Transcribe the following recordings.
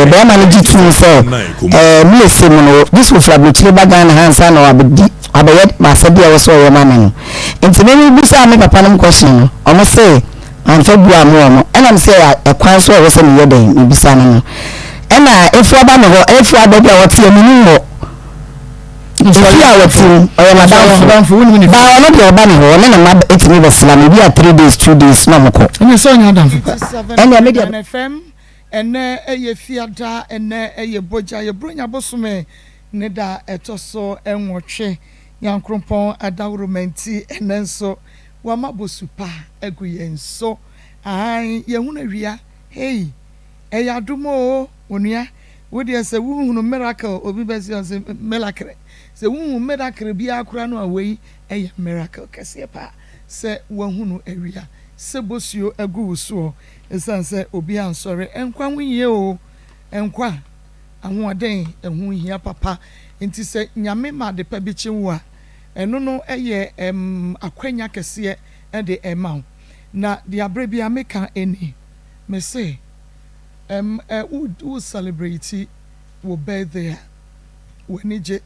adeɛ. Bɛrima no gye tum sɛ ɛɛ me ese mu no, gye sɛ ofiri aburokyire ba Ghana ha ansa na wabɛdi wabɛyɛ m'asɛdeɛ a ɛwɔ sɛ ɔyɛ ma me no. Nti me mebisaa me papa nom question no, ɔmo se mamfa bu amme ɔmo. Ɛna me sɛ ɛkwan so a ɛwɔ sɛ meyɛ dɛn mebisa no no. Ɛna Efua ba me hɔ, Efua baabi a ɔteɛ menim hɔ. Efie a wɔte mu, ɔyɛ m'adamfo. Baa ɔno deɛ ɔba me hɔ, ɔne ne mma tumi bɛsra me, ebi a 3 days, 2 days na wɔkɔ. Ɛnna sɛ ɔnyɛ adamfo pa. Ɛnna me deɛ. FM, ɛnɛ ɛyɛ Fiada, ɛnɛ ɛyɛ bogya, yɛ Buronya bosome ne da ɛtɔ so 8. Nyankorompɔn adaworoma nti, ɛnɛ nso wama bosu pa agu yɛn so. Ahan, yɛhunu awia. Hei, ɛyɛ adom o, onua. Wo deɛ, sɛ wohunu miracle, obi bɛsi ɔsɛ miracle, sɛ wohunu miracle biara koraa no a, wei ɛyɛ miracle kɛseɛ paa sɛ wahunu awia, sɛ bosuo agu wo soɔ, ɛsiane sɛ obi ansɔre. Nkwa ho yie o, nkwa ahoɔden ɛho hia papa. Nti sɛ Nyame ma ade pa bi kye wo a, ɛno no ɛyɛ akwanya kɛseɛ ɛde ɛma wo. Na deɛ abere bi a meka ɛni, me se ɛ wo celebrate wo birthday a, w'ani gye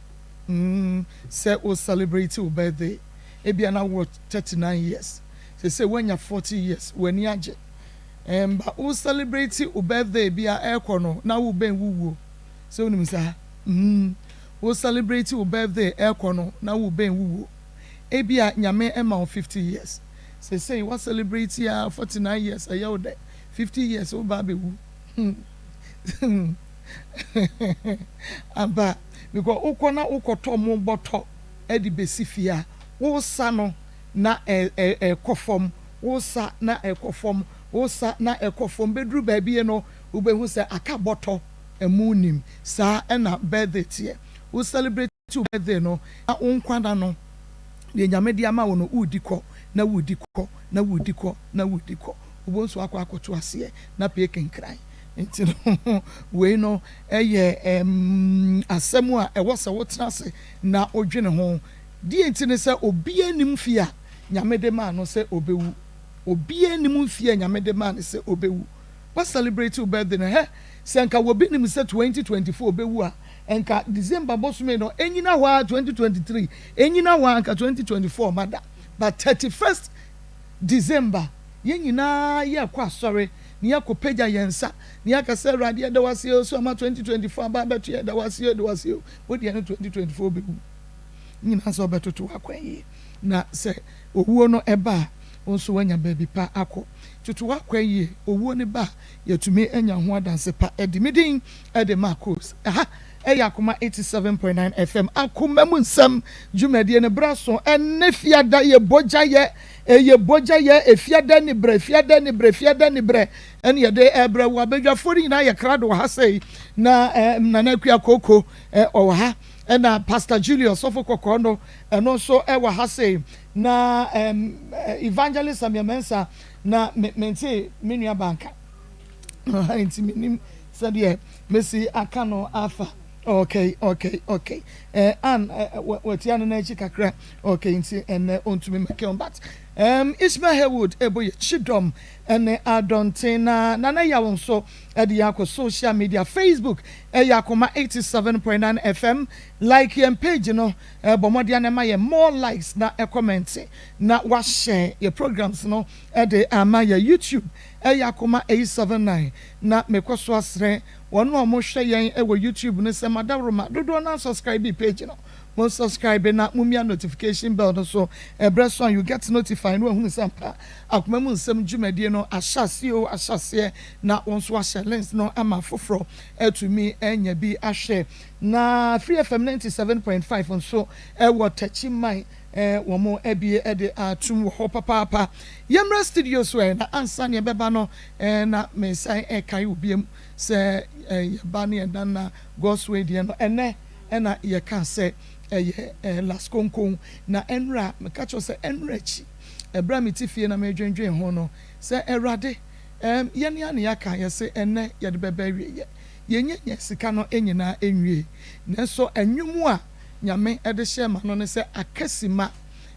sɛ wo celebrate wo birthday. Ebia na wɔ 39 years, sɛ woanya 40 years, w'ani agye. Ba wo celebrate wo birthday bi a ɛrekɔ no na wo bɛn wuwuo sɛ wonim saa. Wo celebrate wo birthday ɛrekɔ no na wo bɛn wuwuo. Ebia Nyame ɛma wo 50 years, sɛ wa celebrate a 49 years, ɛyɛ wo dɛ. 50 years, wo ba abɛwu aba, because wokɔ na wokɔtɔ mo bɔtɔ ɛde besi fie a, wosa no na ɛ ɛ ɛkɔ fam, wosa na ɛkɔ fam, wosa na ɛkɔ fam, bɛduru baabi no, wobɛhu sɛ aka bɔtɔ ɛmu nim saa. Ɛna birthday teɛ, wo celebrate wo birthday no na wo nkwana no deɛ Nyame de ama wo no, wodi kɔ na wodi kɔ na wodi kɔ na wodi kɔ, wobɔ nso akɔ akɔto aseɛ na pie kenkran. Nti no, wei no ɛyɛ asɛm a ɛwɔ sɛ wotena ase na wodwene ho deɛ. Nti ne sɛ obiara nim fie a Nyame de maa no sɛ obɛwu. Obiara nim fie a Nyame de maa no sɛ obɛwu. Wa celebrate wo birthday no hɛ, sɛ nka wobi nim sɛ 2024 obɛwu a, nka December bosome no enyina hɔ a, 2023 enyina hɔ a, nka 2024 ma da. But 31st December, yɛn nyinaa yɛkɔ asɔre ne yɛkɔ pagya yɛn nsa ne yɛaka sɛ, "Awurade, yɛda wase o, so ama 2024 aba abɛto. Yɛda wase o, yɛda wase o." Wodeɛ no 2024 bɛwu nyinaa sɛ wobɛtoto w'akwan yie, na sɛ owuo no ɛba a, wo nso woanya baabi pa akɔ. Toto w'akwan yie, owuo no ba a, yɛtumi anya ho adanse pa. Ɛde me din ɛde Marcos. Ɛha ɛyɛ Akoma 87.9 FM, Akoma mu Nsɛm dwumadie no bra so. Ɛne Fiada yɛ bogya, yɛ ɛyɛ bogya, yɛ efiada ni brɛ, fiada ni brɛ, fiada ni brɛ. Ɛne yɛde ɛbrɛ wɔ abadwafoɔ no nyinaa yɛ krado wɔ ha sɛyi na Nana Akua Koko ɔwɔ ha, ɛna Pastor Julius Sɔfo Kɔkɔɔ no, ɛno nso ɛwɔ ha sɛyi, na Evangelist Samuel Mensa na mente me nua banka nti menim sɛdeɛ mesi aka no afa. Okay, an wɔtia no n'akyi kakra. Okay, nti ɛnɛ ɔntumi mɛkɛn, but Ismail Haywood ebo yɛ kyidɔm ɛne adɔnten na Nana Yaw nso ɛde yɛn akɔ social media. Facebook ɛyɛ Akoma 87.9 FM. Like yɛn page no, ɛbɔ mmɔden na ɛma yɛn more likes na ɛcomment na wahyɛ yɛ programs no ɛde ama yɛ. YouTube ɛyɛ Akoma 879. Na mekɔ so asrɛ wɔn a wɔhwɛ yɛn ɛwɔ YouTube no sɛ madaworoma dodoɔ na subscribe page no, mo subscribe na mo mia notification bell no so. Ɛbrɛ so a, you get notified no, ehunu sɛ mpa Akoma mu Nsɛm dwumadie no ahyɛ aseɛ o, ahyɛ aseɛ, na wɔn nso ahyɛ links no ama foforɔ ɛtumi ɛnya bi ahwɛ. Na Free FM 97.5 nso ɛwɔ Tɛkyi wɔn abie ɛde atum wɔ hɔ papaapa. Yɛmmerɛ studio so ɛ na ansa ne yɛbɛba no na mesan ɛkae wɔ biem sɛ yɛba ne yɛda na God's Way deɛ no, ɛnɛ ɛna yɛka sɛ ɛyɛ last konkon. Na ɛnura meka kyerɛ sɛ ɛnura akyi, ɛberɛ a mete fie na medwendwen ho no sɛ, Awurade, yɛne a ne yɛaka yɛsɛ ɛnɛ yɛde bɛbɛ awie, yɛ yɛnyɛ nyɛ sika no nyinaa nwie. Nanso ɛnwom a Nyame ɛde hyɛ ma no ne sɛ akasima,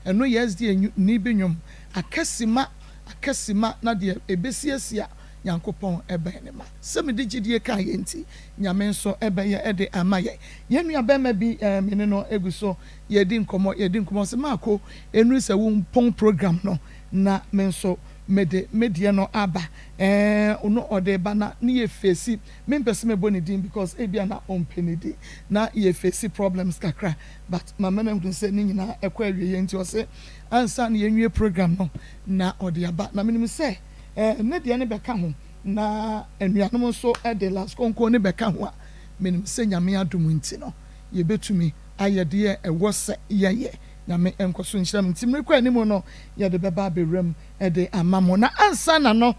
ɛno yɛ SDA ni bi nwom, akasima akasima, na deɛ ebesiesie a Nyankopɔn bɛn ne ma. Sɛ mede gyidie kaeɛ nti, Nyame nso bɛyɛ de ama yɛn. Yɛn nua bɛɛma bi me ne no gu so yɛredi nkɔmmɔ, yɛredi nkɔmmɔ, ɔse Marko, ɛnuru sɛ wo pɔn program no na me nso mede me deɛ no aba. Ɛɛ no ɔde ba na ne yɛ face, me mpɛ sɛ mɛbɔ ne din because ebia na ɔmpɛ ne din, na yɛ face problems kakra but mama no ahunu sɛ ne nyinaa ɛkɔ awieɛ nti ɔse ansa na yɛnwie program no na ɔde aba. Na menim sɛ ɛɛ ne deɛ no bɛka ho. Na anuanom nso de Las Konko no bɛka ho a, menim sɛ Nyame adom nti no, yɛbɛtumi ayɛ deɛ ɛwɔ sɛ yɛyɛ. Nyame nkɔso nhyira mo. Nti mmere kɔ anim no, yɛde bɛba abɛwura mu de ama mo. Na ansa na no,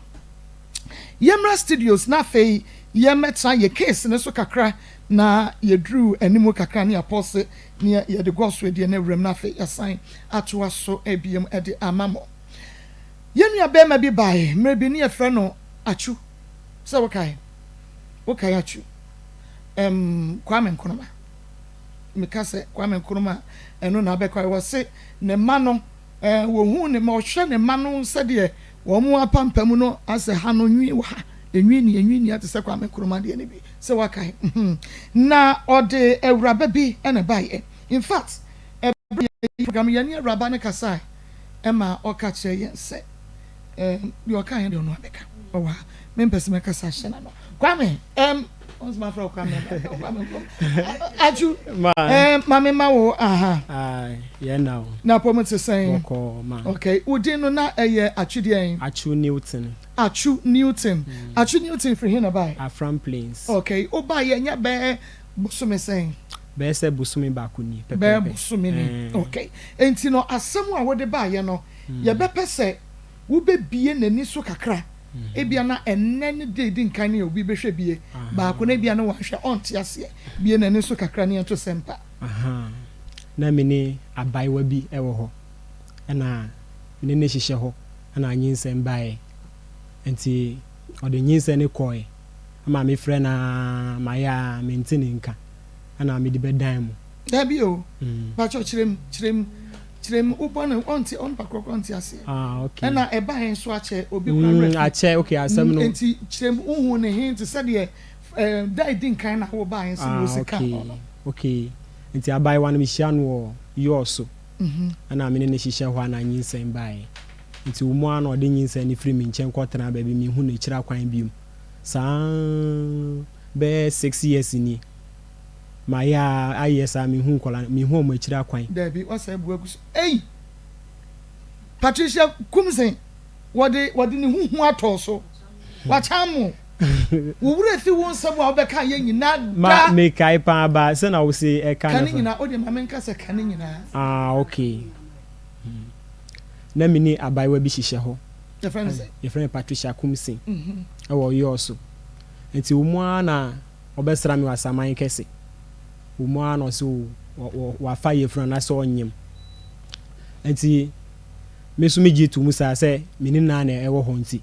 yɛmmra studios na afei yɛmmɛtena yɛ case no so kakra, na yɛduru anim kakra na yɛapɔse na yɛde Gospel deɛ no awura mu na afei yɛasan atoa so biom de ama mo. Yɛn nua barima bi bae mmerɛ bi ne yɛfrɛ no Atsu. Sɛ wokae? Wokae Atsu? Ɛm, Kwame Nkrumah. Meka sɛ Kwame Nkrumah a, ɛno na abɛkɔ. Wɔse ne mma no, ɛɛ, wɔhu ne mma, ɔhwɛ ne mma no sɛdeɛ wɔn apampam no asɛ ha no nwi wɔ ha, enwi ni, enwi ni, ate sɛ Kwame Nkrumah deɛ no bi. Sɛ woakae? Mhm. Na ɔde awuraba bi na ɛbaeɛ. In fact, ɛberɛ a yɛyɛ program, yɛne awuraba no kasae. Ɛma ɔka kyerɛ yɛn sɛ, ɛɛm, deɛ ɔka yɛn deɛ ɔno abɛka. Ɔwɔ ha. Mempɛ sɛ mɛkasa ahyɛ n'ano. Kwame, ɛɛm, ɔn sɛ mafrɛ wo Kwame, Kwame Nkrumah. Adju, ɛɛm, ma me ma wo aha. Aye, yɛn na o. Na pɔm te sɛn? Bɔkɔɔ ma. Okay, wo din no na ɛyɛ Atsu deɛn? Atsu Newton. Atsu Newton. Atsu Newton firi he na ɛbaeɛ? Afram Plains. Okay, wobaeɛ ɛnyɛ bɛyɛ bosome sɛn? Bɛyɛ sɛ bosome baako ni pɛpɛɛpɛ. Bɛyɛ bosome ni. Ok. Enti no asɛm a wode baeɛ no, yɛbɛpɛ sɛ wobɛbue n'ani so kakra. Ebia na ɛnnɛ ne da edi nkan a obi bɛhwɛ bie baako no, ebia na wanhwɛ, ɔnte aseɛ. Bue n'ani so kakra na yɛnto sɛmpa. Ahaa. Na me ne abaayewa bi wɔ hɔ, ɛna me ne no hyehyɛ hɔ, ɛna nyinsɛn baeɛ. Enti ɔde nyinsɛn no kɔeɛ. Ama mefrɛ no ara, mayɛ ara, mente ne nka. Ɛna mede bɛdan mo. Dabi o, mpakyɛw kyerɛ mu, kyerɛ mu, kyerɛ mu, wobɔ no ɔnte, onipa korɔ koraa ɔnte aseɛ. Ah, okay. Ɛna ɛbaeɛ nso akyɛ, obi koraa werɛ fi. Akyɛ, okay, asɛm no. Nti kyerɛ mu, wohuu ne he te sɛ deɛ ɛɛ da edi nkan na wobaeɛ sɛ Ah, wosi kaa okay, no no. okay. Nti abaayewa no mehyia no wɔ Yɔɔ so. Ɛna me ne no hyehyɛ hɔ a na nyinsɛn baeɛ. Nti wo mu ara na ɔde nyinsɛn no firi me nkyɛn kɔtenaa baabi menhu no akyiri akwan biom. Saa ara bɛyɛ six years nie. Mayɛ ara ayɛ saa menhu nkwadaa no, menhu wɔn akyiri akwan. Dabi, wasan abu agu so. Ei! Patricia Kumzen, wɔde wɔde ne ho hu atɔɔ so. Wakyam mo. Wo werɛ fi wo nsɛm a wobɛka yɛ nyinaa da. Ma mekae paa ba sɛ na wose ɛka Ka ne ne fa. nyinaa, wodeɛ ma menka sɛ ka ne nyinaa. Ah okay. Na me ne abaayewa bi hyehyɛ hɔ. Yɛfrɛ no sɛn? Yɛfrɛ no Patricia Kumsen. Ɛwɔ Ɔyɔɔ so. Nti wo mu ara na ɔbɛsra me wɔ asaman kɛse. Wo mu ara na ɔse o wafa yafunu anaasɛ ɔnyem. Nti me nso megye to mu saa sɛ me ne no ara na ɛwɔ hɔ nti.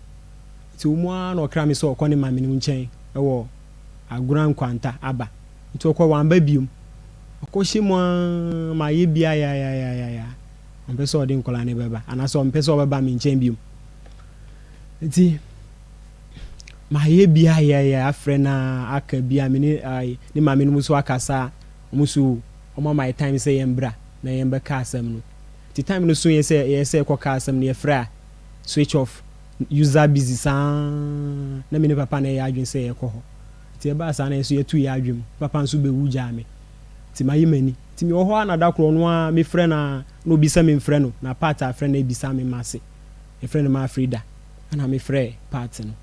Nti wo mu ara na ɔkra me sɛ ɔkɔ ne maame no nkyɛn wɔ Agona Nkwanta aba. Nti ɔkɔ wamba biom. Ɔkɔhyɛ mu ara mayɛ bi ayayayaya. Ɔmpɛ sɛ ɔde nkwadaa no bɛba anaasɛ ɔmpɛ sɛ ɔbɛba me nkyɛn biom. Nti mayɛ bi ayɛyɛ afrɛ no a aka bi a me ne ne maame no nso akasa wɔn nso wɔn ama yɛ time sɛ yɛn bra na yɛn bɛka asɛm no. Nti time no so yɛ sɛ yɛ sɛ yɛkɔka asɛm no yɛfrɛ a switch off user busy saa na me ne papa na ɛyɛ adwene sɛ yɛkɔ hɔ. Nti ɛbaa saa na yɛn nso yɛtu yɛn adwene mu. Papa nso bɛwu gyaa me. Nti mayi m'ani. Nti mewɔ hɔ ara na da koro ɔno ara mefrɛ no ara na obi sɛ memfrɛ no na Pat afrɛ no abisa me m'ase. Yɛfrɛ no Mafrida. Ɛna mefrɛɛ Pat no.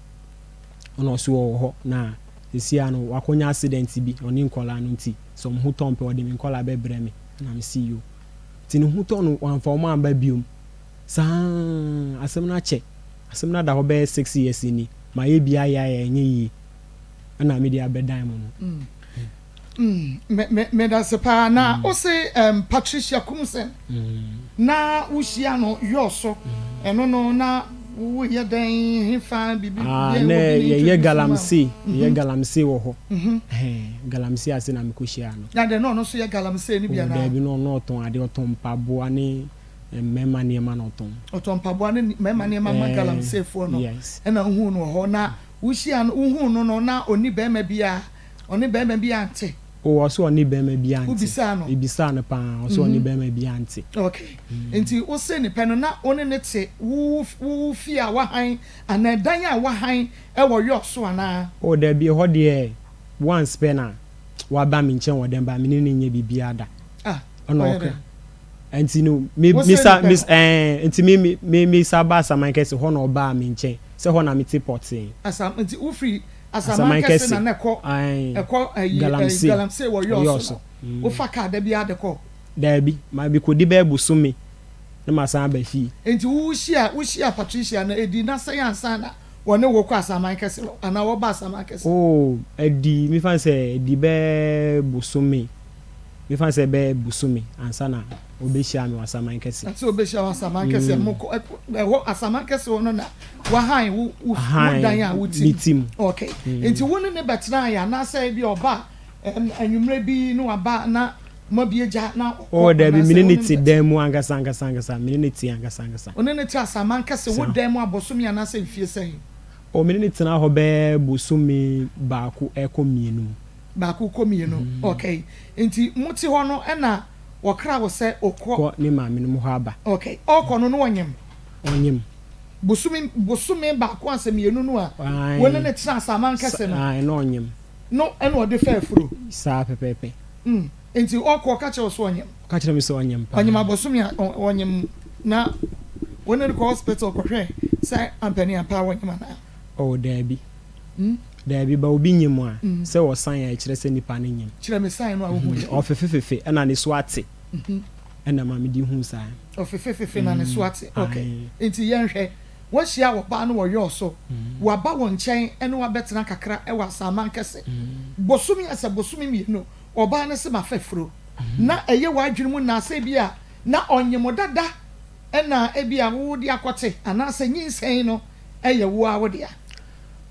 Ɛna ɔse ɔwɔ hɔ na seesei ara no wakɔnya accident bi ɔne nkwadaa no nti sɛ wɔn ho tɔ mpɛ ɔde me nkwadaa bɛbrɛ me. Ɛna mese yoo. Nti ne ho tɔ no wamfa wɔn amba biom. Saa ara asɛm no akyɛ. Asɛm no ada hɔ bɛyɛ six years ni. Mayɛ bi ayɛ ayɛ ɛnyɛ yie. Ɛna mede abɛdan mo no. Mm, me, me, medase paa. Na mm. ose um, Patricia Kumsen. Mm. Na wohyia no yɔɔ so. Ɛno no na woyɛ dɛn hefa biribi ah, na yɛyɛ galamsey yɛyɛ mhm. galamsey wɔ hɔ mhm. galamsey ase na mekɔhyia no na deɛ na ɔno nso yɛ galamsey no bi anaa daabi na ɔno ɔtɔn adeɛ ɔtɔn mpaboa ne mmarima nneɛma na ɔtɔn ɔtɔn mpaboa ne mmarima nneɛma ma galamseyfoɔ no ɛna wohu no wɔ hɔ na. Wohyiaa no, wohuu no no, na ɔnni barima biara, ɔne barima biara nte. Oh, ɔse ɔne barima biara nte. Wobisaa no? Mebisaa no paa, ɔse ɔne barima biara nte. Okay. Nti wose ne pɛ no, na wo ne no te wo wo fie a woahan anaa dan a woahan wɔ York so anaa? Oh, dabi, ɛhɔ deɛ once pɛ na waba me nkyɛn wɔ dɛm, but me ne no nyɛ biribiara da. Ah, Ɛna ɔyɛ ɔka, dɛn? Nti no, me Wose me ne sa pɛ me no? ɛɛ, nti me me me me sa ba Asaman Kɛse hɔ na ɔbaa me nkyɛn, sɛ hɔ na mete pɔtee. Asam, nti wofiri Asaman Asaman Kɛse Kɛse, na na ɛkɔ ae, ɛkɔ ayi ɛyi Galamsey, Galamsey wɔ Yɔɔso Yɔɔso, no, mm. wofa kaa da biara de kɔ? Daabi, ma mekɔdi bɛyɛ bosome na masan aba fie. Nti wo wohyia wohyia Patricia no, ɛdii nna sɛn ansa na wɔne wo kɔ Asaman Kɛse hɔ anaa wɔba Asaman Kɛse? Oh, ɛdii, mefa no sɛ ɛdii bɛyɛ bosome. Mefa no sɛ ɛbɛyɛ bosome ansa na wɔbɛhyia me wɔ Asaman Kɛse. Ansa wɔbɛhyia wo Asaman Kɛse a, mokɔ ɛhɔ Asaman Kɛse hɔ no na wahan wo wo dan a wote mu. Okay. Nti wo ne no bɛtenaeɛ anaasɛ ebi ɔba anwummerɛ bi na waba na moabie gya na ɔkɔ? Oh, dabi, me ne no te dan mu ankasa ankasa ankasa. Me ne no te ankasa ankasa. Wo ne no te Asaman Kɛse wo dan mu abosome anaasɛ mfie sɛn? Oh, me ne no tena hɔ bɛyɛ bosome baako ɛkɔ mmienu mu. Baako kɔ mienu ok nti mo te hɔ no ɛna wɔkra wo sɛ okɔ. Kɔ ne maame nom hɔ aba. Ok ɔkɔ no no ɔnyem. Ɔnyem. Bosome bosome baako ansa mienu no a wo ne no tena asaman kɛse no. Ae na ɔnyem. No ɛna ɔde faa afuro. Saa pɛpɛɛpɛ. Mm nti ɔkɔ ɔka kyerɛ wo sɛ ɔnyem. Ɔka kyerɛ me sɛ ɔnyem paa. Ɔnyem abosome a ɔnyem na wo ne no kɔ hospital kɔhwɛ sɛ ampani ampa ɔnyem anaa. Oh daabi. Daabi, ba obi nyem a, sɛ wɔ sign a ɛkyerɛ sɛ nipa no nyem. Kyerɛ me sign no a wohu yɛ. Ɔfefefefe ɛna ne so ate ɛna ma mede hu saa. Ɔfefefefe na ne so ate, ok. Nti yɛnhwɛ, woahyia ɔbaa no wɔ yɔɔ so, waba wo nkyɛn ɛne wo abɛtena kakra ɛwɔ Asaman kɛse, bosome asɛ bosome mienu, ɔbaa no se mafa afuro, na ɛyɛ w'adwene mu naa sɛ ebia na ɔnyem dada ɛna ebia wo de akɔte anaasɛ nyinsɛn no ɛyɛ wo ara wo dea.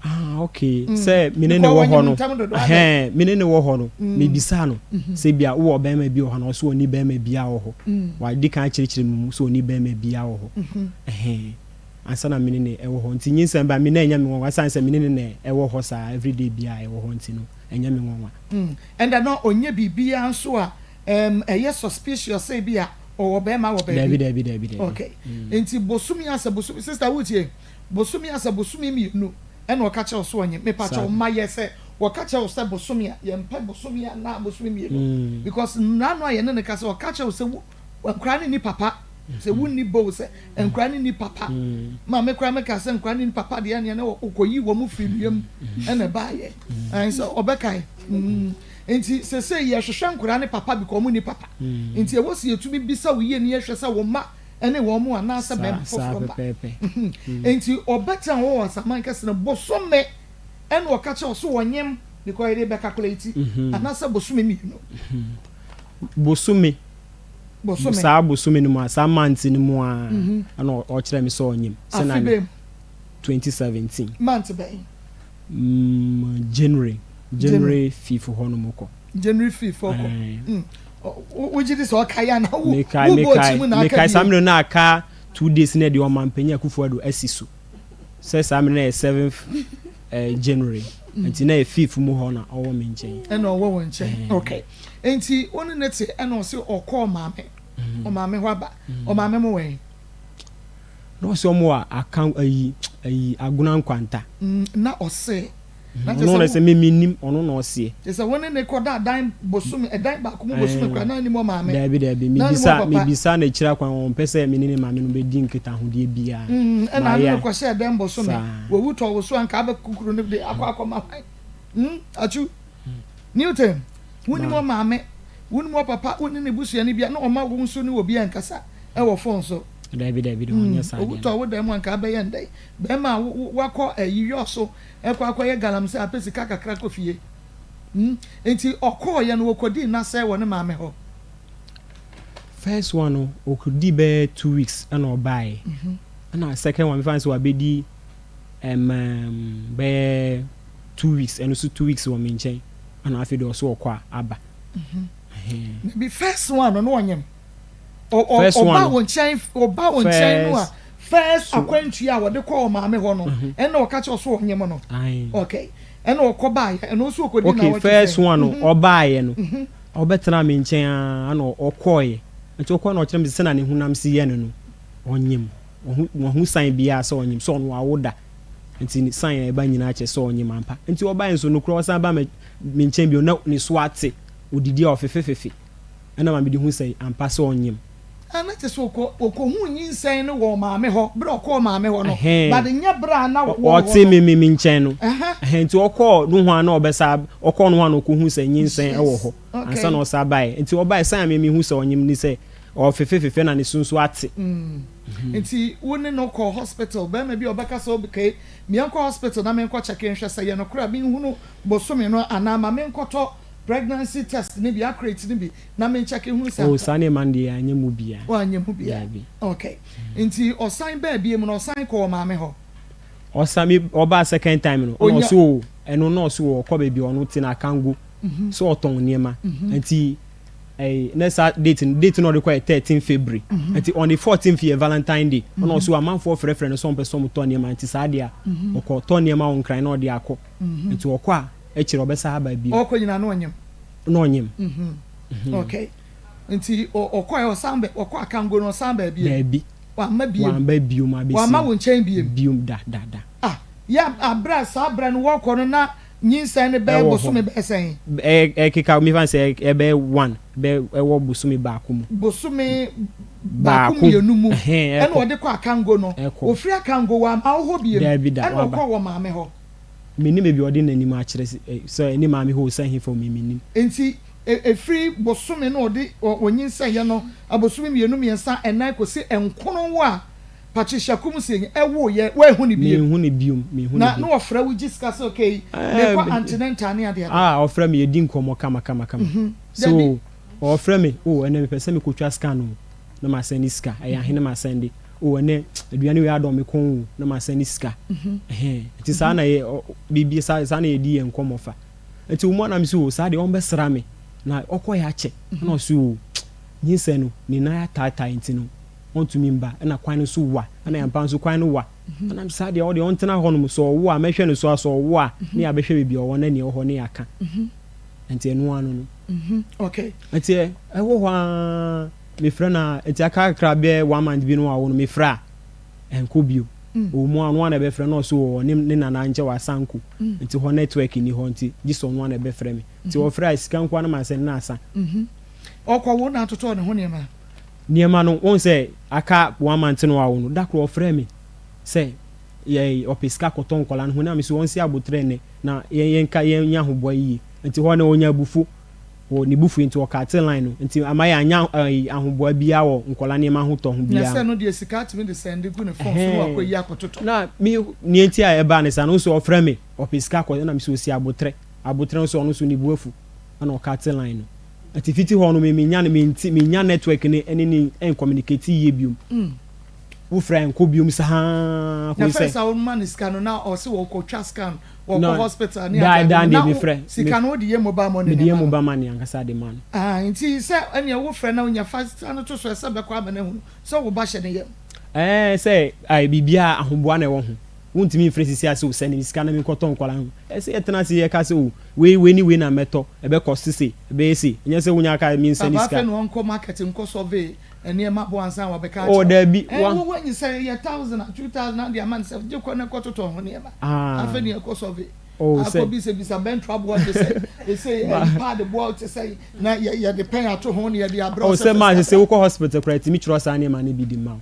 Ah, okay. Mm. Sɛ me ne ne wɔ hɔ no, ɛhɛn, me ne ne wɔ hɔ no, mm. mebisa no mm-hmm. sɛ bia wowɔ bɛrima bi wɔ hɔ na ɔso ɔni bɛrima bia wɔ hɔ. Mm. Wadi kan akyerɛkyerɛ me mu sɛ ɔni bɛrima bia wɔ hɔ. Mm-hmm. Ɛhɛn. Ansa na me ne ne ɛwɔ hɔ. Nti nyinsɛn ba me na ɛnyɛ me nwanwa. Ɛsan sɛ me ne ne na ɛwɔ hɔ saa everyday bia ɛwɔ hɔ nti no, ɛnyɛ me nwanwa. Ɛnda no ɔnyɛ biribiara nso a ɛyɛ suspicious sɛ bi a ɔwɔ bɛrima wɔ baabi. Dabi dabi dabi dabi. Okay. Nti bosome asɛ bosome sister wotie. Bosome asɛ bosome mienu ɛna ɔka kyerɛ wo sɛ ɔnyem mepakyɛw mma yɛ sɛ wɔka kyerɛ wo sɛ bosome a yɛmpɛ bosome anaa bosome mienu because mmara no a yɛne no kasa ɔka kyerɛ wo sɛ wo nkwadaa no nni papa sɛ wonni bow sɛ nkwadaa no nni papa ma me koraa meka sɛ nkwadaa no nni papa deɛ ɛneɛ ne ɔkɔyi wɔn firi nnua mu ɛna ɛbaayɛ ɛn sɛ ɔbɛkae nti sese yɛhwehwɛ nkwadaa ne papa because wɔn nni papa nti ɛwɔ sɛ yɛtumi bisa wo yie ne yɛhwɛ sɛ wɔn mma ne wɔn mu anaasɛ bɛrima foforɔ mma. Enti ɔbɛtena hɔ wɔ asaman kɛse no bosome ɛna ɔka kyerɛ ɔso wɔnyem because yɛde bɛ calculate anaasɛ bosome mienu. Bosome. Bosome. Saa bosome no mu a saa month no mu a ɛna ɔkyerɛ me sɛ ɔnyem. Afe bɛn mu? 2017. Month bɛn? January. January 5th hɔ nom kɔ. January 5th ɔkɔ. Wogye di sɛ ɔkae ana wo wo bɔ ɔkyi mu na aka mekae saa mmerɛ no aka 2 days na ɛde ɔmampanyin Akufo Addo asi so sɛ saa mmerɛ no yɛ 7th eh, January nti na yɛ 5th mu hɔ na ɔwɔ me nkyɛn. Ɛna ɔwɔ wo nkyɛn okay nti wo ne ne te ɛna ɔse ɔkɔ ɔmaame ɔmaame hɔ aba ɔmaame mo wɛn. Na ɔse ɔmo wɔ aka ayi ayi Agona Nkwanta. Na ɔse. Ɔno na sɛ me mennim, ɔno na ɔseɛ. Kyerɛ sɛ wo ne no kɔda dan bosome, ɛdan baako mu bosome koraa na anim ɔmaame. Daabi daabi, mebisa mebisa no akyiri akwan, ɔmpɛ sɛ me ne ne maame no bɛdi nkitahodeɛ biara. Ɛna ane no kɔhyɛɛ dɛm bosome, wawu tɔ wo so anka abɛkukuru no de akɔ akɔma hwan? Hmm, Atsu, Newton, wonim ɔmaame, wonim ɔpapa, wo ne ne busuani biara, na ɔma wo nso ne obiara nkasa ɛwɔ phone so. Daabi daabi, ɔnyɛ saa deɛ no. Owu tɔ wo dan mu anka abɛyɛ ndɛn? Bɛrima a wakɔ ayi yɔɔ so ɛkɔ akɔyɛ galamsey apɛ sika kakra kɔ fie. Hmm, nti ɔkɔɔyɛ no ɔkɔdii nna sɛɛ wɔ ne maame hɔ? First one no, ɔkɔdii bɛyɛ 2 weeks ɛna ɔbaeɛ. Ɛna second one, mefa no sɛ wabɛdi bɛyɛ 2 weeks, ɛno nso 2 weeks wɔ me nkyɛn. Ɛna afei deɛ ɔso ɔkɔ a, aba. Maybe first one no, na ɔnyem. Ɔba wo nkyɛn, ɔba wo nkyɛn no a. First akwantua a wɔde kɔɔ ɔmaame hɔ no, ɛna ɔka kyerɛ ɔso ɔnyem no. Okay. Ɛna ɔkɔ baayɛ, ɛno nso ɔkɔdi Okay, nnawɔtwe first sɛn? one no, ɔbaayɛ no, ɔbɛtenaa me nkyɛn ara na ɔkɔɔeɛ. Nti ɔkɔɔeɛ na ɔkyerɛ me sɛ sɛnea ne honam si yɛ no no, ɔnyem. Wahu, wahu sign biara sɛ ɔnyem, sɛ ɔno wawo da. Nti ne sign a ɛba nyinaa kyerɛ sɛ ɔnyem ampa. Nti ɔbaeɛ nso, nokorɛ ɔsan baa me me nkyɛn bio na ne so ate, ɔdidi a ɔfefefefe. Ɛna ma mede hu sɛ ampa sɛ ɔnyem. Ah na kyerɛ sɛ ɔkɔ ɔkɔhuu nyinsɛn no wɔ ɔmaame hɔ berɛ a ɔkɔɔ ɔmaame hɔ no Ɛhɛn. but nyɛ berɛ a na wɔ hɔ Ɔte no. me me me nkyɛn no. Ɛhɛn. Ɛhɛn nti ɔkɔɔ nohoa na ɔbɛsa ɔkɔɔ nohoa na ɔkɔhuu sɛ nyinsɛn wɔ Yes hɔ okay. ansa na ɔsa baeɛ. Nti ɔbaeɛ sign a me mehu sɛ ɔnyem ne sɛ ɔfefefefe na ne so nso ate. Nti wo ne no kɔɔ hospital barima bi a ɔbɛka sɛ okay meɛnkɔ hospital na menkɔ check nhwɛ sɛ ɛyɛ nokorɛ a menhunu bosome no anaa ma menkɔtɔ pregnancy test no bi accurate no bi na me nkyɛke hunu sɛ Oh ampa. saa nneɛma no deɛ yɛanyɛ mu biaa. Wanyɛ mu biaa. Daabi. Ok. Nti ɔsan baa biom no ɔsan kɔɔ ɔmaame hɔ? Ɔsan me ɔbaa second time no ɛna Onya. ɔse oh ɛno na ɔse oh ɔkɔ baabi a ɔno te no Akango sɛ ɔtɔn nneɛma nti ɛyi na saa date no date no a ɔde kɔ yɛ 13 February nti on the 14th yɛ Valentine day ɛna ɔse oh amanfoɔ frɛfrɛ no sɛ ɔmpɛ sɛ ɔmo tɔ nneɛma nti saa deɛ a ɔkɔ tɔ nneɛma wɔ Nkran na ɔde akɔ nti ɔkɔ a akyire ɔbɛsan aba bio. Ɔkɔ nyinaa na ɔnyem. Na ɔnyem. Okay. Nti ɔkɔɛ ɔsan bɛ ɔkɔ Akango no ɔsan baa biem? Daabi. Wamma biem. Wamba biom abɛsi. Wamma wo nkyɛn biem? Biom da da da. Ah yɛ abrɛ a saa brɛ no wɔkɔ no na nyinsɛn no bɛyɛ Ɛwɔ hɔ. bosome bɛyɛ sɛn? Ɛ ɛkeka mefa no sɛ ɛbɛyɛ one bɛ ɛwɔ bosome baako mu. Bosome baako Baako mmienu mu ɛhɛn ɛna ɛkɔ. ɔde kɔ Akango no. Ɛkɔ. Ofiri Akango wamma wo hɔ biem Daabi da ɛna waba. ɔkɔɔ wɔ maame hɔ. Mennim baabi a ɔde n'anim akyerɛ sɛ ne maame hɔ o, sɛ hefa o, me mennim. Enti ɛfiri bosome no a ɔde ɔnyinsɛneeɛ no, abosome mmienu, mmiɛnsa, nnan kɔsi nkono wo a Patricia Kumsing woeɛ, woanhu no bio? Menhu no bio, menhu no Na bio. na ɔfrɛ wo gye sika sɛ okay, merekɔ antenatal ne adeade? Ah, ɔfrɛ me, yɛdi nkɔmmɔ kama kama kama. So Dabi. ɔfrɛ me, oh ɛnnɛ mepɛ sɛ mekɔtwa scan o, na masɛnde sika, ɛyɛ ahe na masɛnde. Oh ɛnɛ aduane wei adɔ me kɔn o na ma sɛnde sika ɛhɛn nti saa na yɛ biribi saa saa na yɛdi yɛn nkɔmmɔ fa nti wɔn na me sɛ o saa deɛ ɔmbɛsra me na ɔkɔ yɛ akyɛ ɛna ɔsɛ o nyinsɛn no ne nan ataatae nti no ɔntumi mba ɛna kwan no so wa ɛna yɛn mpa nso kwan no wa ɛna me saa deɛ ɔdeɛ ɔntena hɔ nom sɛ ɔwo a mɛhwɛ no so a sɛ ɔwo a ne yɛabɛhwɛ baabi a ɔwɔ na nea ɛwɔ hɔ ne yɛaka nti ɛno ano no okay nti ɛwɔ hɔ ara Mefrɛ no a, nti aka kakra bɛyɛ one month bi no wawo no, mefrɛ a, ɛnkɔ bio. Ɔwɔ mu a, ɔno ara na ɛbɛfrɛ na ɔse ɔwɔ ne ne nana nkyɛ wɔ Asanko, nti hɔ network nni hɔ nti gye sɛ ɔno ara na ɛbɛfrɛ me. Nti ɔfrɛ a, sika nko ara na masɛnde na asa. Ɔkɔwo na atotɔɔ ne ho nneɛma? Nneɛma no, wohu sɛ aka one month na wawo no, da koro ɔfrɛɛ me sɛ yɛ ɔpɛ sika kɔtɔ nkwadaa no ho, na mese ɔnsi aboterɛ nnɛ na yɛn yɛnka yɛnyɛ ahoboa yie. Nti hɔ no ɔnya abufuo. Wɔ ne bo fui nti ɔkatee line no nti ama yɛ annya ahoboa biaa wɔ nkwadaa nneɛma ho tɔ ho Na biaa sɛ ho. no deɛ sika tumi de sɛnde gu ne phone so na wakɔ Ɛhɛɛ yi akɔtotɔ. na me nea nti a ɛbaa ne saa no nso ɔfrɛ me ɔpɛ sika kɔ ɛna me sɛ ɔsi abotrɛ abotrɛ nso ɔno nso ne bo afu ɛna ɔkatee line no nti fiti hɔ no me menya no mente menya network no ɛne ne ɛncommunicate yie biom wo frɛ a ɛnkɔ biom saa Na kɔsi sɛ. first a woma no sika no na ɔse ɔkɔ twa scan wɔkɔ No, hospital ne daa ade daa ade no deɛ na wo mefrɛ sika no wode yɛ mobile money mede na yɛ ɛma no. mobile money ankasa de ma no. Ah nti sɛ ɛneɛ wo frɛ na wonya fa sika no to so ɛsɛ bɛkɔ ama no ahunu sɛ wo ba hyɛ ne yam. Ɛɛ sɛ ae biribiara ahoboa na ɛwɔ ho wontumi mfrɛ sisi a sɛ o sɛne me sika na menkɔtɔ nkwadaa ho ɛsɛ yɛtena ase yɛka sɛ o wei wei ne wei na mɛtɔ ɛbɛ cost sei ɛbɛyɛ sei ɛnyɛ sɛ wonya ka mensɛne Papa sika. afei na ɔnkɔ market nkɔ survey nneɛma bo ansa na wabɛka Oh akyerɛ wo. daabi Ɛɛ wa. wo wanyi sɛ yɛ thousand a 2000 ade ama no sɛ gye kɔ na kɔtotɔ ho nneɛma. Ah. Afei na yɛkɔ survey. Oh sɛ. Akɔ bisa bisa bɛntra boɔ te sɛ ɛsɛ ɛyi pad boɔ te sɛ na yɛ yɛde pɛn ato ho na yɛde abrɛ wo Oh sɛ sɛ maa fa sɛ sika sɛ bra. wokɔ hospital koraa yɛtumi twerɛ saa nneɛma no bi de ma wo.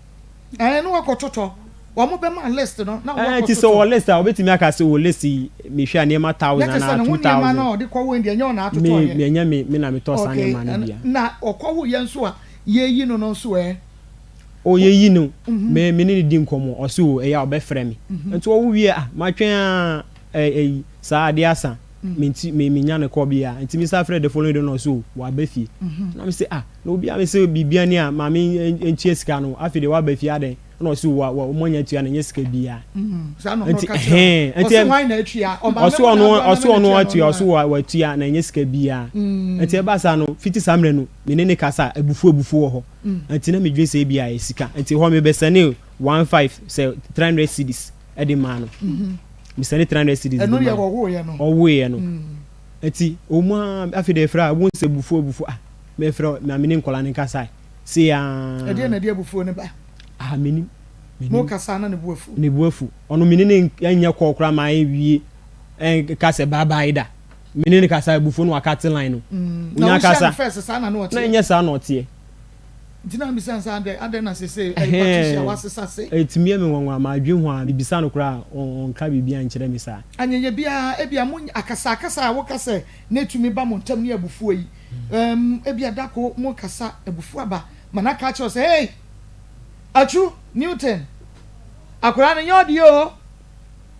Ɛɛ na wakɔtotɔ. Wɔn bɛma list no na Ɛɛ nti sɛ wakɔtotɔ. ɔwɔ list a obetumi aka sɛ oh list yi mehwɛ a nneɛma Na thousand kyerɛ sɛ anaa ne ho two nneɛma thousand. no a ɔde kɔwoe deɛ ɛnyɛ ɔna Me atotɔeɛ. me ɛnyɛ me me na metɔ saa Okay nneɛma no bia. na ɔkɔwoeɛ nso a Yɛyi no no nso ɛ? O yɛyi no, me me ne no di nkɔmmɔ, ɔse o ɛyɛ a ɔbɛfrɛ me. Nti ɔwo wie a, matwɛn ara ɛ ɛyi saa adeɛ asa, menti me menya no call biara. Nti me san frɛ the following day na ɔse o waba fie. Na me se ah, na obi a me se biribiara ni a ma me ntua sika no, afei deɛ waba fie adɛn? Ɛna ɔse o wa wa wɔn anya atua no ɛnyɛ sika biara. Saa na ɔno Nti ka kyerɛ wo. ɛhɛn, nti Ɔse hwan na atua? Ɔmaame ɔse mo na ɔno aboa na ɔse me na ɔno tua na atua, ɔno ɔse a. wa watua na ɛnyɛ sika biara. Nti ɛbaa saa no, fiti saa mmerɛ no, me ne no kasa a, abufuo abufuo wɔ hɔ. Nti na medwene sɛ ebia ɛyɛ sika. Nti hɔ mebɛsɛnee 15 sɛ 300 cedis de maa no. Me sɛnde 300 cedis de Ɛno maa deɛ no. wɔwoeɛ no. Ɔwoeɛ no. Nti ɔmu ara afei deɛ ɛfrɛ a wobɛhu sɛ abufuo abufuo ah mɛfrɛ ma me ne nkwadaa no nkasae sei ara. Ɛdeɛn na ɛde abufuo no ba? Ah mennim. Mennim. Mokasa a na ne bo afu. Ne bo afu. Ɔno me ne no nyɛ call koraa ma ɛnwie ɛnka sɛ bye bye da. Me ne no kasa abufuo no wakate line no. Na Onya wohyia kasa no first saa na na na ɔteɛ? ɛnyɛ saa na ɔteɛ. Nti na mebisa no sɛ adɛn adɛn na seesei ɛyɛ Patricia Ɛhɛɛ wasesa se? Ɛtumi yɛ me nwanwa, madwen ho a mebisa no koraa a ɔnka biribiara nkyerɛ me saa. Anyɛnyɛ biara ebia mo akasakasa a woka sɛ na etumi ba mo ntam ne abufuo yi, ɛɛm ebia da ko mokasa abufuo aba ma no aka akyerɛ wo sɛ hey! Atsu, Newton, akwadaa no nyɛ ɔdeɛ oo!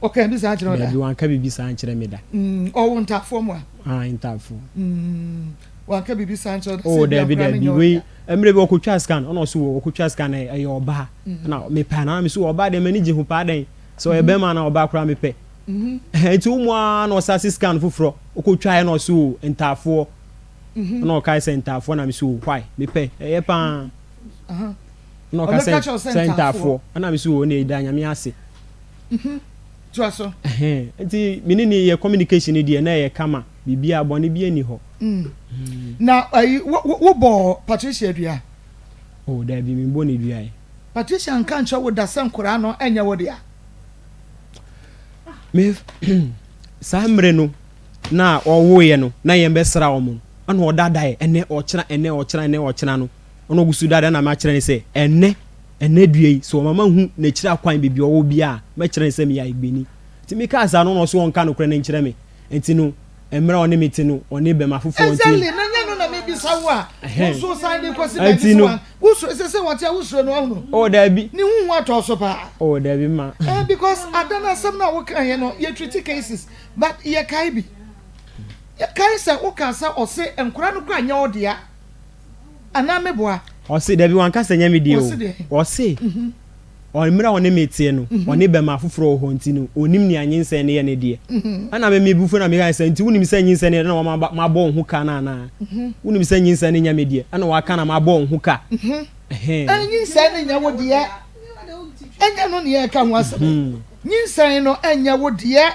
Ɔkaa bi saa kyerɛ wo da? Dabi, wanka biribi saa ankyerɛ me da. Mm, ɔwo ntaafoɔ mu a? Ae, ntaafoɔ. Mm, wanka biribi saa ankyerɛ wo da sɛ Oh, ebia dabi, akwadaa no dabi, nyɛ wei, ɔdea? mmerɛ bi ɔkɔtwaa scan, ɛna ɔse ɔkɔtwaa scan na ɛyɛ ɔbaa, ɛna mepɛ anaa? Mese ɔbaa deɛ m'ani gye ho paa, adɛn? Sɛ ɔyɛ bɛrima anaa ɔbaa koraa mepɛ. Nti wo mu ara na ɔsase scan foforɔ, ɔkɔtwaeɛ na ɔse oh, ntaafoɔ, ɛna ɔkae sɛ ntaafoɔ na mese oh, why? Mepɛ, ɛyɛ paa. Ɛna ɔka sɛ, sɛ ntaafoɔ, ɛna mese oh, ɛnna yɛda Nyame ase. Mhm. Toa so. Ɛhɛn. Nti me ne no yɛ communication no deɛ na ɛyɛ kama. Biribiara, bɔne biara nni hɔ. Mm. Na ayi, wo, wo, wobɔɔ Patricia dua? Oh, daabi, memmɔɔ no dua ɛ. Patricia anka ankyerɛ wo da sɛ nkoraa no nyɛ wo dea? Me, saa mmerɛ no na ɔwoeɛ no, na yɛn bɛsra wɔn no, ɛna ɔdadaeɛ, ɛnɛ ɔkyena, ɛnɛ ɔkyena, ɛnɛ ɔkyena no, ɛna ɔgu so dada, ɛna makyerɛ no sɛ, ɛnɛ Ɛnnɛ dua yi, sɛ ɔma mahu n'akyiri akwan baabi a ɔwɔ biara a, mɛkyerɛ no sɛ meyɛ Ayigbeni. Nti mekaa saa no, na ɔse ɔnka nokorɛ no nkyerɛ me. Nti no, mmerɛ a ɔne me te no, ɔne bɛma foforɔ nti. Exactly, na nyɛ no na mebisa wo a, wo nso wosan de kɔsi baabi Nti sɛ no. wan, wosuro, sese wɔte a wosuro no wahunu? Oh, daabi. Ne ho hu atɔ so paa. Oh, daabi ma. Eh, because ada no asɛm no a wokaeɛ no, yɛ treat cases, but yɛkae bi. Yɛkae sɛ wokaa sɛ ɔse nkora no koraa nyɛ wo dea. Anaa meboa? Ɔse, dabi wanka sɛ nyɛ me deɛ Ɔse deɛn? o. Ɔse, ɔ mmerɛ a ɔne me teɛ no, ɔne bɛma afoforɔ wɔ hɔ nti no, ɔnnim nea nyinsɛn no yɛ ne deɛ. Ɛna me me bu fu na mekae sɛ, nti wonim sɛ nyinsɛn no yɛ dɛn na wama mabɔ wo ho ka no anaa? Wonim sɛ nyinsɛn no nyɛ me deɛ, ɛna waka na mabɔ wo ho ka. Ɛhɛn. Ɛɛ, nyinsɛn no nyɛ wo deɛ. Ɛnyɛ no na yɛreka ho asɛm yi. Nyinsɛn no nyɛ wo deɛ.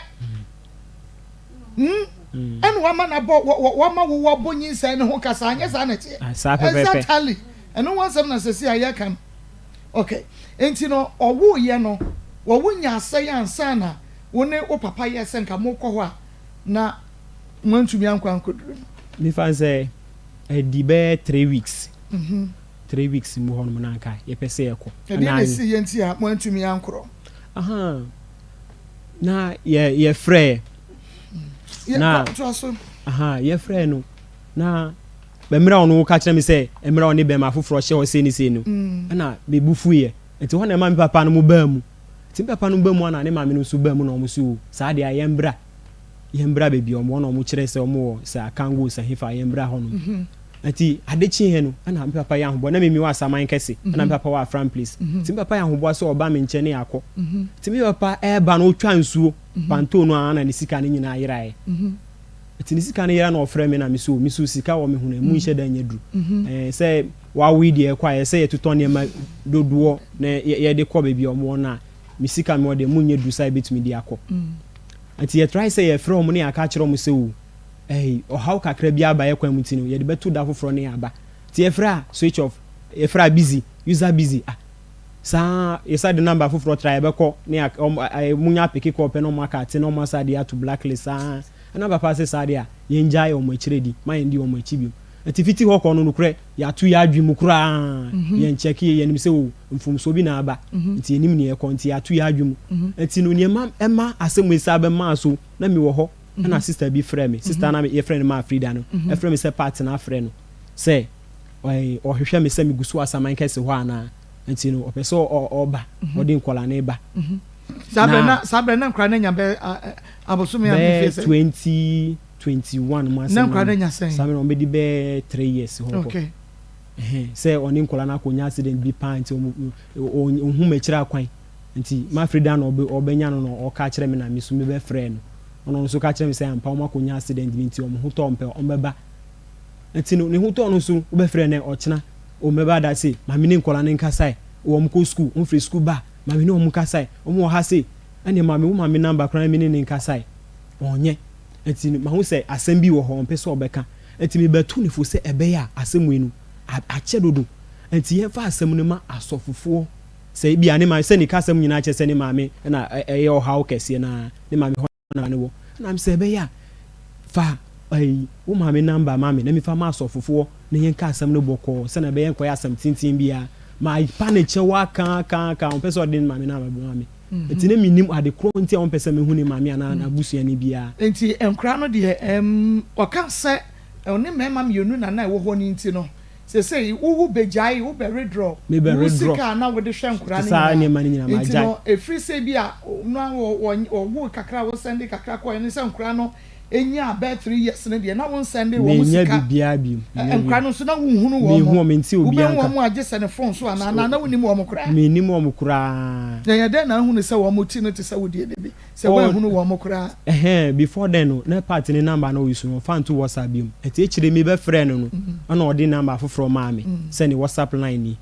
Hmm? Ɛna wama no abɔ, wama wo wabɔ nyinsɛn no ho kasa, anyɛ saa na ɛteɛ? Ah, saa pɛpɛɛpɛ. Exactly. Ɛno ho asɛm na sɛsi a yɛka no. Okay. Nti no, ɔwoeɛ no, wɔwo nya asɛe ansa na wo ne wo papa yɛɛ sɛ nka mokɔ hɔ a, na moantumi ankɔ ankɔduru no. Mefa no sɛ ɛdi bɛyɛ 3 weeks. 3 weeks mu hɔnom na anka yɛpɛ sɛ yɛkɔ. Ɛdeɛn na ɛsiiɛ nti a moantumi ankorɔ? Ahaa. Na yɛ yɛfrɛɛ na aha yɛfrɛɛ no na mmerɛ a ɔno ka kyerɛ me sɛ mmerɛ a ɔne bɛrima foforɔ hyɛ hɔ sei ne sei no mm. ɛna mebu fuiɛ nti hɔ na ɛma me papa no mu baa mu nti me papa no baa mu ana ne maame no nso baa mu na ɔmo so saa deɛ yɛn bra yɛn bra baabi a ɔmo wɔ na ɔmo kyerɛ sɛ ɔmo wɔ sɛ akango sɛ hefa yɛn bra hɔ nom mhm. Nti ade kyeeɛ no ɛna me papa yɛ ahoboa, na me mewɔ Asaman kɛse, ɛna me papa wɔ Afram place. Nti me papa yɛ ahoboa sɛ ɔba me nkyɛn ne yɛakɔ. Nti me papa ɛɛba no ɔtwa nsuo, pantoo no ara na ne sika no nyinaa yeraeɛ. Nti ne sika no yera na ɔfrɛ me na me so, me so sika wɔ me ho no ɛmu nhyɛ da nyɛ duru. Ɛɛ sɛ wawo yi deɛ ɛkɔ a ɛsɛ yɛtotɔ nneɛma dodoɔ na yɛde kɔ baabi a wɔwɔ no a, me sika mewɔ deɛ ɛmu nyɛ duru sɛ yɛbɛtumi de akɔ. Nti yɛ try sɛ yɛfrɛ wɔn na yɛaka akyerɛ wɔn sɛ o, Ɛy, ɔhaw kakra bi aba yɛ kwan mu nti no, yɛde bɛto da foforɔ ne aba. Nti yɛfrɛ a, switch off, yɛfrɛ a busy, user busy, ah, saa yɛsa de number foforɔ tra yɛbɛkɔ ne yɛ, ɔmo, ɛ, ɔmo nya apeke call pɛ na ɔmo aka ate na ɔmo asa de ato blacklist saa. Ɛna papa se saa deɛ a, yɛngyae ɔmo akyire di, ma yɛndi ɔmo akyi bio. Nti fiti hɔ kɔ no, nokorɛ, yɛato yɛn adwene mu koraa, yɛn check yɛ, yɛnim sɛ o, mfomsoɔ bi na aba, nti yɛnim nea ɛkɔ, nti yɛato yɛn adwene mu. Nti no, nea ɛma, ɛma asɛm wei saa bɛmaa so, na mewɔ hɔ, Ɛna sister bi frɛɛ me, sister na yɛfrɛ no Maa Frida no, ɛfrɛ me sɛ Pat na afrɛ no sɛ ɔhwehwɛ me sɛ megu so wɔ Asaman Kɛse hɔ anaa, nti no ɔpɛ sɛ ɔba, ɔde nkwadaa no ba. Saa berɛ na saa berɛ na nkwadaa no anya bɛyɛ abosome a mfeɛ sɛn? Bɛyɛ 2021 mu asɛm na nkwadaa no anya sɛn? Saa berɛ na wɔbɛdi bɛyɛ 3 years hɔ kɔ. Okay. Sɛ ɔne nkwadaa no akɔnya accident bi paa nti ɔnhu m'akyiri akwan. Nti m'afiri da na ɔbɛnya no na ɔka kyerɛ me na me nso mebɛfrɛɛ no. Ɔno nso ka kyerɛ me sɛ ampa wɔn akɔnya accident bi nti wɔn ho tɔ wɔn pɛ wɔn bɛba. Nti no ne ho tɔ no nso wobɛfrɛ no ɔkyena o mɛba da se maame ne nkwadaa no nkasae o wɔn kɔ school wɔn firi school ba a. Ma me ne wɔn nkasae. Wɔn wɔ ha sei. Ɛnneɛ ma me wo maame number koraa na me ne no nkasae. Ɔnyɛ. Nti no, mahu sɛ asɛm bi wɔ hɔ, ɔmpɛ sɛ ɔbɛka. Nti mebɛto no fo sɛ ɛbɛyɛ a asɛm wei no, akyɛ dodo. Nti yɛmfa asɛm no ma asɔfofoɔ. Sɛ ebia ne maame, sɛ ne kasam nyinaa kyerɛ sɛ ne maame na ɛyɛ ɔhaw kɛseɛ no ara, ne maame hɔ na ne wɔ. Ɛna me sɛ ɛbɛyɛ a, fa ɛyi, wo maame number ma me na mefa ma asɔfofoɔ na yɛnka asɛm no bɔkɔɔ sɛnea ɛbɛyɛ nkɔyɛ asɛm tenten biara. Mapa ne kyɛw aka aka aka, ɔmpɛ sɛ ɔde ne maame number bɛma me. Nti na mennim ade korɔ nti a ɔmpɛ sɛ mehu ne maame anaa n'abusuani biara. Nti nkwadaa no deɛ ɛmm ɔka sɛ ɔne mmarima mmienu na na ɛwɔ hɔ no nti no Sesei wo wo begyae wo bɛ redraw wo sika a na wode hwɛ nkora no nyinaa nti no ɛfiri sɛ bi a na wɔ wɔ kakra wo sɛnde kakra kɔɛ ne sɛ nkora no nyaa bɛɛ 3 years no deɛ na wo nsɛnde wɔn sika nkora no nso na wo nhunu wɔn mo wo bɛhu wɔn mo agye sɛ ne phone so anaa na na wo nim wɔn koraa mennim wɔn koraa. Na ɛyɛ dɛn na ahunu sɛ wɔn ti no te sɛ wo deɛ no bi Sɛ woanhunu wɔn koraa. Ɛhɛn, before then no, na Pat ne number na ɔuse no, ɔmfa nto WhatsApp biom. Nti akyire me bɛfrɛɛ no no, ɛna ɔde number foforɔ maa me, sɛ ne WhatsApp line ni.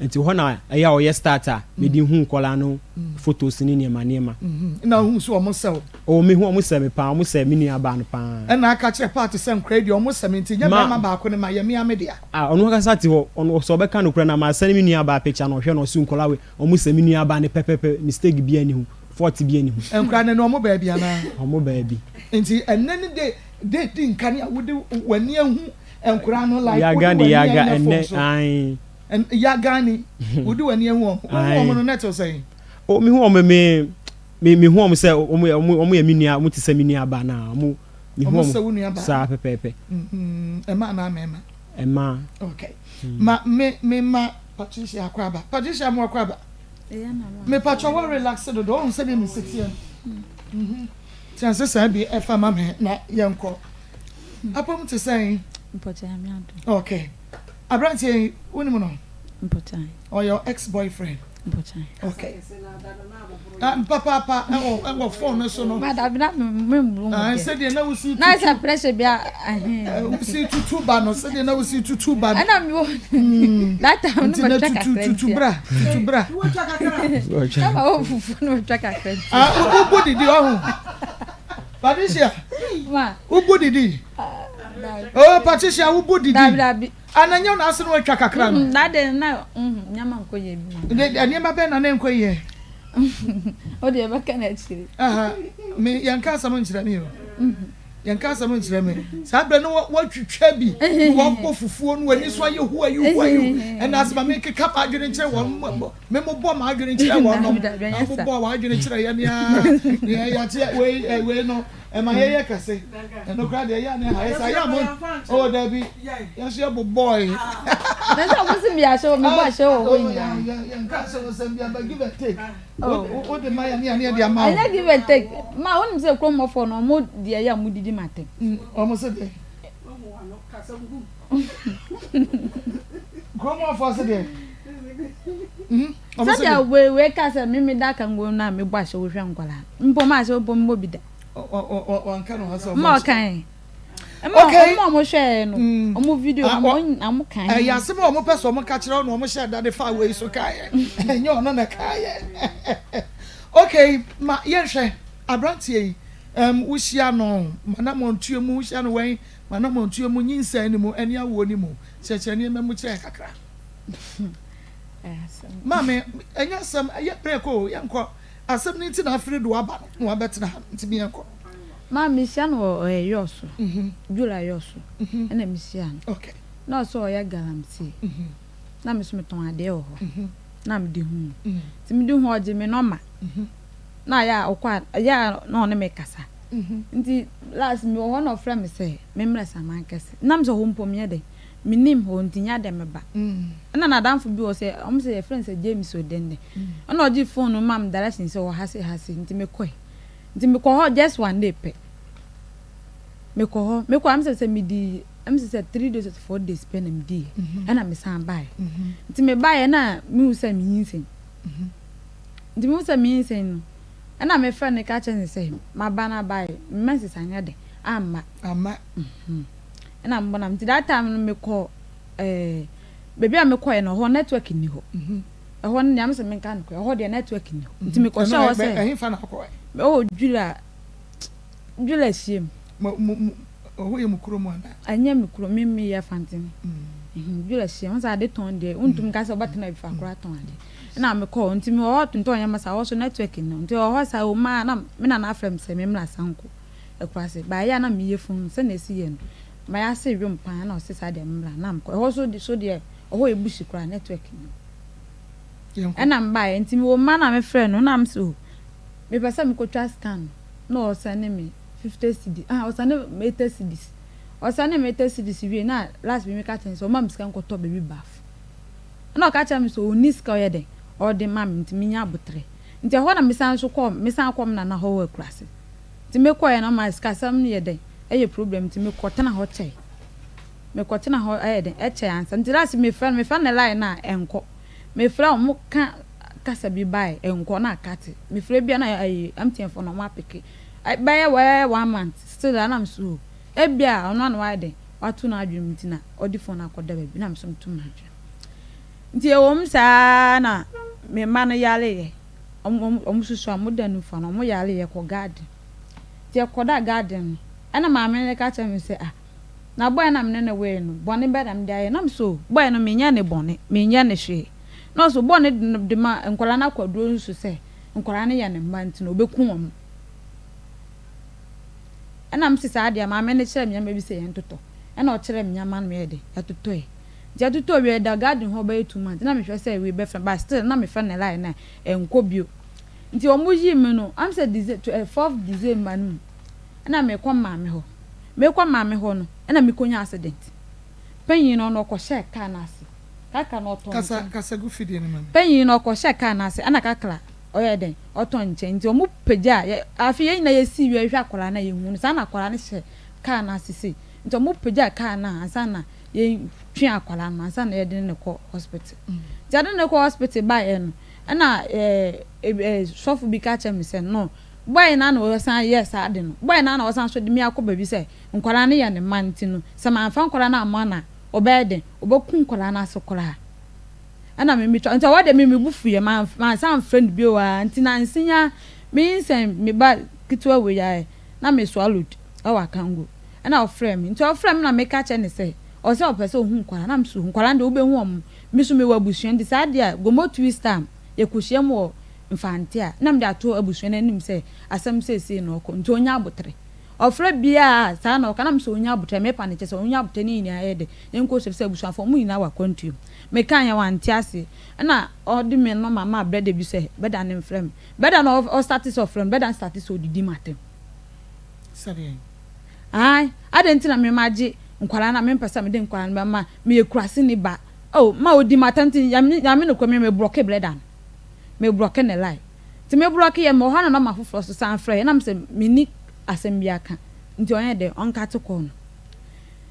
Nti hɔ na ɛyɛ a ɔyɛ start a, mede hu nkwadaa no photos ne nneɛma nneɛma. Ɛna wohuu sɛ wɔn sɛ wo? Oh, mehu wɔn sɛ me paa, wɔn sɛ me nua baa no paa. Ɛna aka kyerɛ Pat sɛ nkwadaa yi deɛ wɔn sɛ me nti nyɛ barima baako no ma, yɛ me ara me dea. Ah, ɔno ankasa te hɔ, ɔno sɛ ɔbɛka nokorɛ no a, masɛne me nua baa picture na ɔhwɛ na ɔse nkwadaa wei, wɔn sɛ me nua baa no pɛpɛpɛ, mistake biara nni ho. Fault bi nni ho. Nkora no ɛnɛ ɔmo baabi anaa? Ɔmo baabi. Nti ɛnɛ ne de de di nka ne a wode w'ani ahu nkora no like wode w'ani ɛnyɛ fon so. Yaga ni wode w'ani ahu wɔn. Wohu wɔn no na ɛte sɛn? O mehu wɔn me me mehu wɔn sɛ wɔn yɛ wɔn yɛ me nua wɔn te sɛ me nua ba na wɔn mehu wɔn saa pɛpɛɛpɛ. Ɛma anaa mɛma? Ɛma. Okay. Ma me me ma Patricia akɔ aba. Patricia mo akɔ aba. Mepakyɛ wo relax dodo wohu sɛdeɛ mesi teɛ no tena ase saa bi ɛfa ma me na yɛnkɔ apam te sɛn okay aberanteɛ yi wonim no ɔyɛ ex boyfriend okay ah, papaapa ɛwɔ ɛwɔ phone no so no sɛdeɛ na wosi tutu na sɛ pressure bi a wosi tutu ba no sɛdeɛ na wosi tutu ba no ɛna mi wɔ that time no ma twa kakra tutu bra tutu bra na ma wɔ fufu no ma twa kakra nti ah wobu didi ɔho Patricia wobu didi oh Patricia wobu didi ananyɛ na ase no atwa kakra no na de na nneɛma nkɔ yie bi ma nneɛma bɛn na ne nkɔ yie o deɛ ɛbɛka no akyire me yɛnka asɛm nkyerɛ me o Yɛnka asɛm nkyerɛ me. Saa berɛ no wɔatwitwa bi, wɔabɔ fufuo no, w'ani so ayɛ huayi huayi. Ɛna asɛm a mekeka m'adwene nkyerɛ wɔn, memobɔ m'adwene nkyerɛ wɔn nom, na mobɔ w'adwene kyerɛ yɛn nea nea yɛate wei wei no, ɛma yɛyɛ kɛse. Ɛno koraa deɛ ɛyɛ a ne ha yɛ saa yɛ a mo, oh dabi, yɛn nso yɛbobɔe. Na sɛ ɔmo se mi ahyɛ wɔ, mebɔ ahyɛ wɔ hɔ nyinaa. Yɛnka asɛm nsɛm bi aba give and take. Wo de ma yɛ ne yɛ de ama wo. Ɛnyɛ give and take. Ma wonim sɛ kurom hɔfoɔ no ɔmo deɛ ɛyɛ a ɔmo didi ma atɛm. Ɔmo se deɛ. Kurom hɔfoɔ se deɛ. Sɛdeɛ wei wei ka sɛ me me da kango no a mebɔ ahyɛ wohwɛ nkwadaa mpo ma ahyɛ mpo mmɔ bi da. Wanka no ha sɛ ɔbɔ ahyɛ. Ma ɔkan. Ɛma Okay. ɔmo a ɔmo hwɛɛ no, Mm. ɔmo video Ah, no, wɔ- ɔmo ɔmo kan. Ɛyɛ asɛm a wɔpɛ sɛ wɔka kyerɛ wo na wɔhyɛ da de faa wei so kaeɛ. Ɛnyɛ ɔno na ɛkaeɛ. Okay, ma yɛnhwɛ aberanteɛ yi. Um, wohyia no m'anammɔntuo mu, wohyia no wɛn m'anammɔntuo mu, nyinsɛn no mu, ɛne awoɔ no mu. Kyerɛkyerɛ nneɛma mu kyerɛ yɛn kakra. Ɛyɛ asɛm. Maame, ɛnyɛ asɛm, ɛyɛ break o, yɛnkɔ. Asɛm no nti na afiri de waba no na wabɛtena ha no nti me yɛnkɔ. Maa mehyia no wɔ ɛɛ Yɔso, Jula Yɔso ɛna mehyia no. Okay. Na ɔsɛ ɔyɛ galamsey. Na me nso metɔn adeɛ wɔ hɔ. Na mede hu no. Nti mede hu ɔgye me nɔma. Na ayɛ a ɔkɔ a ɛyɛ a na ɔne me kasa. Nti last mewɔ hɔ na ɔfrɛ me sɛ memmrɛ Samankɛse. Na mesɛ hɔ mpo menyɛ dɛn. Mennim hɔ nti nyɛ dɛ meba. Ɛna n'adamfo bi wɔ sɛ ɔmo sɛ yɛfrɛ no sɛ James Odende. Ɛna ɔgye phone no maa me direction sɛ wɔ ha sei ha sei nti mekɔe. Nti mekɔ hɔ just one day pɛ. Mekɔ hɔ mekɔ a ɛm sɛ sɛ medi ɛm sɛ sɛ 3 days or 4 days pɛ na mediiɛ. Ɛna mesan baeɛ. Nti mebaeɛ na mehu sɛ menyinsɛn. Nti mehu sɛ menyinsɛn no ɛna mefrɛ no ka kyerɛ no sɛ maba no abaeɛ me menses anyɛ dɛ amma. Amma. Ɛna mebɔ nam nti that time no mekɔ ɛɛ baabi a mekɔɛ no hɔ network nni hɔ. Ɛhɔ no deɛ, mese menka nokorɛ, ɛhɔ deɛ network nni hɔ. Nti mekɔhyɛɛ hɔ sɛ. Ɛhefa na wokɔɛ? Mewɔ Dwira, Dwira hyiam. Mo, mo, mo, ɛhɔ yɛ mo kurom anaa? Ɛnyɛ me kurom, me meyɛ Fantini. Dwira hyiam, wohu sɛ ade tɔn deɛ, wontumi nka sɛ wobɛtena baabi faako atɔn ade. Ɛna mekɔɔ hɔ, nti mewɔ hɔ tontɔn nneɛma saa, ɛhɔ nso network nni hɔ. Nti ɛwɔ hɔ saa, ɛwɔ mu ara na me nana afrɛ me sɛ memmra Sanko akuraase. Baeɛ a na meyɛ funu, sɛdeɛ ɛsi yɛ no, mayɛ ase dwom paa, ɛna ɔse saa deɛ memmra, na mekɔ. Ɛhɔ nso so deɛ, Ɔhɔ yɛ bush koraa network nni hɔ. Ɛna me baeɛ nti mewɔ mma na me frɛ no na me sɛ oh mepɛ sɛ mekɔ twa scan no na ɔsɛne me 50 cedis ah ɔsɛne me 80 cedis ɔsɛne me 80 cedis wie na last bi meka kyerɛ no sɛ ɔma me sika nkɔtɔ baby baff ɛna ɔka kyerɛ me sɛ ɔnni sika ɔyɛ dɛn ɔde ma me nti menya abotrɛ nti ɛhɔ na mesan nso kɔɔ mesan kɔɔ me nana hɔ wɔ akurase nti mekɔɛ na ɔma sikasɛm no yɛ dɛn ɛyɛ problem nti mekɔ tena hɔ kyɛe. Mekɔtena hɔ ɛyɛ den ɛkyɛ ansa nti last mefrɛ no mefrɛ no line no a ɛnkɔ mefrɛ a ɔmo ka kasa bi bae ɛnkɔ na akate mefrɛ bia na ɛyi MTN foɔ no ɔmo apeke bɛyɛ wɛɛ one month still a na me so o ebia ɔno a na wayɛ den wato n'adwene mu nti na ɔde phone no akɔda baabi na me so meto m'adwene nti ɛwɔ mu saa na me mma no yareɛ ɔmo ɔmo susu a ɔmo da nufa no ɔmo yareɛ kɔ garden nti ɛkɔda garden no ɛna maame no ka kyerɛ me sɛ ah Na boy no a me ne no woe no, bɔne bɛn na mede ayɛ no? Na mese, Oh, boy no, menyɛɛ no bɔne, menyɛɛ no hwee. Na ɔse, Bɔne de no de ma nkwadaa no akwaduro nso sɛ nkwadaa no yɛ ne mma nti no, ɔbɛku wɔn. Ɛna mese, Saa deɛ, maame no kyerɛɛ me nneɛma bi sɛ yɛntotɔ. Ɛna ɔkyerɛɛ me nneɛma no meyɛɛ dɛn? Yɛtotɔe. Nti yɛtotɔɔ wieeɛ, ɛda garden hɔ bɛyɛ 2 months, na mehwɛ sɛ wei bɛfrɛ me, but still na mefrɛ no line no a, ɛnkɔ bio. Nti wɔyii me no, am sɛ Dece, 4th December no mu, ɛna mekɔ maame hɔ. Mekɔ maame hɔ no ɛna mekɔ nya accident. Panyin no ɔno ɔkɔ hyɛɛ car no ase. Kakra no ɔtɔ Kasa nkyɛn. kasa gu fidie no ma me. Panyin no ɔkɔ hyɛɛ car no ase ɛna kakra ɔyɛɛ dɛn ɔtɔ nkyɛn nti ɔmo pagyaa yɛ afei yɛn nyinaa yɛsii wia yɛhwɛ akwadaa no a yɛhu no saa na akwadaa no hyɛ car no ase sei nti ɔmo pagyaa car no a ansa na yɛn twe akwadaa no ansa na yɛde no kɔ hospital. Nti yɛde no kɔ hospital baeɛ no ɛna ɛɛ ɛɛ sɔfo bi ka kyerɛ me sɛ no Boy no ara na ɔsan yɛɛ saa ade no. Boy no ara na ɔsan nso de me akɔ baabi sɛ nkwadaa no yɛ ne mma nti no, sɛ mamfa nkwadaa no amma no a, ɔbɛyɛ dɛn? Ɔbɛku nkwadaa no ase koraa. Ɛna me metwa, nti ɛhɔ deɛ me me bo fuiɛ, mansan amfrɛ no bio ara. Nti nansa yi ara, menyinsɛn me ba ketewa wei ara, na me swallowed wɔ Akango. Ɛna ɔfrɛɛ me. Nti ɔfrɛɛ me na meka kyerɛ no sɛ, ɔsɛ ɔpɛ sɛ ɔhu nkwadaa. Na me so, nkwadaa no deɛ wobɛhu wɔn. Me nso mewɔ abusua nti saa adeɛ a, Gomo twist time, yɛkɔhyiam wɔ Mfante a, na mede ato abusua no anim sɛ asɛm seesei na ɔkɔ, nti ɔnya aboterɛ. Ɔfrɛ biara a, saa na ɔka, na mesɛ ɔnya aboterɛ, mepa no kyɛ sɛ ɔnya aboterɛ ne nyinaa yɛ dɛ, yɛnkɔ hyia efisɛ abusuafoɔ ɔmo nyinaa wɔ akwantuo mu. Mekaeɛ wante aseɛ, ɛna ɔde me nɔma maa brɛda bi sɛ brɛda no mfrɛ me. Brɛda no ɔstate sɛ ɔfrɛ me, brɛda no state sɛ ɔdidi m'atɛm. Sɛdeɛn? Ae, adɛn nti na me magye nkwadaa no a mempɛ sɛ mede nkwadaa no bɛma, meyɛ kuraseni ba, oh, ma ɔdi m'atɛm nti Nyame, Nyame nokorɛ me mebrɔke brɛda no. me brɔke ne line nti me brɔke yɛ mewɔ hɔ na nɔma foforɔ so san frɛ yɛ na mesɛ menni asɛm biara ka nti ɔnyɛ dɛ ɔnkate call no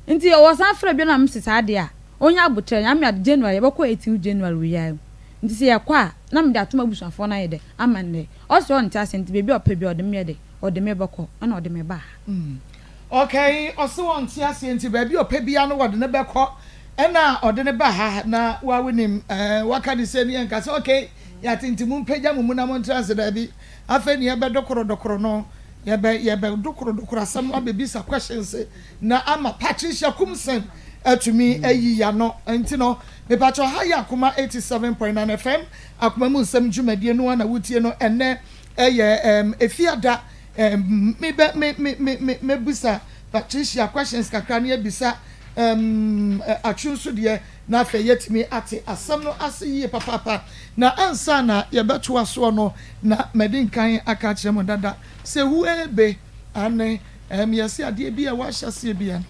nti ɔsan frɛ bio na mese saa deɛ a ɔnya abotrɛ Nyame ade January yɛbɛkɔ 18 January wei ara mu nti sɛ yɛkɔ a na mede ato m'abusuafoɔ no ayɛ dɛ ama nnɛ ɔse ɔnte aseɛ nti baabi a ɔpɛ biara ɔde me yɛ dɛ ɔde me bɛkɔ ɛna ɔde me baa ha. Okay, ɔse ɔnte aseɛ nti baabi a ɔpɛ biara no wɔde no bɛkɔ Ɛna ɔde no ba ha na wa wonim ɛɛ waka ne sei ne yɛnka sɛ okay yɛate nti mompagya mo mu na montra ase daabi afei ne yɛbɛ dokoro dokoro no yɛbɛ yɛbɛ dokoro dokoro asɛm no abɛbisa questions na ama Patricia Kumsen atumi ayi yano nti no mepakyɛ ha yɛ Akoma 87.9 FM Akoma mu nsɛm dwumadie no a na wotie no ɛnɛ ɛyɛ ɛm efiada ɛm mebɛ me me me me mɛbusa Patricia questions kakra ne abisa Ɛmm atwo nso deɛ, na afei yɛatumi ate asɛm no ase yie papaapa. Na ansa na yɛbɛtoa soɔ no, na madi nkan aka akyerɛ mo dada sɛ huebe, aane, ɛmm yɛse adeɛ bi a ɛwɔ ahyɛaseɛ biara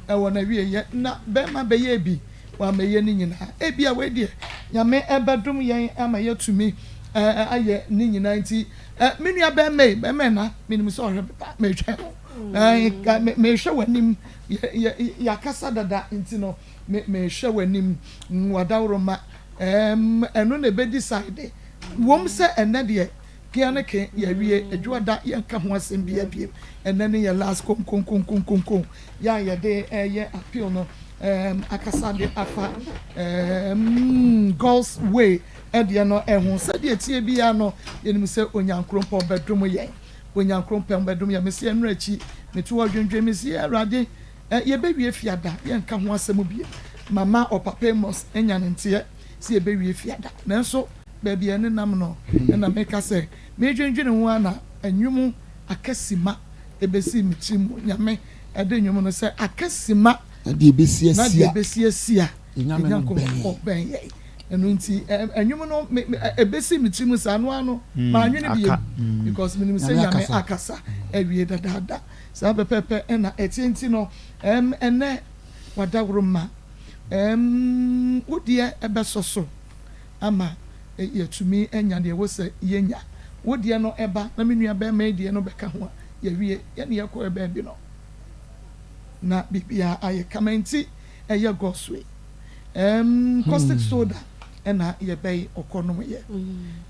no, ɛwɔ n'awieɛ. Na bɛrima bɛyɛɛ bi, wammɛyɛ ne nyinaa. Ebia wei deɛ, Nyame bɛdom yɛn ama yɛatumi ayɛ ne nyinaa nti, me nua bɛrima yi, bɛrima ɛna, menim sɛ ɔhwɛ me paa, metwɛn wo, mehwɛ w'anim. Yɛakasa dada nti no mehwɛ w'anim w'adaworoma ɛno na ɛbɛ decide. Wom sɛ ɛnnɛ deɛ kea ne ke yɛawie adwuada yɛnka ho asɛm biara biem. Ɛnnɛ ne yɛ last konkonkonkonkonkon yɛ a yɛde ɛyɛ appeal no. um, akasa de afa um, God's way ɛdeɛ no ɛho. Sɛdeɛ ɛteɛ biara no, yɛnim sɛ Onyankrompɔn bɛdom yɛn. Onyankrompɔn bɛdom yɛn. Mese ɛno akyi, meto hɔ dwendwen, mese Awurade, eh, yɛbɛwie fiada, yɛnka ho asɛm bie. Mama ɔpapa Amos anya ne nteɛ sɛ yɛbɛwie fiada. Nanso, baabi a ɛnenam no, ɛna meka sɛ, medwendwene ho ara na nnwom akasima ɛbɛsii me tiri mu. Nyame ɛde nnwom no sɛ akasima Na deɛ ɛbɛsi na asi deɛ a, ɛbɛsi asi a, yɛn Nyame no bɛn yɛn. Ɔbɛn yɛn. Ɛno nti, nnwom no, me, me, ɛbɛsii me tiri mu saa no ara no, mannwene bio, Aka. because menim sɛ Nyame Nyame akasa. akasa awie dadaada. Saa pɛpɛɛpɛ ɛna ɛteɛ nti no, ɛm, ɛnnɛ wadaworo ma, ɛm, wo deɛ ɛbɛsɔ so ama yɛatumi anya deɛ ɛwɔ sɛ yɛnya. Wo deɛ no ɛba na me nua barima yi deɛ no bɛka ho a, yɛawie. Yɛne yɛkɔɛ baabi no, na biribiara ayɛ kama nti ɛyɛ God's way. Ɛm, caustic soda ɛna yɛbɛyi ɔkɔ nom yɛ.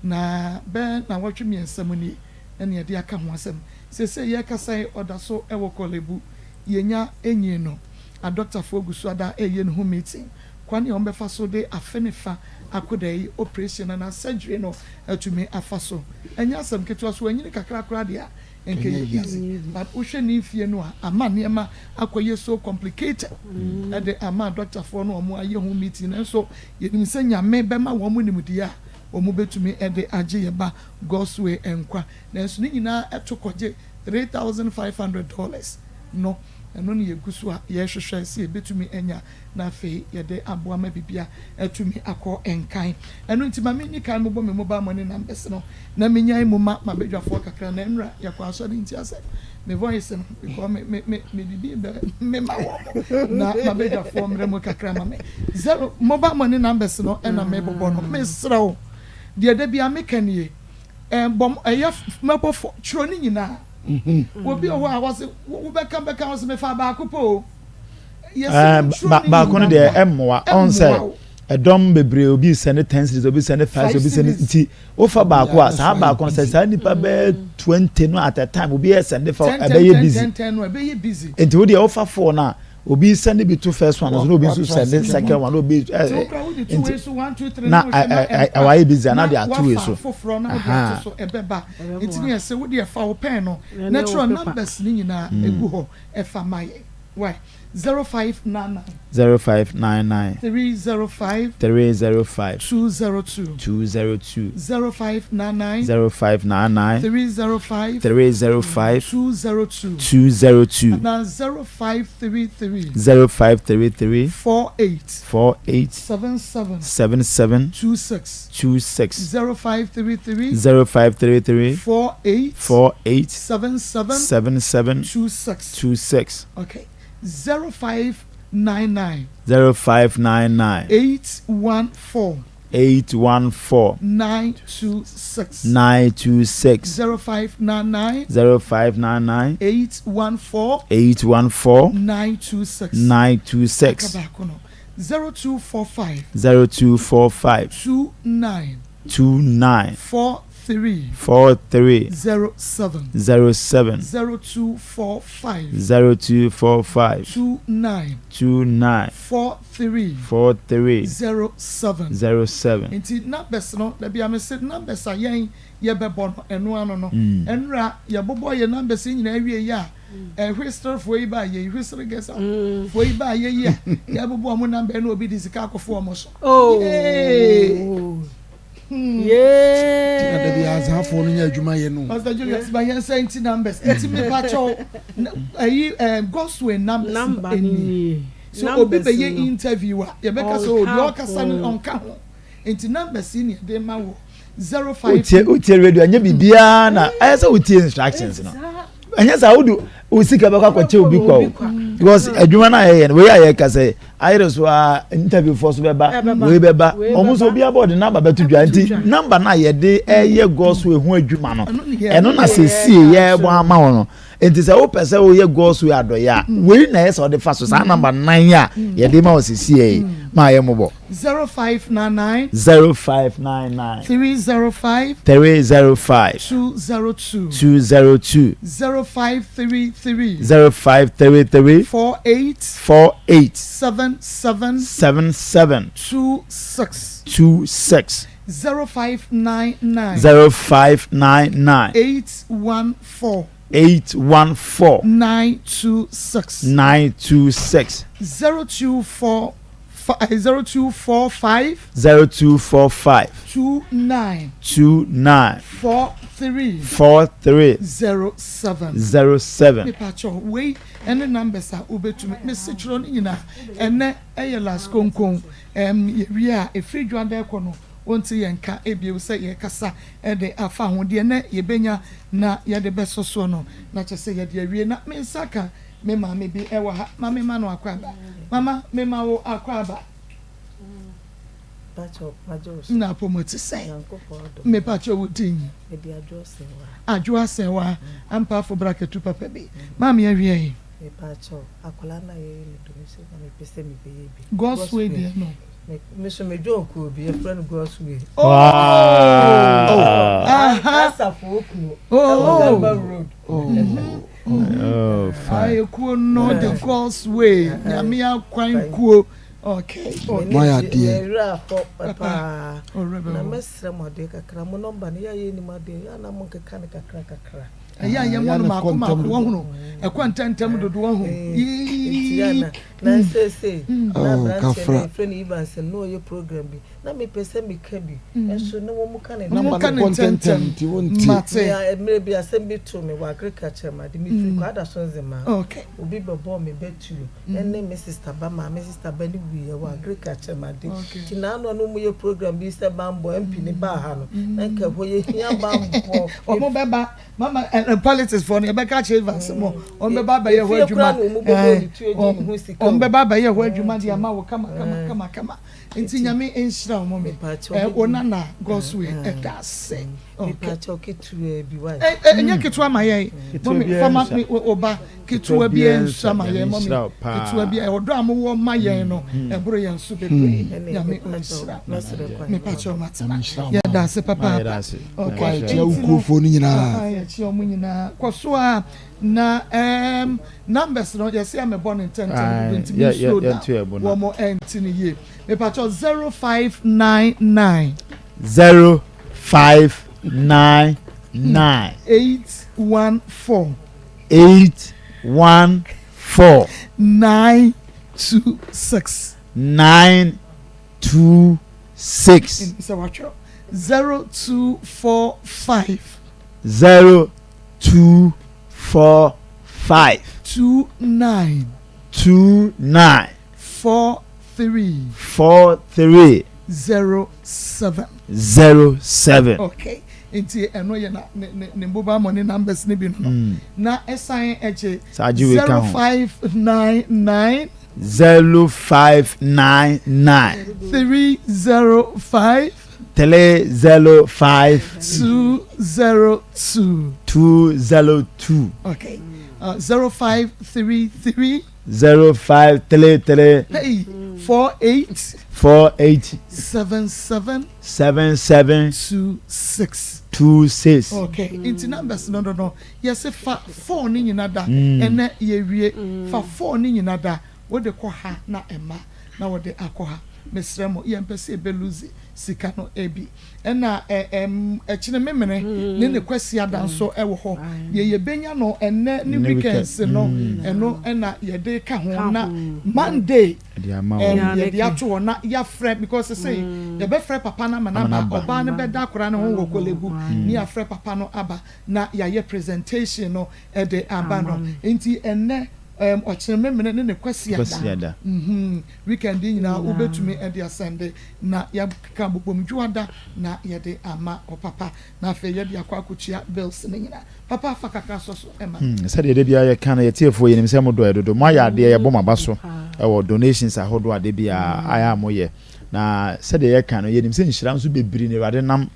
Na bɛɛ nawɔtwe 3 mu nie ɛna yɛde aka ho asɛm. Seesei yɛrekasa yi, ɔda so ɛwɔ Korle Bu. Yɛnya ɛnyie no, adɔktafoɔ gu so ada ɛreyɛ ne ho meeting. Kwan a wɔbɛfa so de afe ne fa akoda yi operation anaa surgery no atumi afa so. Ɛnyɛ asɛm ketewa, so wanyini kakra koraa deɛ a, nka ɛyɛ easy. But wohwɛ ne mfie no a, ama nneɛma akɔyɛ so complicated ɛde ama adɔktafoɔ no wɔn ayɛ ho meeting. Nanso yɛnim sɛ Nyame bɛma wɔn nimdeɛ a wɔn bɛtumi ɛde agye yɛ ba God's way nkwa. Nanso ne nyinaa ɛto kɔgye $3,500 no, ɛno ne yɛgu so a yɛrehwehwɛ sɛ yɛbɛtumi anya na afei yɛde aboa ma bibia atumi akɔ nkan. Ɛno nti ma menni kan mobɔ me mobile money numbers no na menyae mu ma mabadwafoɔ kakra na nnura yɛkɔ asɔre nti asɛ me voice no because me me me me bibi bɛ me ma wɔ mo na mabadwafoɔ mmerɛ mu kakra ma me zero mobile money numbers no ɛna mebobɔ no. Mesrɛ wo deɛ da bia meka nie, ɛbɔ ɛyɛ mɛbɔ fɔ twerɛ ne nyinaa. Obi wɔ hɔ a wɔse wobɛka bɛka wɔse mefa baako po o. Baako no deɛ ɛmmoa ɔn sɛ ɛdɔm bebree, obi sɛne 10 cedis, obi sɛne 5, obi sɛne, nti wofa baako a, saa baako no sɛ saa nipa bɛɛ 20 no at a time obi yɛ sɛne fa, ɛbɛyɛ busy. Nti wo deɛ wofa four no a, obi sɛne bi to first one so na obi nso sɛne second one na obi nti na ɛwɔ ayɛ busy ana de ato wei so. Foforɔ na wode ato so ɛbɛba. Nti ne yɛ sɛ wode ɛfa wo pɛn no na twerɛ numbers ne nyinaa egu hɔ ɛfa ma yɛ. Why 0599. 0599. 305. 305. 202. 202. 0599. 0599. 305. 305. 202. 202. Na 0533. 0533. 48. 48. 77. 77. 26. 26. 0533. 0533. 48. 48. 77. 77. 26. 26. Okay. 0599. 0599. 814. 814. 926. 926. 0599. 0599. 814. 814. 926. 926. Baako no 0245. 0245. 29. 29. 43. 43. 07. 07. 0245. 0245. 29. 29. 43. 43. 07. 07. Nti numbers no dabi a mese numbers a yɛn yɛbɛbɔ no ɛno ano no, ɛnura yɛbobɔ yɛ numbers yi nyinaa wie yi a, ɛhwesrefoɔ yi ba yɛ hwesre gɛsa foɔ yi ba yɛ yi a yɛbobɔ ɔmo number na obi de sika akɔfo ɔmo so. Yay! Na dabi azafoɔ no nyɛ adwuma yɛ no. Pastor Julius ba yɛn nsa nti numbers nti mepa kyɛw ɛyi God's way numbers Number ɛni nie. so obi Numbers bɛyɛ no. interview a yɛbɛka sɛ o deɛ Ɔnka ɔkasa no ho. ɔnka ho, nti numbers yi ni yɛde ma wɔ 05. Wotie radio, ɛnyɛ biribiara na ɛyɛ sɛ wotie instructions no. Ɛnyɛ sɛ wode wo sika bɛkɔ akɔkyɛ obi kwa o, because adwuma no a yɛyɛ no, wei a yɛka sɛ ayere so a interview foɔ so bɛba, wei bɛba, ɔmo nso obi abɔ ɔde number bɛto dwa. Nti number no a yɛde ɛyɛ God's way ho adwuma no, ɛno na sɛsie yɛbɔ ama wo no. Nti sɛ wopɛ sɛ woyɛ God's way adɔyɛ a, wei na ɛyɛ sɛ ɔde fa so saa number nan a yɛde ma wo sɛsie yi ma yɛ mobɔ. 0599. 0599. 305. 305. 202. 202. 0533. 0533. 48. 48. 77. 77. 26. 26. 0599. 0599. 814. 814. 926. 926. 024. 0245. 0245. 29. 29. 43. 43. 07. 07. Mepakyɛw, wei ɛne numbers a wobɛtumi mese kyerɛ no nyinaa. Ɛnɛ ɛyɛ last konkon. Yɛwie a, ɛfiri dwada ɛkɔ no, wonte yɛn nka ebio sɛ yɛkasa ɛde afa ho deɛ nɛ yɛbɛnya na yɛde bɛsɔ soɔ no, na kyerɛ sɛ yɛde awie. Na me nsa ka me maame bi ɛwɔ ha. Ma me ma no akɔ aba. Mama, me ma wo akɔ aba. Na apɔmu te sɛ? Mepakyɛ, wo din? Adwo Asɛwa. Ampaafo brakatu papa bi. Maame, awie yi. Mepakyɛw, akwadaa no a yɛyɛ no donation na mepɛ sɛ mebɛyɛ bi. God's Way deɛ no. Me so medwo nkuo bi, yɛfrɛ no God's Way. Oh! Aha! Asafo okuo. Ɛwɔ Gamba Road. Oh, fine. Ayɛ kuo no the God's Way. Nyame akwan kuo. Okay. Mo ayɛ adeɛ. Mmerɛ afɔ paa. Na mɛsrɛ mo adeɛ kakra. Mo nɔmba no yɛayɛ anim adeɛ. Yɛ ana mo nkeka no kakra kakra. Ɛyɛ a yɛmmɔ no maako maako, wɔhono ɛkɔ ntɛntɛm dodo wɔho. Nti ana na seesei na Oh, aberanteɛ no kafra. yɛfrɛ no Evans no na ɔyɛ program bi na mepɛ sɛ meka bi nso ne wɔn mu ka ne Wɔn Namba ka no ne bɔ ntɛntɛm ntɛntɛm. nti wontie. Mate. Nea mmerɛ bi asɛm bi too me wɔ agriculture mu ade mefiri Kwada so Nzema. Obi bɛbɔɔ me bɛtuo ɛne me sister ba, maame sister ba ne wuiɛ wɔ agriculture mu ade. Nti naano no mu yɛ program bi sɛ bambɔ MP ne baa ha no, na nka ɛhɔ yɛhia bambɔ. Wɔn bɛba, mama. Ɛ politics fɔ no, yɛbɛka kyerɛ Evans mo, wɔn bɛba abɛyɛ hɔ Efie koraa adwuma. na wɔn bɛbɔ ne tuo gye ne ho sika Wɔn o. bɛba abɛyɛ hɔ adwuma de ama wo kama kama kama kama. Nti Nyame nhyira wɔn mi. Mepakyɛw, Ɛ me wɔn nana God's Way ɛda ase. Okay. Mepakyɛw, ketewa bi wa. Ɛ ɛ ɛnyɛ ketewa ma yɛn. Ketewa mɔmi biara fama nsa. mi ɔba ketewa Ketewa bi biara nsa ma nsa. yɛn Nyame mɔmi. nhyira wo paa. Ketewa bi ɔdɔ a mowɔ ma yɛn no ɛboro yɛn so bebree. Ɛne Nyame mepakyɛw, nhyira. mɛsrɛ kwan. Mepakyɛw, matena. Nyame nhyira wo. Yɛda ase Ma papaapa. yɛda ase. Okay. Yɛkyia wo kuofoɔ no nyinaa. Ah, yɛkyia ɔmo nyinaa. Kɔ so a na numbers no yɛsɛ yɛ mebɔ ne ntɛntɛm dodo nti mi slow down. Yɛnto yɛ bo na. Wɔn mo ɛnti ne yie. Mepakyɛw, 0599. 0599. 814. 814. 926. 926. Sɛ watwerɛ, 0245. 0245. 29. 29. 43. 43. 07. 07. Okay, nti ɛno yɛ na ne mobile money numbers ne bi no na ɛsan ɛgye. Saa agye wei ka zero ho. 599. 0599. 305. 305. 202. 202. Okay, 0533. 0533. Hey, 48. 48. 77. 77. 26. 26. Okay, nti numbers no yɛsɛ fa phone ne nyina da. Ɛnɛ yɛwie, fa phone ne nyina da, wode kɔ ha na ɛma na wɔde akɔ ha. Mesrɛ mo, yɛmpɛ sɛ yɛbɛlose sika no ebi. Ɛna ɛ ɛm ɛkyinɛ memene ne kwasi ada nso ɛwɔ hɔ. Deɛ yɛbɛnya no ɛnɛ ne Ne weekends weekend. no, ɛno ɛna yɛde ka ho na Monday Ɛde ama wo. Yɛde ato hɔ na yɛafrɛ because sɛ yɛbɛfrɛ papa no ama Ama no aba. n'aba. Ɔbaa no bɛda akwaraa no ho wɔ Korle Bu ne yɛafrɛ papa no aba na yɛayɛ presentation no ɛde aba no. Nti ɛnɛ ɔkyerɛ memene ne kwasi Kwasi ada. ada. Weekend yi nyinaa wobɛtumi ɛde asɛnde na yɛkeka bobom dwoada na yɛde ama ɔpapa na afei yɛde akɔ akɔtua bills no nyinaa. Papa, afa kakra sɔ so ɛma. Sɛdeɛ da biara yɛka no, yɛtiefoɔ, yɛnim sɛ modɔ yɛ dodo. Moayɛ adeɛ, yɛbɔ mo aba so ɛwɔ donations ahodoɔ ade biara ayɛ a moyɛ. Na sɛdeɛ yɛka no, yɛnim sɛ nhyira nso bebree na Awurade nam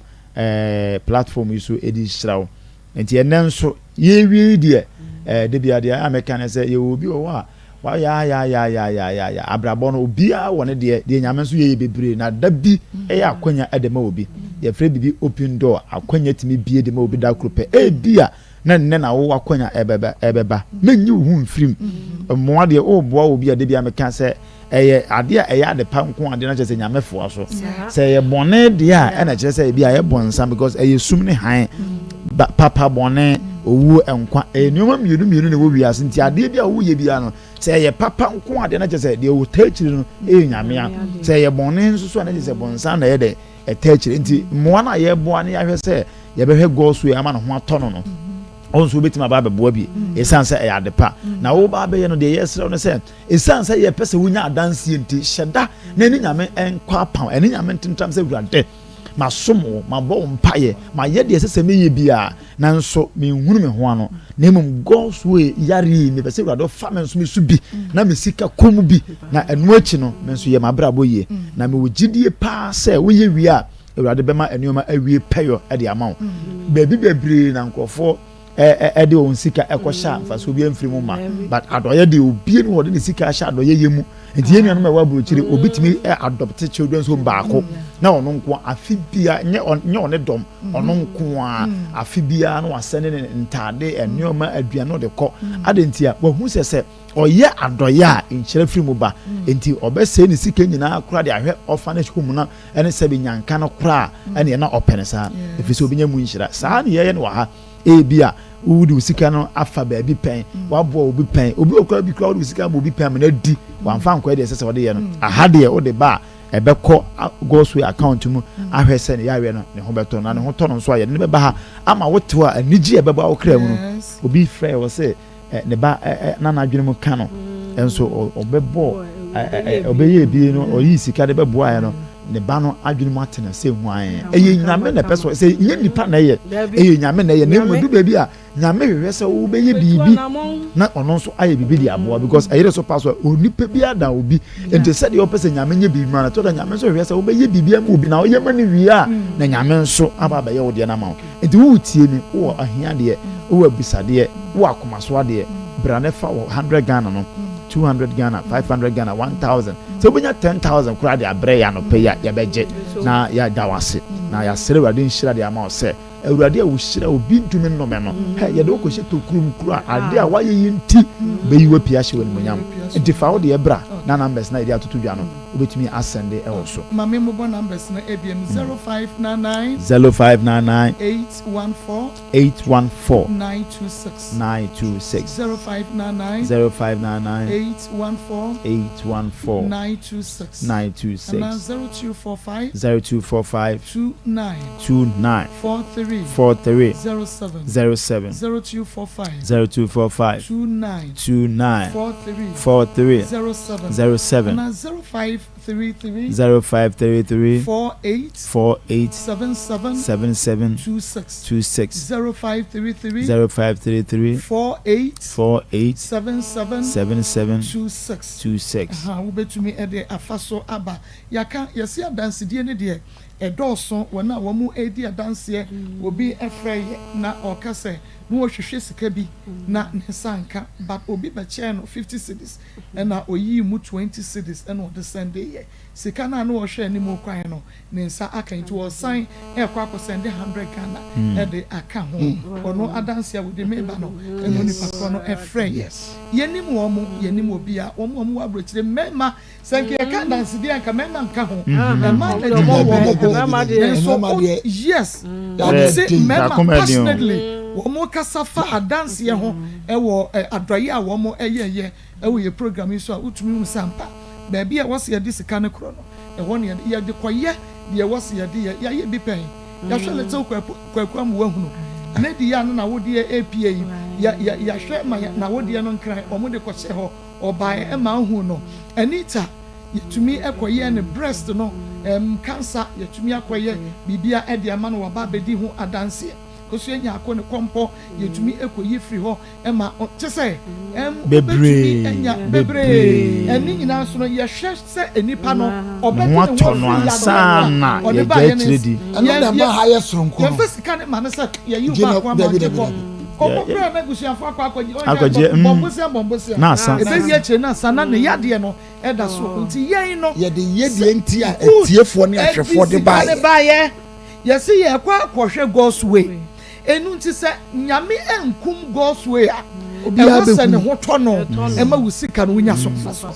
platform yi so ɛde hyira wo. Nti ɛnɛ nso yɛwie yi deɛ, da biara deɛ a mɛka ne sɛ yɛwɔ obi wɔ hɔ a wayɛ ayɛ abrabɔ no, obiara wɔ ne deɛ. Deɛ Nyame nso yɛyɛ bebree na da bi ɛyɛ akwanya ɛde ma obi. Yɛfrɛ biribi open door. Akwanya tumi bie de ma obi da koro pɛ. Ebi a Na nnɛ na wo w'akwanya ɛbɛba ɛbɛba. Mennyi wo ho mfiri mu. Mmoa deɛ woboa obi a da biara meka sɛ ɛyɛ adeɛ a ɛyɛ ade pa nko adeɛ na kyerɛ sɛ Nyame foa so. Sɛ ɛyɛ bɔne deɛ a ɛna kyerɛ sɛ ebi a ɛyɛ bɔnsam because ɛyɛ sum ne hann, ba papa bɔne, owuo nkwa. Ɛyɛ nneɛma mmienu mmienu na ɛwɔ wiase nti adeɛ bi a woyɛ biara no sɛ ɛyɛ papa nko adeɛ na kyerɛ sɛ deɛ ɔtaa akyire no ɛyɛ Nyame a. Sɛ ɛyɛ bɔne nso so a na kyerɛ sɛ bɔnsam na ɛyɛ dɛ ɛtaa akyire. Nti mmoa no a yɛboa ne yɛahwɛ sɛ yɛbɛhwɛ God's way ama ne ho atɔ no no, ɔno nso wobɛtumi aba abɛboa bi ɛsiane sɛ ɛyɛ ade pa na woba abɛyɛ no. Deɛ yɛsrɛ no sɛ ɛsiane sɛ yɛpɛ sɛ wonya adanseɛ nti, hyɛ da na ɛne Nyame nkɔ apam, ɛne Nyame ntentam sɛ, Awurade, masom wo, mabɔ wo mpayɛ, mayɛ deɛ ɛsɛ sɛ meyɛ biara, nanso menhunu me ho ano, na mmom God's way yare yi, mepɛ sɛ Awurade ɔfa me nso me so bi na me sika kɔ mu bi, na ɛno akyi no me nso yɛ m'abrabɔ yie. Na mewɔ gyidie paa sɛ woyɛ wie a, Awurade bɛma nneɛma awie pɛyɔ de ama wo. Baabi bebree na nkurɔfoɔ ɛde wɔn sika ɛkɔhyɛ a mfasoɔ bi amfiri mu ma, but adɔyɛ deɛ, obie no wɔde ne sika ahyɛ adɔyɛ yɛ mu. Nti yɛn nuanom a ɛwɔ aburokyire, obi tumi adopt children's home baako na ɔno nko afe bia, nyɛ ɔne dɔm, ɔno nko a afe bia na wasɛne ne ntaade, nneɛma, aduane ɔde kɔ ade. Nti a wahu sɛ ɔyɛ adɔyɛ a nhyira firi mu ba, nti ɔbɛsɛe ne sika nyinaa koraa de ahwɛ orphanage home na ɛne sɛbi nyanka no koraa ɛne ɛna ɔpɛ ne saa, ɛfiri sɛ obinya mu nhyira. Saa ne yɛyɛ no wɔ ha. Ebi a wode wo sika no afa baabi pɛn, waboa obi pɛn, obi okura bi kura, wode wo sika ama obi pɛn ama no adi, wamfa nkɔyɛ deɛ ɛsɛ sɛ wɔde yɛ no. Aha deɛ, wode ba a, ɛbɛkɔ God's way account mu ahwɛ sɛ ne yareɛ no ne ho bɛtɔ, na ne ho tɔ no nso a, yɛde ne bɛba ha ama wote hɔ a, anigye a ɛbɛba wo kra mu no. Obi frɛ wɔ sɛ ne ba na n'adwene mu ka no nso, ɔbɛbɔ ɔbɛyɛ ebie no, ɔyi sika de bɛboa yɛ no, ne ba no adwene mu atena sɛ huan. Ɛyɛ Nyame na ɛpɛ so sɛ nyɛ nipa na ɛyɛ, ɛyɛ Nyame na ɛyɛ. Na emu du baabi a Nyame hwehwɛ sɛ wobɛyɛ biribi na ɔno nso ayɛ biribi de aboa, because ɛyere so pa so a onipa bi ada obi. Nti sɛdeɛ ɔpɛ sɛ Nyame nyɛ biribi ma no, tɔ da Nyame nso hwehwɛ sɛ wobɛyɛ biribi ama obi na ɔyɛ ma no wie a, na Nyame nso aba abɛyɛ wo deɛ no ama wo. Nti woretie mi, wowɔ ahiadeɛ, wowɔ abisadeɛ, wowɔ akomaso adeɛ, bra ne fa wɔ 100 Ghana no, 200 Ghana, 500 Ghana, 1000, sɛ wobɛnya 10,000 koraa de abrɛ yɛ anɔpɛ yi a, yɛbɛgye na yɛada wo ase na yɛasrɛ Awurade nhyira de ama wo sɛ Awurade a wohyira obi ntumi nnome no. Hɛ, yɛde wo kɔhyɛ tokurom kuro a, ade a woayɛ yi nti bɛyi wo apue ahyɛ wo animuonyam. Nti fa wo deɛ bra na numbers no a yɛde atoto dwa no, wobɛtumi asɛnde wɔ so. Ma me mmobɔ numbers no ebiem, 0599. 0599. 814. 814. 926. 926. 0599. 0599. 814. 814. 926. 926. Anaa 0245. 0245. 29. 29. 43. 43. 07. 07. 0245. 0245. 29. 29. 43. 43. 07. 07. Anaa 0533. 0533. 48. 48. 77. 77. 26. 26. 0533. 0533. 48. 48. 77. 77. 26. 26. Aha, wobɛtumi de afa so aba. Yɛaka yɛsi adansedie no deɛ ɛdɔɔso, wɔn a wɔn redi adanseɛ. Obi frɛ yɛ na ɔka sɛ na wɔhwehwɛ sika bi na ne nsa nka, but obi bɛkyɛɛ no 50 cedis ɛna oyii mu 20 cedis ɛna ɔde sɛnde yɛ sika no a na ɔhwɛ anim kwan no, ne nsa aka, nti ɔsan ɛkɔ akɔsɛnde 100 Ghana ɛde aka ho. Ɔno adanseɛ a wɔde meba no ɛna onipa korɔ no ɛfrɛ yɛ. Yɛnim wɔn mo, yɛnim obi a wɔn wɔ aburokyire, mmarima sɛ nka yɛka adansedeɛ a, nka mmarima nka ho, mmaa na gyina wɔn ho nso. Yes, wɔn se mmarima passionately wɔn kasa fa adanseɛ ho ɛwɔ adɔeɛ a wɔn ɛyɛyɛ ɛwɔ yɛ program yi so a, wotumi hu sampa baabi a wɔsi yɛde sika no korɔ no, ɛhɔ ne yɛde kɔyɛ deɛ wɔsi yɛde yɛ. Yɛayɛ bi pɛn, yɛahwɛ little Kwaku amu wahunu ne di yɛ ano na awodeɛ epie yi, yɛ yɛ yɛahwɛ ma n'awodeɛ no nkran, wɔn de kɔhyɛ hɔ, ɔbaa ɛma ahu no. Anita, yɛtumi ɛkɔyɛ ne breast no cancer, yɛtumi akɔyɛ biribia ɛde ama no, waba abɛdi ho adanseɛ. Kosua nyaako ne kɔmpɔ, yɛtumi ɛkɔyi firi hɔ ɛma kyɛ sɛ Bebree, wobɛtumi anya bebree. Ɛne nyinaa nso no, yɛhwɛ sɛ nipa no ɔbɛde ne ho ne atɔ ho no afiri ansa yadeɛ na no a ɔde yɛgya baeɛ no akyire di. Ɛno na ɛma ha yɛ soronko no. Yɛmfa sika ne ma no sɛ yɛyi Gye na- baako ama dabi, gye dabi, kɔ dabi. ɔmo kura na abusuafo akɔ akɔgye. Akɔgye, bɔnbosia bɔnbosia Na asa. Ebewie akyire na asa na ne yadeɛ no ɛda so, nti yɛn no Yɛde yɛ deɛ nti a atiefoɔ ne ahwɛfoɔ de sika ne baeɛ. Baeɛ yɛsi yɛkɔ akɔhwɛ God's way. Ɛno nti sɛ Nyame ankum God's way a, ɛwɔ sɛ ne ho tɔ no ɛma wo sika no wonya so mfasoɔ.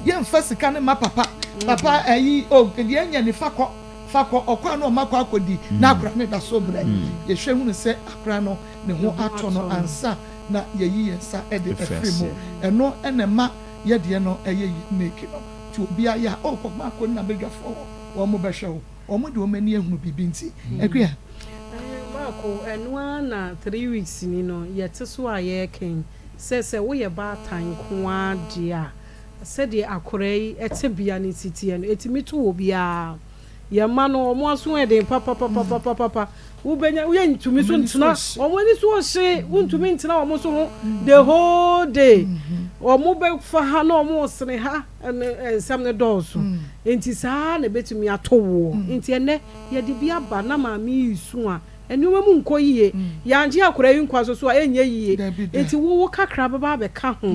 Yɛmfa sika no mma papa, papa ayi oh deɛ ɛnyɛ ne fa kɔ, fa kɔ, ɔkɔ a na ɔma kɔ akɔdi na akora no da so brɛ. Yɛhwɛ hunu sɛ akora no ne ho atɔ no ansa na yɛyi yɛn nsa de afiri mu. Ɛno na ɛma yɛdeɛ no yɛ unique no. Nti obiara yɛ a oh kɔ ma akɔ nna badwafoɔ hɔ, wɔn bɛhwɛ wo. Wɔn de wɔn ani ahunu biribi nti. Akua. Ɛɛ Marko, ɛno ara na 3 weeks ni no yɛte so a yɛreka yi, sɛ sɛ woyɛ baatan nko ara deɛ a, sɛdeɛ akwadaa yi tebea no si teɛ no, ɛtumi to obiara. Yɛn mma no, wɔn aso yɛ den papapapapapa. Wobɛnya, yɛntumi so ntena, wɔn ani so ɔhye, wontumi ntena wɔn so ho the whole day. Wɔn bɛfa ha na wɔn resene ha, ɛno nsɛm no dɔɔso. Nti saa na ɛbɛtumi ato woɔ. Nti ɛnnɛ, yɛde bi aba na maame yi resu a, nneɛma mu nkɔ yie. Yɛangye akwadaa yi nkwa so so a, ɛnyɛ yie. Nti wo wo kakra bɛba abɛka ho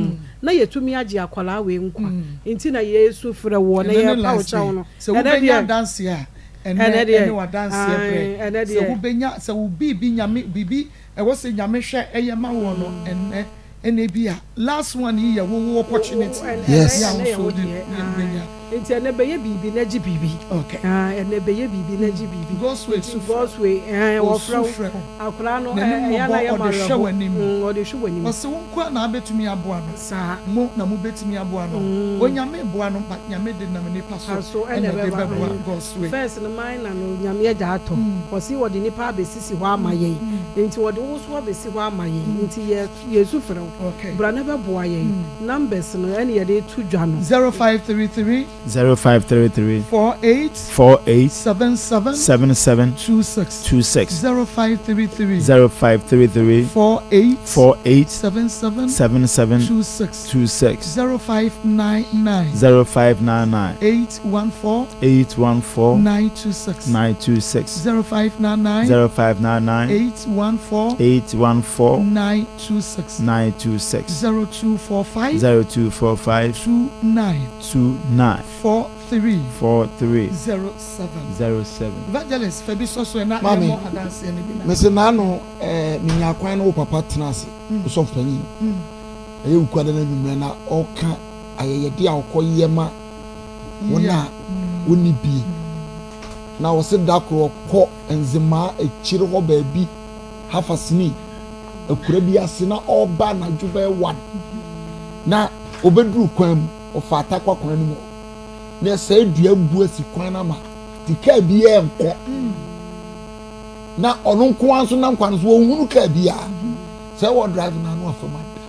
na yɛtumi agye akwadaa wei nkwa. Nti na yɛresu frɛ woɔ na yɛrepa wo kyɛw no. Sɛ wobɛnya adanseɛ a, ɛnnɛ ɛne w'adanseɛ berɛ. Sɛ wobɛnya, sɛ wo biribi Nyame, biribi ɛwɔ sɛ Nyame hwɛ ɛyɛ ma woɔ no, ɛnnɛ ɛna ebi a last one yi yɛ wo wo opportunity. Yes. Yɛ a wo nso wode wobɛnya. Nti ɛnnɛ bɛyɛ biribi na gye biribi. Okay. Ɛnnɛ bɛyɛ biribi na gye biribi. God's way su frɛ. God's way, ɛɛ wɔfrɛ wo. Akwadaa no ɛyɛ na yɛ ma ɔde hwɛ w'anim. Ɔde hwɛ w'anim. Ɔse wo nkoa na abɛtumi aboa no. Saa. Mo na mobɛtumi aboa no. Onyame boa no but Nyame de nam nipa so ɛna ɛde bɛboa God's way. First no mine na no Nyame agya atɔ. Ɔse ɔde nipa abɛsisi hɔ ama yɛn. Nti ɔde wo nso abɛsi hɔ ama yɛn. Nti yɛ yɛsu frɛ wo. Bra na bɛboa yɛn. Numbers no ɛne yɛde to dwa no. 0533. 0533. 48. 48. 77. 77. 26. 26. 0533. 0533. 48. 48. 77. 77. 26. 26. 0599. 0599. 814. 814. 926. 926. 0599. 0599. 814. 814. 926. 926. 0245. 0245. 29. 29. 43. 43. 07. 07. Evangelist Fabi Soso na Maame, yɛmmɔ adanseɛ no bi na. mese naano eh, menya kwan ne wo papa tena ase, osɔfo panyin. Ɛyɛ Wukuada no anwummerɛ na ɔka ayɛyɛde a ɔkɔyɛ ma wɔn a wɔnni bie. Na ɔse da koro ɔkɔ Nzemaa akyire hɔ baabi, Hafasini, akura bi ase na ɔreba anadwo bɛyɛ one. Na ɔbɛduru kwan mu, ɔfa Atakwa kwan no mu hɔ. Na ɛsɛe dua bu asi kwan no ama nti kaa biara nkɔ. Na ɔno nko ara nso nam kwan no so, ɔnhunu kaa biara. Sɛ wɔ drive no ano afam ada.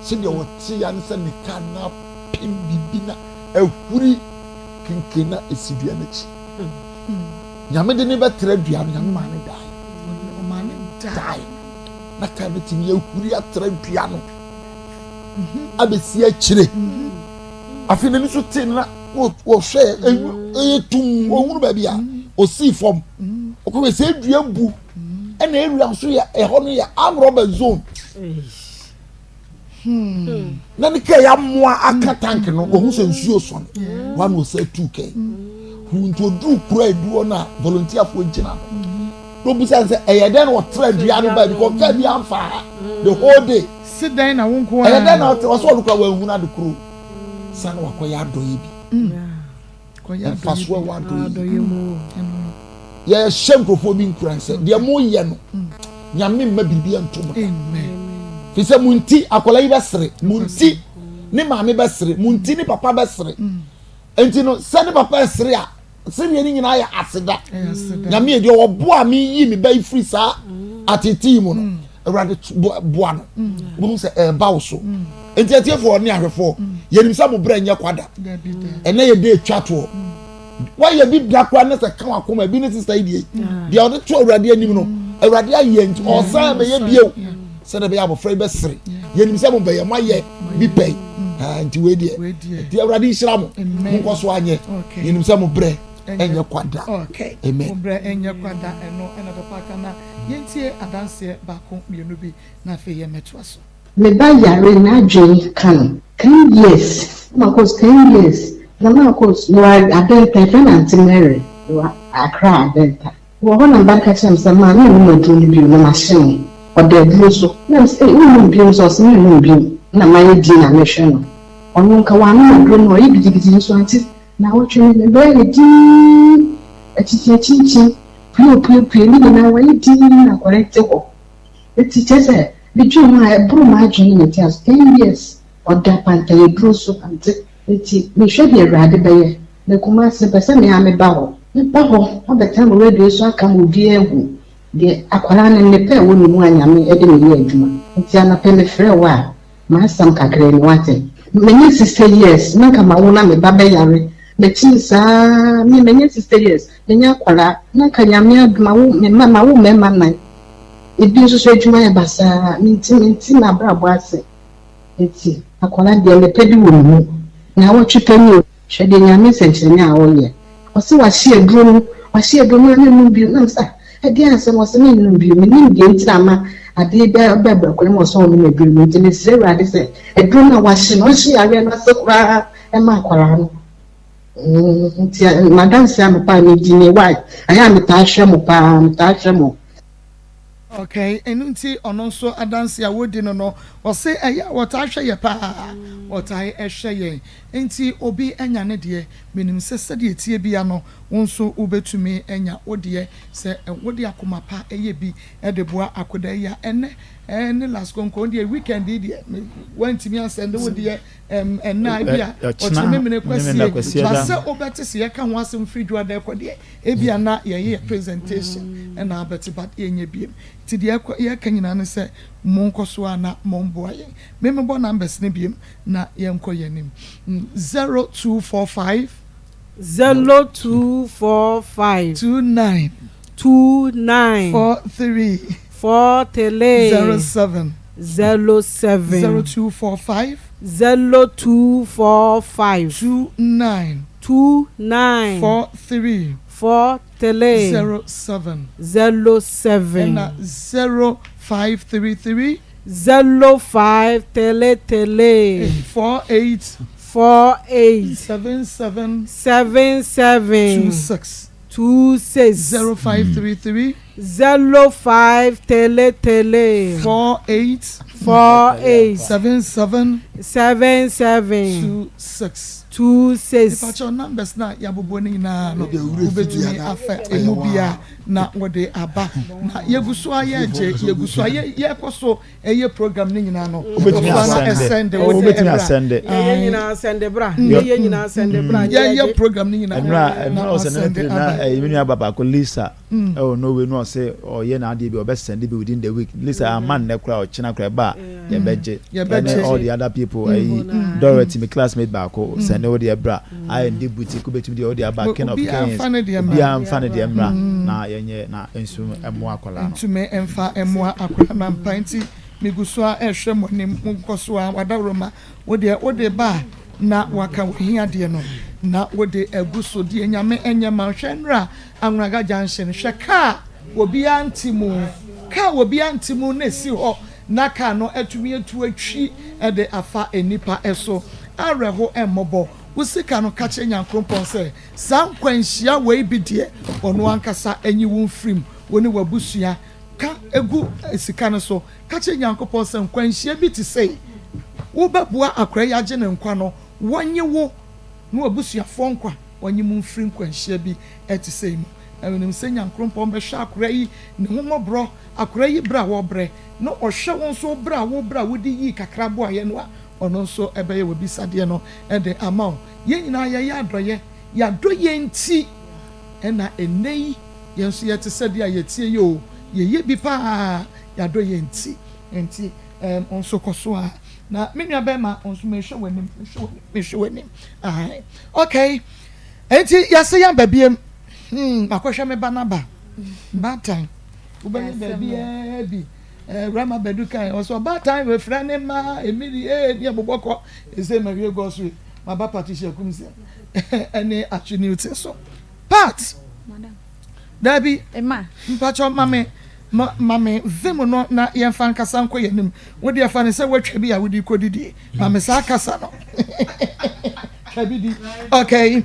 Sɛdeɛ ɔte ya ne sɛ ne kaa no apem biribi na ahuri kenken na ɛsi dua no akyi. Nyame de ne bɛtra dua no, Nyame maa ne dae. Ɔmaa ne dae. Na kaa no tumi ahuri atra dua no abɛsi akyire. Afei n'ani so tee no na wɔhwɛ ɛyɛ tum ɔhunu baabi a ɔsii fam. Ɔkɔhwɛ sɛ dua bu ɛna area nso yɛ ɛhɔ no yɛ armed robber zone. Na ne kaa yɛ amoa aka tank no wɔhu sɛ nsuo sɔne wɔn na ɔsɛ tu kɛn hu nti oduru kura edu hɔ na volunteerfoɔ gyina no na obisa sɛ ɛyɛ dɛn na ɔtra dua no baabi kɔ kaa bi anfa ha the whole day Si dɛn na wo nko ɛyɛ dɛn na ɔte ɔsɛ ɔno kura wɔn ehun ade koro san wakɔyɛ adɔyɛ bi mfasoɔ ɛwɔ adɔyɛ mu yɛhyɛ nkurɔfoɔ bi nkuran sɛ deɛ moyɛ no Nyame mma biribi nto mo da fi sɛ mo nti akwadaa yi bɛsere mo nti ne maame bɛsere mo nti ne papa bɛsere nti no sɛ ne papa ɛsere a sereɛ no nyinaa yɛ aseda Nyame yɛ deɛ ɔboa me yi me ba yi firi saa atetee mu no Awurade boa no wobɛhu sɛ ɛreba wo so nti atiefoɔ ne ahwɛfoɔ yɛnim sɛ mo berɛ nyɛ kwada ɛnɛ yɛ de atwa toɔ wayɛ bi da koraa ne sɛ ka wakoma ebi ne sista yi deɛ deɛ ɔde to Awurade anim no Awurade ayɛ nti ɔsan bɛyɛ bio sɛdeɛ bɛyɛ abɔfra yi bɛsere yɛnim sɛ mo bɛyɛ mo ayɛ bi pɛi nti wei deɛ nti Awurade nhyira mo monkɔ so anyɛ yɛnim sɛ mo brɛ ɛnyɛ kwada. Amen. Mo brɛ ɛnyɛ kwada ɛno ɛna papa aka na yɛntie adanseɛ baako mmienu bi na afei yɛmmɛtoa so. Me ba yare n'adwen ka no 10 years na makɔ 10 years na makɔ mewɔ Adenta yɛfrɛ no Aunty Mary mewɔ Accra Adenta. Wɔ hɔ na me ba no ka kyerɛɛ me sɛ, 'Ma mennom aduro no bio na mahye no. Ɔda aduro so. Na mese, 'Ei, wonnom bio nso? Ɔse, Mennom bio. Na mayɛ dinn na mehwɛ no. Ɔno nka wannom aduro no, ɔyɛ gidigidi nso ante. Naawɔtwe no, me ba ayɛ dinn, akyikyi akyinkyin, pue opuepue, ne nyinaa wayɛ dinn na akwadaa yi te hɔ. Enti kyerɛ sɛ, medwene ho a, ɛboro m'adwene ne me nteaso. Ten years, ɔda pantayɛduro so ante. Enti mehwɛ deɛ Awurade bɛyɛ. Me Kumasi, mepɛ sɛ me ara meba hɔ. Meba hɔ abɛtena mo radio so aka ma obiara ahu deɛ akwadaa no nnepa a ɛwɔ ne mu a Nyame de no yɛ adwuma. Nti anɔpa yi mefrɛɛ wo a, m'asɛm kakra ni, woate? Manya 60 years, na nka mawo na me ba bɛyare. Makyini saa, me manya 60 years, menya akwadaa, na nka Nyame adom mawo me mma, mawo mmarima nnan. Ebi nso so adwuma yɛ basaa, mente mente m'abrabɔ ase. Nti akwadaa deɛ nnepa bi wɔ ne mu. Naawɔtwe pɛ ni o. Hwɛ deɛ Nyame nsɛnkyerɛnne a ɔyɛ. Ɔse wahye aduro no, wahye aduro no a mennom bio. Na mese ah ɛdeɛn asɛm, ɔse mennom bio. Mennim deɛ nti na ama adeɛ bi aba abura mu a ɔsɛ ɔnom aduro no. Nti mesrɛ Awurade sɛ aduro no a wahye no, ɔnhye yareɛ no ase koraa mma akwadaa no. Mm, nti m'adanseɛ anɔpa a medi nie, why? Ayɛ a metaa hwɛ mo paa, metaa hwɛ mo. Okay, ɛno nti ɔno nso adanse a wɔdi no no, ɔse ɛyɛ a wɔtaa hwɛ yɛ paa, wɔtaa hwɛ yɛn. Nti obi anya ne deɛ, menim sɛ sɛdeɛ ɛteɛ bia no, wo nso wobɛtumi anya wo deɛ, sɛ wode akoma pa yɛ bi de boa akodaa yi a, ɛnnɛ ne last konko deɛ, weekend yi deɛ, woantumi ansɛnde wo deɛ ɛnnɛ a, ebia ɔkyena memene kwasie, ba sɛ wobɛte sɛ yɛka ho asɛm firi dwoada ɛkɔ deɛ, Ebia na yɛyɛ yɛ presentation na abɛte but yɛnyɛ biom. Nti deɛ yɛka nyinaa ne sɛ monkɔ so ara na momboa yɛn. Me mebɔ numbers no biom na yɛnkɔ yɛn anim. 0245. 0245. 29. 29. 43. 43. 07. 07. 0245. 0245. 29. 29. 43. 43. 07. 07. Ɛna 0533. 0533. 48. 48. 77. 77. 26. 26. 0533. 0533. 48. 48. 77. 77. 26. 26. Mepakyɛw numbers no a yɛabobɔ no nyinaa no wobɛtumi afa ɛmu bia na wɔde aba na yɛgu so a yɛgye yɛgu so a yɛkɔ so ɛyɛ program no nyinaa no wobɛtumi asɛnde wobɛtumi asɛnde yɛyɛ nyinaa sɛnde bra yɛyɛ nyinaa sɛnde bra yɛyɛ program no nyinaa ɛnura ɛnura ɔsɛ ne tiri na ɛyɛ mi nua ba baako Lisa ɛwɔ Norway no ɔsɛ ɔyɛ n'adeɛ bi ɔbɛ sɛnde bi within the week Lisa ama nnɛ koraa ɔkyena koraa ɛba a yɛbɛgye ɛne all the other people ɛyi Dorothy mi classmate baako sɛnde wo deɛ bra IND boutique wobɛtumi deɛ wode aba King of Kings obiara mfa ne deɛ mmra na yɛnyɛ na nsu mmoa akwadaa no. Ntumi mfa mmoa akwadaa no ampa nti megu so ara rehwɛ mo anim monkɔ so ara wadaworoma wo deɛ wode ba a na waka w'ahiadeɛ no na wode agu so deɛ Nyame nyɛ ma wo hwɛ nnora Anwraga junction hwɛ kaa obiara nte mu kaa obiara nte mu na esi hɔ na kaa no atumi atu atwi de afa nnipa so. Awerɛho mmɔbɔ. Wo sika no, ka kyerɛ Nyankrompɔn sɛ, saa nkwanhyia wei bi deɛ, ɔno ankasa nyi wo mfiri mu, wo ne w'abusua. Ka gu sika no so. Ka kyerɛ Nyankopɔn sɛ, nkwanhyia bi te sei, wobɛboa akora yi agye ne nkwa no, wɔnye wo ne w'abusuafoɔ nkwa, wɔnye mo mfiri nkwanhyia bi te sei mu. Na menim sɛ Nyankrompɔn bɛhwɛ akora yi ne ho mmɔborɔ, akora yi brɛ a wɔbrɛ, na ɔhwɛ wo nso wo brɛ a wobrɛ a wode yii kakra boaeɛ no a, ɔno nso bɛyɛ w'abisadeɛ no de ama wo. Yɛn nyinaa yɛyɛ adɔeɛ. Yɛn adɔeɛ nti na ɛnnɛ yi yɛn nso yɛte sɛ deɛ yɛteɛ yi o. Yɛyɛ bi pa ara, yɛn adɔeɛ nti. Nti wo nso kɔ so ara. Na me nua bɛrima, wo nso mehwɛ w'anim, mehwɛ w'anim, mehwɛ w'anim. Ae. Okay. Nti yɛase yɛn aba biem. Hmm, makɔhwɛ me ba no aba. Baatan. Wobɛnya baabiara bi. Eh, Rama Badu kan, ɔsɛ ɔbaatan refrɛ ne mma, Emily, eh, ne ɛbobɔ kɔ. Ɛsɛ ma wie gɔ so yi, maba Patricia Kumsɛ, ɛne Atwe Newton so. Pat! Daabi, mpakyɛ ma me, ma, ma me vim no na yɛmfa nkasa nkɔ yɛn anim. Wo deɛ fa ne sɛ woatwa bi a wode kɔdidi. Ma me saa kasa no. Twa bi di. Okay.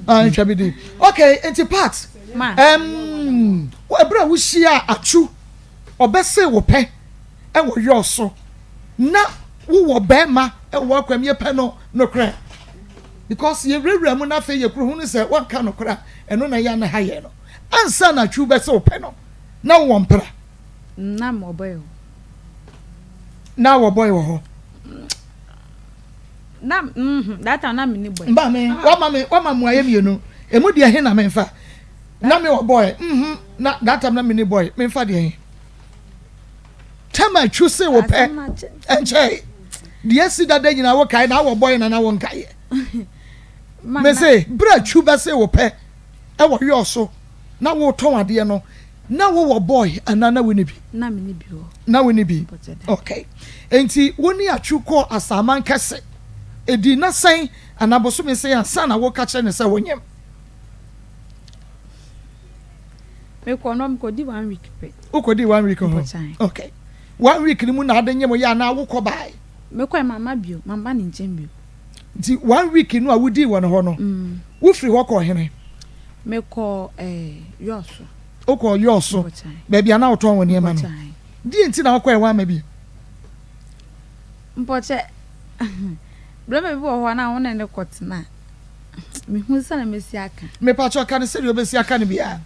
Ah, twa bi di. Okay, nti Pat. Ma. Um, Ɛberɛ a wohyiaa Atsu, ɔbɛsee wo pɛ wɔ yɔɔ so, na wowɔ bɛɛma wɔ w'akwam, yɛpɛ no nokorɛ because yɛwurawura mu na afei yɛkuro hunu sɛ woanka nokorɛ a, ɛno na ɛyɛ a na ɛha yɛn no. Ansa na Atsu bɛse wo pɛ no, na wowɔ mpra? Na mewɔ bɔe wɔ hɔ. Na wɔ bɔe wɔ hɔ? Na mm that time na menni bɔe. Maame, wama me, wama mmuaeɛ mmienu, ɛmu deɛ he na memfa? Na me wɔ boy mhm na that time na me ni boy me nfa deɛ he tɛma twu se wo pɛ ɛnkyɛe deɛ asi dada nyinaa wo kae na awɔ boy na na wo nkaeɛ me se berɛ twu bɛ se wo pɛ ɛwɔ yɔɔ so na wo tɔn adeɛ no na wo wɔ boy anaa na wo ni bi na me ni bi wɔ na wo ni bi okay enti wo ni atwu kɔ asaman kɛse edi na sɛn anaa bosome sɛn ansa na wo ka kyerɛ ne sɛ wo nyem. Mekɔ no mekɔdi one week pɛ. Wokɔdi one week hɔ? Okay. One week no mu na ade nye mo yɛ anaa wokɔ bae? Mekɔe mamma bio, mamma ne nkyɛn bio. Nti one week no a wodii wɔ ne hɔ no, mm. wofiri hɔ kɔɔ hene? Mekɔɔ eh, Yɔɔso. Wokɔɔ Yɔɔso, baabi a na wotɔn wɔ nneɛma no. Deɛ nti na wokɔɛ woamma bio? Mpɔkyɛ, berɛ bi wɔ hɔ a na wo ne ne kɔtena. Mehu sɛnea mesi aka. Mepakyɛw ka no sɛdeɛ wobɛsi aka no biara.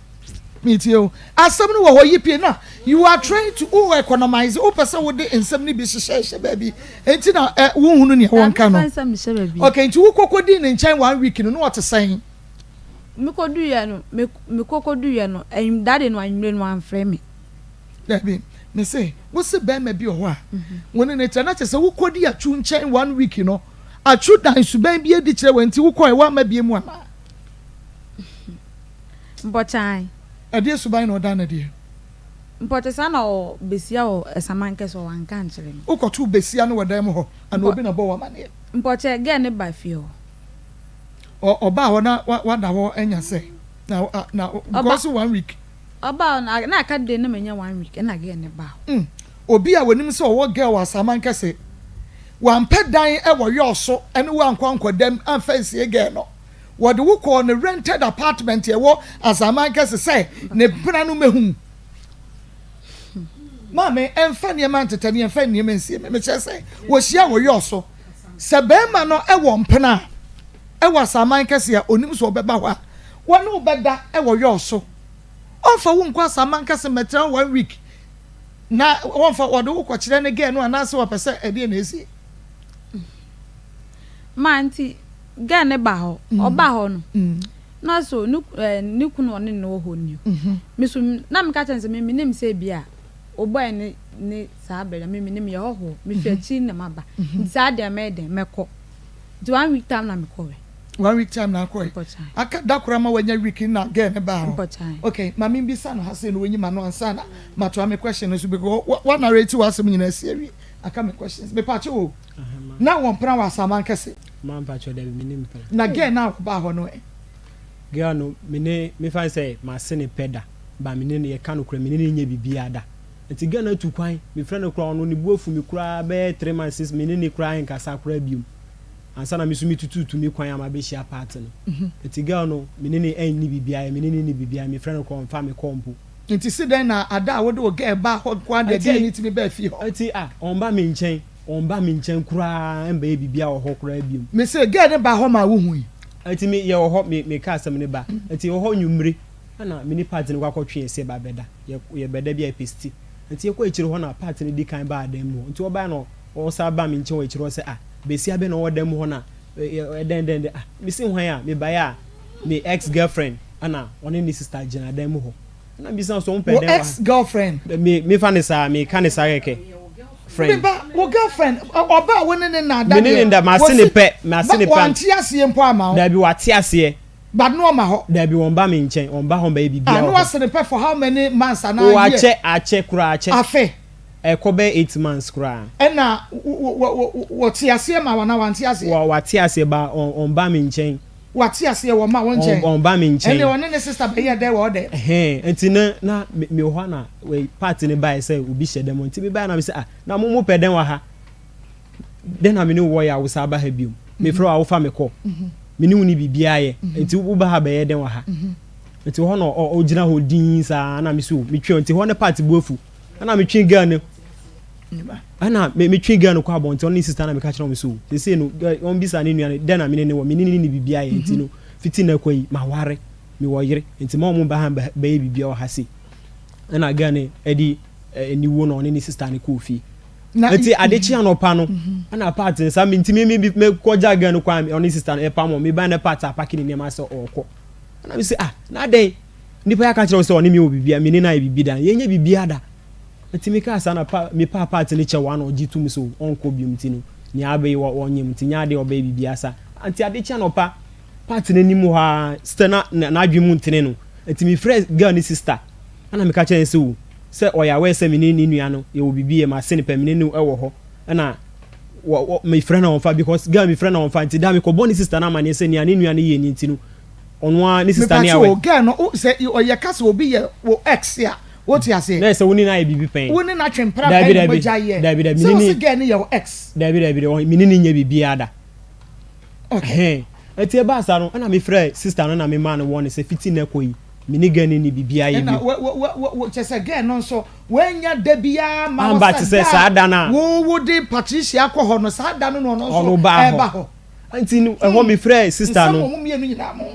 Metie o. Asɛm no wɔ hɔ yi pii na you are trying to wo economize wopɛ sɛ wode nsɛm no bi hyehyɛhyɛ baabi nti na ɛ wonhunu nea wɔnka no. Okay, nti wokɔkɔdii ne nkyɛn one week no na ɔte sɛn? Mekɔduiɛ no, mekɔkɔduiɛ no, that day no anwummerɛ no wamfrɛ me. Dabi, mese wo se bɛrima bi wɔ hɔ a wo ne no tra na kyerɛ sɛ wokɔdi Atsu nkyɛn one week no, Atsu dan suban bi adi kyerɛ wo nti wokɔe woamma bie mu anaa? Mpɔkyan. Ɛdeɛ suban na ɔdan no adiɛ? Mpɔkyɛ saa na ɔwɔ besia wɔ Ɛsamankɛse hɔ wanka ankyerɛ me. Wokɔtoo besia no wɔ dan mu hɔ anaa obi na ɔbɔɔ wo amaneɛ? Mpɔkyɛ girl no ba fie hɔ. Ɔ ɔbaa hɔ na wada hɔ anya sɛ na na because one week. Ɔbaa hɔ no na aka day na manya one week ɛna girl no baa hɔ. Mm obi a onim sɛ ɔwɔ girl wɔ Asaman kɛse wampɛ dan wɔ yɔɔ so ne wo ankɔ ankɔ dam amfa ansie girl no wɔde wo kɔɔ ne rented apartment ɛwɔ Asaman kɛse sɛ ne mpena no mɛhu Maame ɛmfa nneɛma ntetɛ ne ɛmfa nneɛma nsie me mekyerɛ sɛ wɔhyia wɔ yɔɔ so sɛ bɛrima no ɛwɔ mpena a ɛwɔ Asaman kɛse a onim sɛ ɔbɛba hɔ a wɔne wo bɛda ɛwɔ yɔɔ so Ɔmfa wo nkɔ asaman kɛse mmɛtena hɔ one week na wɔmfa wɔde wo kɔkyerɛ ne girl no anaasɛ wɔpɛ sɛ ɛdeɛ na ɛsie. Ma nti girl no ba hɔ ɔba hɔ no na so ne eh, ne kunu ɔne no wɔ hɔ ni me so na meka kyerɛ no sɛ me menim sɛ bi a wobɔɛ ne ne saa bɛrɛ me menim yɛ hɔhoɔ mefi akyiri na maba nti saa deɛ mɛyɛ dɛn mɛkɔ nti one week time na mekɔɛ. One week time na akɔe. Aka da koro ama wanya week na girl ne baa hɔ. Okay, ma me bisa no ha sei na wanyi m'ano ansa na matoa me question no so because wa narrate w'asɛm nyinaa asi awie. Aka me questions. Me pakyɛ o. Na wɔn mpena wɔ asaman kɛse. Ma mpakyɛ dabi me ne mpena. Na girl na ɔbaa hɔ no ɛ. Girl no me ne me fa sɛ ma se ne pɛ da ba me ne no yɛ ka no kora me ne no nyɛ biribiara da. Nti girl no atu kwan me frɛ no kora ɔno ne bu afu me koraa bɛyɛ 3 months 6 me ne ne koraa nkasa koraa biom. Ansa na me nso metutuutu me kwan a mabɛhyia party no. Nti girl no, me ne no anni biribiara yɛ, me ne no nni biribiara, mefrɛ no koraa ɔmfa me call mpo. Nti se dɛn na ada a wode wo girl baa hɔ nko ara deɛ girl no tumi baa fie hɔ? Nti ah, ɔmba me nkyɛn, ɔmba me nkyɛn koraa ɛmbɛyɛ biribiara wɔ hɔ koraa biom. Me se girl no baa hɔ maa wohui? Nti me yɛwɔ hɔ, me meka asɛm no ba, nti yɛwɔ hɔ nwummere ɛna me ne party no kɔ akɔtwe yɛn se yɛba abɛda, yɛ yɛbɛda bi a yɛpɛ sti. Nti yɛkɔ akyire hɔ na party no di kan baa dan mu hɔ, nti ɔbaeɛ na Ɔsan baa me nkyɛn wɔ akyire hɔ sɛ, Ah, basia bɛn na ɔwɔ dan mu hɔ na ɛdɛn dɛn dɛn. Ah, mese hwan a? Mebaeɛ a, me ex girlfriend ɛna ɔne ne sister gyina dan mu hɔ. Ɛna mebisa no sɛ wɔn pɛ Wo dɛn wɔ ha? ex girlfriend? Me, mefa ne saa, meka ne saa kɛkɛ. Friend. Me ba, wo girlfriend, ɔba a wo ne ne nna ada Me ne deɛ, ne nda, mase ne wɔsi, pɛ, mase ba, ne pɛ. wante aseɛ mpo ama wo. Dabi, wate aseɛ. But na ɔma hɔ. Dabi, wɔn ba me nkyɛn, wɔn ba hɔ mbɛyɛ Ah, biribiara na wɔ hɔ. wase ne pɛ for how many months anaa Oh, year? akyɛ, akyɛ koraa, akyɛ. Afe. Ɛkɔ bɛyɛ 8 months koraa. Ɛna wɔte aseɛ ma wo anaa wante aseɛ? Wɔ wate aseɛ ba ɔnba me nkyɛn. Wate aseɛ wɔ ma wo nkyɛn? Ɔnba me nkyɛn. Ɛnna ɔne ne sister bɛyɛ dɛ wɔ ɔdɛ? Ɛhɛn nti na na me wɔ hɔ na party no baeɛ sɛ obi hyɛ dɛm nti me baeɛ na me sɛ ah na mo mo pɛ dɛn wɔ ha? Dɛn na me ne wo wɔ yɛ a wo san ba ha biom? Me frɛ wo a wo fa me kɔ. Me ne wo ni biribiara yɛ nti wo ba ha bɛyɛ dɛn wɔ ha? Nti hɔ na ɔgyina hɔ dinn saa na me so metwe nti hɔ ne part bu afu ɛna metwe girl no ɛna metwe girl no kɔ abɔnten ɔne ne sister na meka kyerɛ wɔn so sese no wɔn bisa ne nua no dɛn na mene ne wɔ mene ne ne biribi ayɛ nti no fiti na kɔ yi ma ware me wɔ yere nti ma wɔn ba ha bɛyɛ biribi wɔ ha se ɛna girl no ɛde aniwuo na ɔne ne sister no kɔɔ fie nti ade kye anɔpa no ɛna part nsa mi nti mi mi mi kɔgya girl no kwan ɔne sister no ɛpam wɔn mi ba ne part apaki ne nneɛma sɛ ɔɔkɔ. Ɛna me se ah na adɛn nipa yi aka kyerɛ wo sɛ ɔne me wɔ biribi me ne no ayɛ biribi da yɛnyɛ biribiara da nti me kaa saa na pa me paa part no kyɛw ana ɔgye tom sɛ ɔnkɔ biom nti no nea abɛyi wɔ ɔnyem nti nyɛ adeɛ ɔbɛyɛ biribiara sa nti ade kye anɔpa part no anim hɔ a sister na n'adwene mu ntene no nti me frɛ girl ne sister ɛna meka kyerɛ no sɛ o sɛ ɔyɛ aware sɛ me ne ne nua no yɛwɔ biribi yɛ ma se ne pɛ me ne no ɛwɔ hɔ ɛna wɔ wɔ mefrɛ na ɔmfa because girl mefrɛ na ɔmfa nti da mekɔbɔ ne sister no amaneɛ sɛ nea ne nua no yɛ ni nti no ɔno ara ne sister ne awɛ. Mepatwo girl no wo sɛ ɔyɛ ka sɛ obi yɛ wo ex a wote aseɛ. Na yɛ sɛ wo ne no ayɛ biribi pɛn. Wo ne no atwe mpena pɛn na moagya yɛ. Dabi dabi sɛ wo se girl no yɛ wo ex. Dabi dabi dabi me ne no nyɛ biribiara da. Okay. Ɛti ɛbaa saa no ɛna mefrɛ sister no na memaa no warning sɛ fiti nnɛ kɔ yi me ne girl no nni biribiara yɛ bio. Ɛna wo wo wo kyɛ sɛ girl no nso Wannya da biara amma hɔ Amba te sɛ sɛ saa da da no a a wo wode Patricia akɔ hɔ no, saa da no na ɔno nso ɔno baa reba hɔ. hɔ. Nti no, ɛhɔ mefrɛɛ sister Nsɛm no. wɔ mo mmienu nyinaa mo mo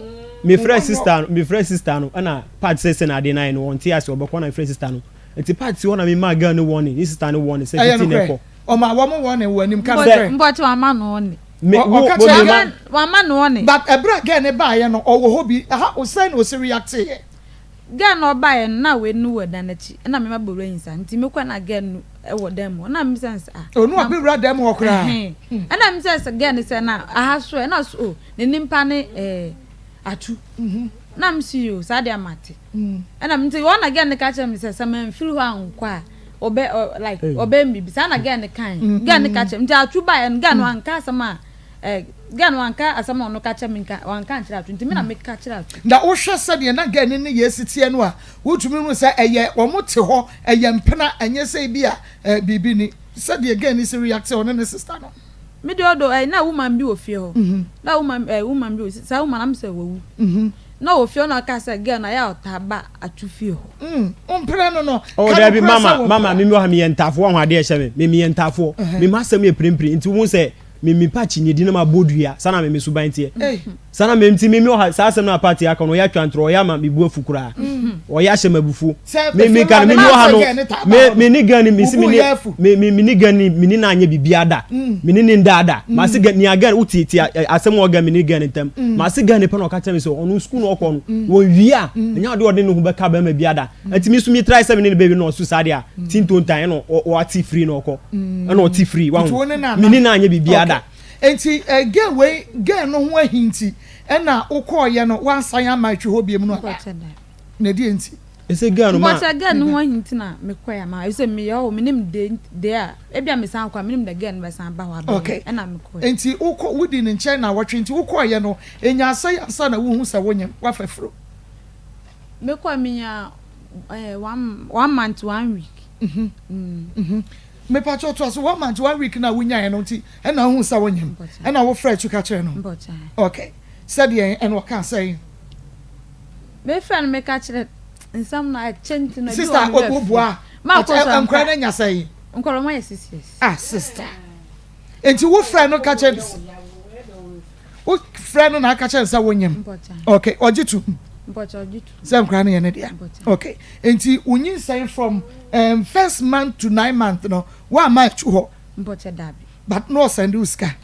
Mefrɛɛ bɔ sister no, mefrɛɛ sister no, ɛna Pat sɛ sɛ na adeɛ no ayɛ no, ɔnte ase, ɔbɛkɔ na mefrɛɛ sister no. Nti Pat si hɔ na memaa girl no warning, ne sister no warning sɛ Ɛyɛ fiti nnɛ nokorɛ? kɔ. Ɔmaa wɔn warning wɔ anim, ka Sɛ. nokorɛ. Mpɔkyɛ wama no warning. Me, Ɔ wo, ɔka wo, kyerɛɛ me ma. girl. Wama no warning. But ɛberɛ a girl no baeɛ no, ɔwɔ hɔ bi, how, sɛn na ɔsi react-eeɛ? Girl no ɔbaeɛ no na wei no wɔ dan no akyi ɛna me mabɔ wura nsa nti mekɔ na girl no wɔ dan mu hɔ na mebisa no sɛ ah. Ɔno abɛwura dan mu hɔ koraa. Ɛhɛn ɛna mebisa sɛ girl no sɛ na aha so ɛ na ɔse oh ne nimpa ne ɛɛ atu na mese yoo saa deɛ mate ɛna nti hɔ na girl no ka kyerɛ me sɛ sɛ mamfiri hɔ ankɔ a ɔbɛ ɔ like ɔbɛyɛ me biribi saa na girl no kae girl no ka kyerɛ me nti atu baeɛ no girl no wanka asɛm a Eh, girl no wanka asɛm a ɔno ka kyerɛ me nka, wanka ankyerɛ Ato, nti me na meka kyerɛ Ato. Na wohwɛ sɛdeɛ na girl no nneyɛɛ si teɛ no a, wotumi hunu sɛ ɛyɛ wɔn te hɔ, ɛyɛ mpena, ɛnyɛ sɛ ebia eh, biribi ni. Sɛdeɛ girl no si react ɔne ne sister no. Me deɛ ɔdɔ eh, na woman bi wɔ fie hɔ, na woman eh, woman bi wɔ, saa woman no am sɛ wawu. Na ɔwɔ fie hɔ na ɔka sɛ girl no ayɛ a ɔtaa ba Ato fie hɔ. Mm, wompena no no, Oh, ka dabi, nokorɛ sɛ mama, wompena. mama, me mi wɔ ha, meyɛ ntaafoɔ, wahu adeɛ ɛhyɛ me, me meyɛ ntaafoɔ, me m'asɛm yɛ pirempire, nti wohu sɛ me me pa kyinye di na ma bɔ dua saa na me me suban teɛ saa na me nti me me ɔha saa asɛm na party aka no ɔyɛ atwa ntorɔ ɔyɛ ama me bu afu koraa ɔyɛ ahyɛ me abufuo me me ka no me me ɔha no me me ne gan ni me si me ne me me me ne gan ni me ne na anyɛ biribiara da me ne ne nda da ma se gan nea gan wo tie tie asɛm wɔ gan me ne gan ntam ma se gan ne pɛ na ɔka kyerɛ me sɛ ɔno sukuu na ɔkɔ no wɔn wie a ɛnyɛ adeɛ ɔde ne ho bɛka bɛrima bi ada Nti me nso me try sɛ me ne no bɛbi na ɔso saa deɛ a ti ntontan ɛna ɔate firi na ɔkɔ ɛna ɔte firi wahu me ne no anyɛ biribiara da. Nti eh, girl wei girl no ho ahi nti ɛna wokɔɔyɛ no wansan ama atwi hɔ biom no anaa? Na ɛdeɛ nti? Ɛsɛ girl no ma. Mpɔkyɛ girl no ho ahi nti na mekɔɛ ama ɛsɛ meyɛ hɔ menim de de a ebi a mesan kɔ a menim da girl no bɛsan ba hɔ abɛyɛ Okay. ɛna mekɔɛ. Nti wokɔ wodi ne nkyɛn naawɔtwe nti wokɔɔyɛ no ɛnyaa sɛn ansa na wohu sɛ wonyem wafa furo? Me kɔ me nya eh, one one month one week. Mhm. Mm. Mhm. Me pa cho to so one month one week na wo nyae no nti ɛna hu sɛ wo nyem. Ɛna wo frɛ tu ka kyerɛ no. Okay. Sɛ deɛ ɛna ɔka sɛ. Me frɛ no me ka kyerɛ nsɛm na ɛkyɛ nti no. Sister obua. Ma kɔ so. Nkora na nya sɛ. Nkora mo yɛ 6 years. Ah sister. Nti wo frɛ no ka kyerɛ Wo frɛ no na aka kyerɛ no sɛ wonyem. Okay, ɔgye to mu. Sɛ nkora no yɛ ne dea. Okay, nti wonyinsɛn from um, first month to nine month no, woamma akyi hɔ. But na ɔsɛnde wo sika.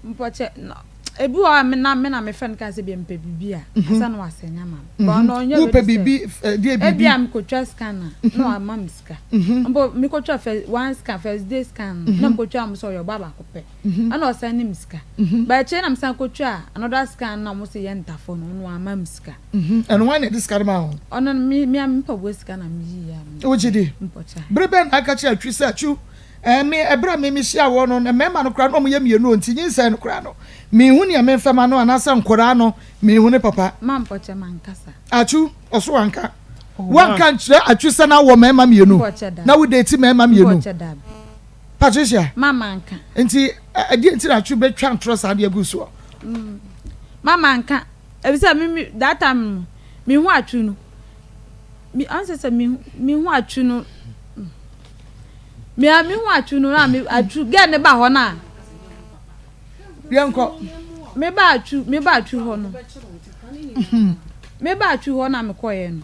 Mpɔkyɛ ebi wɔ a me na me na me fɛ no ka sɛ bi mpɛ biribi a mhm. asa na wasɛn ama me. But ɔno ɔnyɛ ready sɛ. Wopɛ biribi eh, deɛ biribi. Ebi a mekotwa scan a na wama me sika. Mhm. Mpo mekotwa first one scan first day scan na mekotwa mo sɛ ɔyɛ ɔba baako pɛ. Ɛna ɔsan ne me sika. But akyire na me san kɔ twaa another scan na ɔmo se yɛ ntafo no ɔno wamma me sika. Ɛno hwan na ɛde sika no maa wo? Ɔno no me me mpaboa sika na me yii a me. Wogye di? Mpɔkyɛ. Bere bɛn na aka kyerɛ Atwi sɛ Atwu ɛɛ me ɛbere a me me hyia wɔ no mmarima no koraa na ɔmo yɛ mmienu o nti nyinsɛn no koraa no menhu nea memfɛ ma no anaasɛ nkoraa no menhu ne papa. Ma mpɔkyɛ mankasa. Atwu ɔso wanka. Wanka nkyerɛ Atwi sɛ na wɔ mmarima mmienu na wo date mmarima mmienu. Mpɔkyɛ dabi. Patricia. Ma manka. Nti ɛdeɛ nti na atwi bɛtwa ntorɔ saa de agu soɔ? Ma manka. Ebisɛ me me that time no. Mehu atwi no me ansɛ sɛ me mehu atwi no me a mehu atwi no na me atwi gɛɛ ne ba hɔ na. Yɛnkɔ. Me ba atwi me ba atwi hɔ no me ba atwi hɔ na mekɔɛ no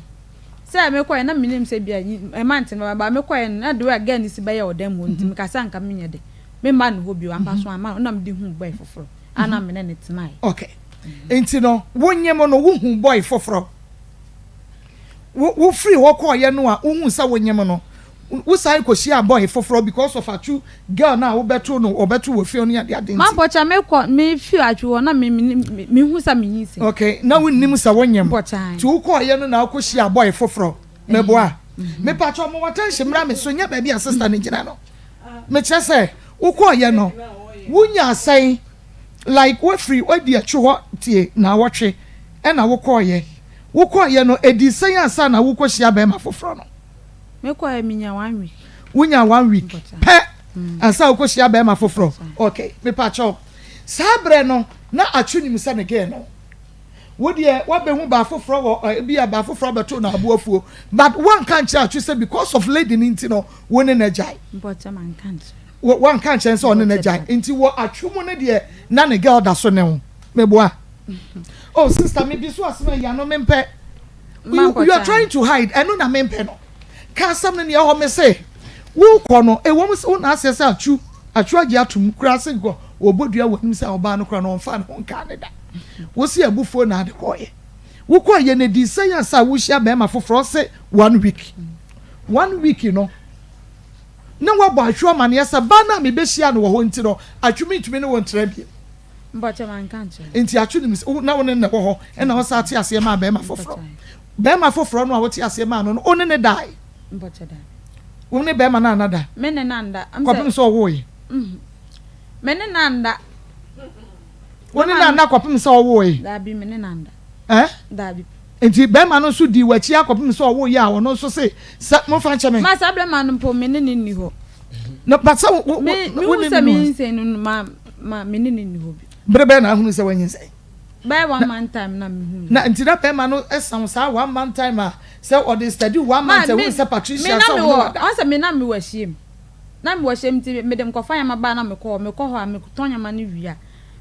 sɛ mekɔɛ na menim sɛ bia ɛma nte no ba mekɔɛ no na de wɛ gɛɛ ne si bɛyɛ ɔdan mu hɔ nti mekasa nka menyɛ de memma ne hɔ bio ampa so ama na mede hu bɔe foforɔ a na mene ne tenae. Okay. Nti no wonyem no wohu boy foforɔ wo wofiri hɔ kɔɔyɛ no a wohu sɛ wonyem no wosan kɔhyiaa boy foforɔ because of atwu girl no a wobɛto no ɔbɛto wɔ fie no ade ade nti. Mampɔkyɛ mekɔ mefiri atwu hɔ na me me mehu sɛ menyinsɛn. Okay na wonnim sɛ wonyem Mpɔkyɛ nti wokɔɔyɛ no na wokɔhyiaa boy foforɔ meboa mepakyɛ mo attention mmra me so nyɛ baabi a sister no gyina no mekyerɛ sɛ wokɔɔyɛ no wonyaa sɛn Like wafiri wadi akyi hɔ tie naawɔtwe ɛna wokɔɔyɛ wokɔɔyɛ no ɛdii sɛn ansa na wokɔ hyia bɛɛma foforɔ no? Me kɔɔyɛ me nya one week. Wo nya one week pɛ ansa wokɔ hyia bɛɛma foforɔ ok mepakyɛw saa berɛ no na atwo nim sɛ ne gay no wo deɛ wabɛhu baa foforɔ wɔ ebi a baa foforɔ abɛto no aboafuo but woanka nkyerɛ atwo sɛ because of lady no nti no wo ne no agyae. Mpɔkyɛ manka nkyerɛ. Wanka ankyerɛ no sɛ ɔne no agyae nti wɔ atwe mu no deɛ na ne girl da so ne ho. Meboa? Oh sister me bi so asɛm ayi ano mempɛ. You, you are trying to hide ɛno na mempɛ no. Ka asɛm no nea ɛhɔ me se wokɔ no ɛwɔ mu sɛ wo na aseɛ sɛ atwu atwu agye atom koraa se nkɔ wɔbɔ dua wɔ anim sɛ ɔbaa no koraa no ɔmfa ne ho nkaa ne da. Wo se abufuo na ade kɔɔyɛ. Wokɔɔyɛ no ɛdii sɛn ansa wohyia bɛrima foforɔ se one week. One week no na wabɔ Atwo amanneɛ sɛ, Ba no a mibehyiaa no wɔ hɔ nti no, Atwo mintumi ne wo ntra bio. Mpakyɛ manka nkyerɛ no. Nti Atwo nim sɛ na wo ne no na ɛwɔ hɔ, ɛna ɔsan te aseɛ maa barima foforɔ. Barima foforɔ no a wote aseɛ maa no no, wo ne no dae? Mpakyɛ daabi. Wo ne barima no anna da? Me ne no anda. Kɔpem sɛ ɔwoe? Me ne no anda. Wo ne no anna kɔpem sɛ ɔwoe? Daabi, me ne no anda. Eh? Daabi. Nti bɛrima no nso dii w'akyi ara kɔpem sɛ ɔwoo yɛ a ɔno nso se sɛ momfa nkyɛ me. Ma saa bɛrima no mpo me ne no nni hɔ. No but sɛ wo wo Me wo mehu ne sɛ no nni hɔ. menyinsɛn no no ma ma me ne no nni hɔ bio. Bere bɛn na ahunu sɛ wanyinsɛn? Bɛyɛ one month time na mehu Na nti na bɛrima no san wo saa one month time a sɛ ɔde steady one Ma month me ahunu sɛ me Patricia na sɛ me ɔne wɔ wada. ɔn sɛ me na me wɔ ahyiam na me wɔ ahyiam nti mede mekɔfa nneɛma ba na mekɔ hɔ mekɔ hɔ a metɔn nneɛma no wie a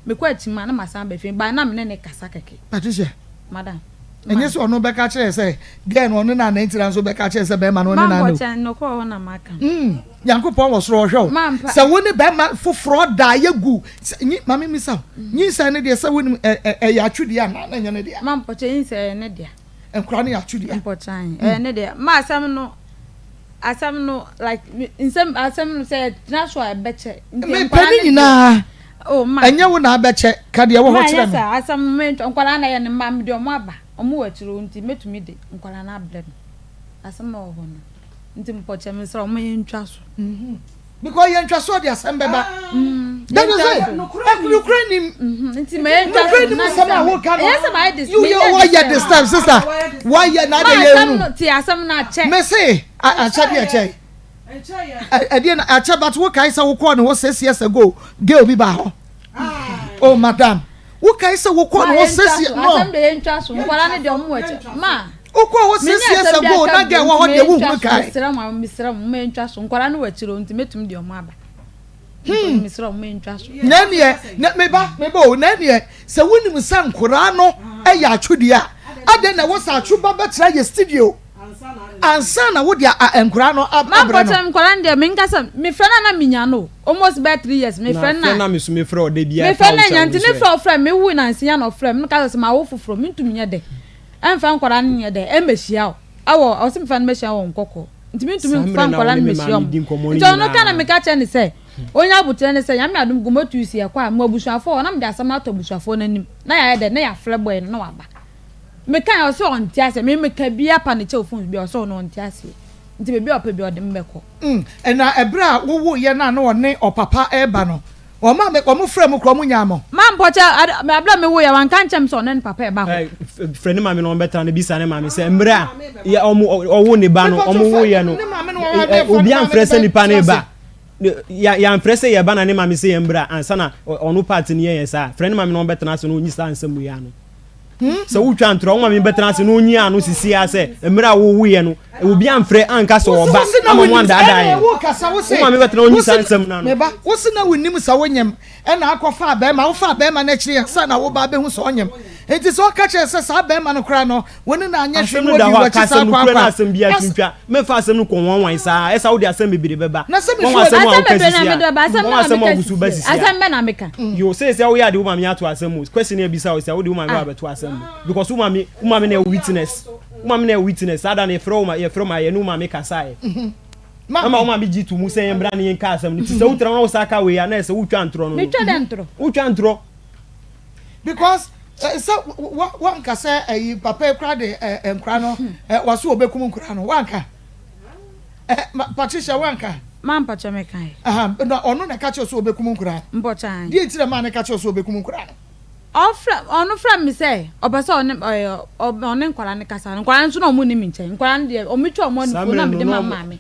mekɔ akyima na masan aba fie but na me ne no kasa kɛkɛ. Patricia. Madam. Ɛnyɛ sɛ ɔno bɛka kyerɛ sɛ girl no ɔne no anɛ nti na nso bɛka kyerɛ sɛ bɛrima no ɔne no anɛ o. Nɔkorɔ hɔ na maka. Mm, Nyankopɔn wɔ soro ɔhwɛ wo. Sɛ wo ne bɛrima foforɔ da yɛ gu nyi maame misa wo. Mm. Nyinsɛn ne deɛ sɛ wonim ɛyɛ atwedeɛ anaa na ɛnyɛ ne deɛ. Ma mpɔkyɛ nyinsɛn ɛyɛ ne deɛ. Nkora no yɛ atwedeɛ. Mpɔkyɛ ɛyɛ ne deɛ. Ma asɛm no asɛm no like nsɛm asɛm no sɛ yɛtena so a ɛbɛkyɛ. Mepɛ ne nyinaa. Oh ma. Ɛnyɛ wo na abɛkyɛ ka deɛ ɛwɔ hɔ kyerɛ me. Ma ɛnyɛ saa asɛm no me nkwadaa na ɛyɛ ne mma mede ɔmo aba ɔmo wɔ akyire hɔ nti mɛtumi de nkwadaa no abrɛ no asɛm a ɛwɔ hɔ no nti mpɔkyɛ mesrɛ ɔmo yɛntwa so. Because yɛntwa so de asɛm bɛba. That is it. Nokorɛ nim. Nti ma yɛntwa so. Nokorɛ nim asɛm a woka no. Ɛyɛ sɛ mayɛ dis. You yɛ wɔyɛ this time sister. Wɔyɛ na ade yɛ nu. Ma asɛm no te asɛm no akyɛ. Me se akyɛ deɛ kyɛ. Ɛdeɛ na akyɛ but wo kae sɛ wokɔɔ ne hɔ six years ago girl bi baa hɔ. Oh madam wo kae sɛ wokɔɔ ne hɔ six years no. Asɛm de yɛntwa so nkwadaa no deɛ ɔmo wɔ akyɛ ma. Wokɔɔ hɔ six years ago na girl wɔ hɔ deɛ wohunu kae. Mesrɛ mo mesrɛ mo mo yɛntwa so nkwadaa no wɔ akyire nti mɛtumi deɛ ɔmo aba. Hmm. Mesrɛ mo yɛntwa so. Na ɛneɛ na meba meba o na ɛneɛ sɛ wonim sɛ nkoraa no ɛyɛ atwodeɛ a adɛn na ɛwɔ sɛ atwo ba bɛtra yɛ studio. Ansa na wode a nkwadaa no abrɛ no. Mampɔkyɛ nkwadaa no deɛ menka sɛ mefrɛ no a na menya no almost bɛyɛ 3 years mefrɛ no na na me so mefrɛ ɔda biara mefrɛ no anya nti ne frɛ ɔfrɛ me wo nansi ya na ɔfrɛ me ka sɛ mawo foforɔ mentumi nyɛ dɛ ɛmfa nkwadaa no nyɛ dɛ ɛmmɛhyia o ɛwɔ ɔsɛ mefa no mɛhyia wɔ nkɔkɔ nti mentumi mfa nkwadaa no mɛhyia ɔmo nti ɔno ka na meka kyerɛ ne sɛ onya abotrɛ ne sɛ nyame adom gomotu si ɛkɔ a mo abusuafoɔ na mede asɛm ato abusuafoɔ no anim na yɛayɛ dɛ na yɛafrɛ bɔɛ no na waba Mekae a ɔse ɔnte aseɛ me meka biaa pa ne kyɛw phones bia ɔse ɔno ɔnte aseɛ nti baabi a ɔpɛ bia ɔde me bɛkɔ. Mm na ɛberɛ a wo woeɛ no a na ɔne ɔpapa reba no wɔn a wɔn frɛɛ mo koraa wɔn nyaa mo. Ma mpɔkyɛ ade aberɛ a me woeɛ wanka nkyerɛ me sɛ ɔne ne papa reba hɔ. Frɛ ne maame na ɔmbɛtena no bisa ne maame sɛ mmerɛ a yɛ ɔmo ɔwo ne ba no ɔmo woeɛ no obi amfrɛ sɛ nipa no reba yɛamfrɛ sɛ yɛba na ne maame sɛ yɛn mbra ansa na ɔno part no yɛ yɛn saa frɛ ne maame na ɔmbɛtena ase na ɔnyi saa nsɛm wei ano. Sɛ wotwa ntorɔ a, wo maame bɛtena ase na ɔnyi ano sisi ara sɛ mmerɛ a wowoeɛ no, obi amfrɛ anka sɛ ɔba ama mo andaadaa yɛn. Wo maame bɛtena ɔnyi saa nsɛm no ano. Me ba, wo se na wonnim sɛ wonyem ɛna akɔfaa bɛrima, wofaa bɛrima no akyiri ansa na wo ba abɛhu sɛ ɔnyem. Enti sɛ ɔka kyerɛ sɛ saa bɛrima no koraa no, wo ne no anyɛ hwee Asɛm na no da ɔdii hɔ a, w'akyi ka saa asɛm nokorɛ na kwaakwa. asɛm biara As. twintwa. Mɛmfa asɛm no kɔ nwanwan saa, ɛsa wode asɛm bebree bɛba. Na sɛ Wɔn mehwɛ asɛm a Asɛm woka bebree na sisi a, mede bɛba, asɛm wɔn bɛn na asɛm a meka wogu so ba sisi? sisi a. Asɛm bɛn na meka? Yo, seesei a woyɛ ade wo maame ato asɛm mu, question a ebisa wo sɛ wode wo maame ba abɛto asɛm mu because wo maame, wo maame na ɛyɛ witness. Wo maame na ɛyɛ witness. Saa da no yɛfrɛ wo ma, yɛfrɛ wo ma yɛne wo maame kasaeɛ. Ama wo maame gye to mu sɛ yɛmmra ne yɛnka asɛm no. Nti sɛ wotra na wo sa ka wei a na ɛsɛ wotwa ntorɔ no no. Metwa dɛn ntorɔ? Wotwa ntorɔ. Because sɛ wanka sɛ ɛyi papa yi kora de nkora no wɔso wɔbɛkum nkora no wanka Patricia wanka. Ma mpakyɛ me kan. Na ɔno na ɛka kyerɛ sɛ ɔbɛkum nkora. Mpɔkyɛ. Deɛ nti na maa ne ka kyerɛ sɛ ɔbɛkum nkora no. Ɔfrɛ ɔno frɛ me sɛ ɔpɛ sɛ ɔne ɔyɛ ɔne nkwadaa no kasa nkwadaa no nso na ɔmo nni me nkyɛn nkwadaa no deɛ ɔmo twa ɔmo anufuo na mede ma maame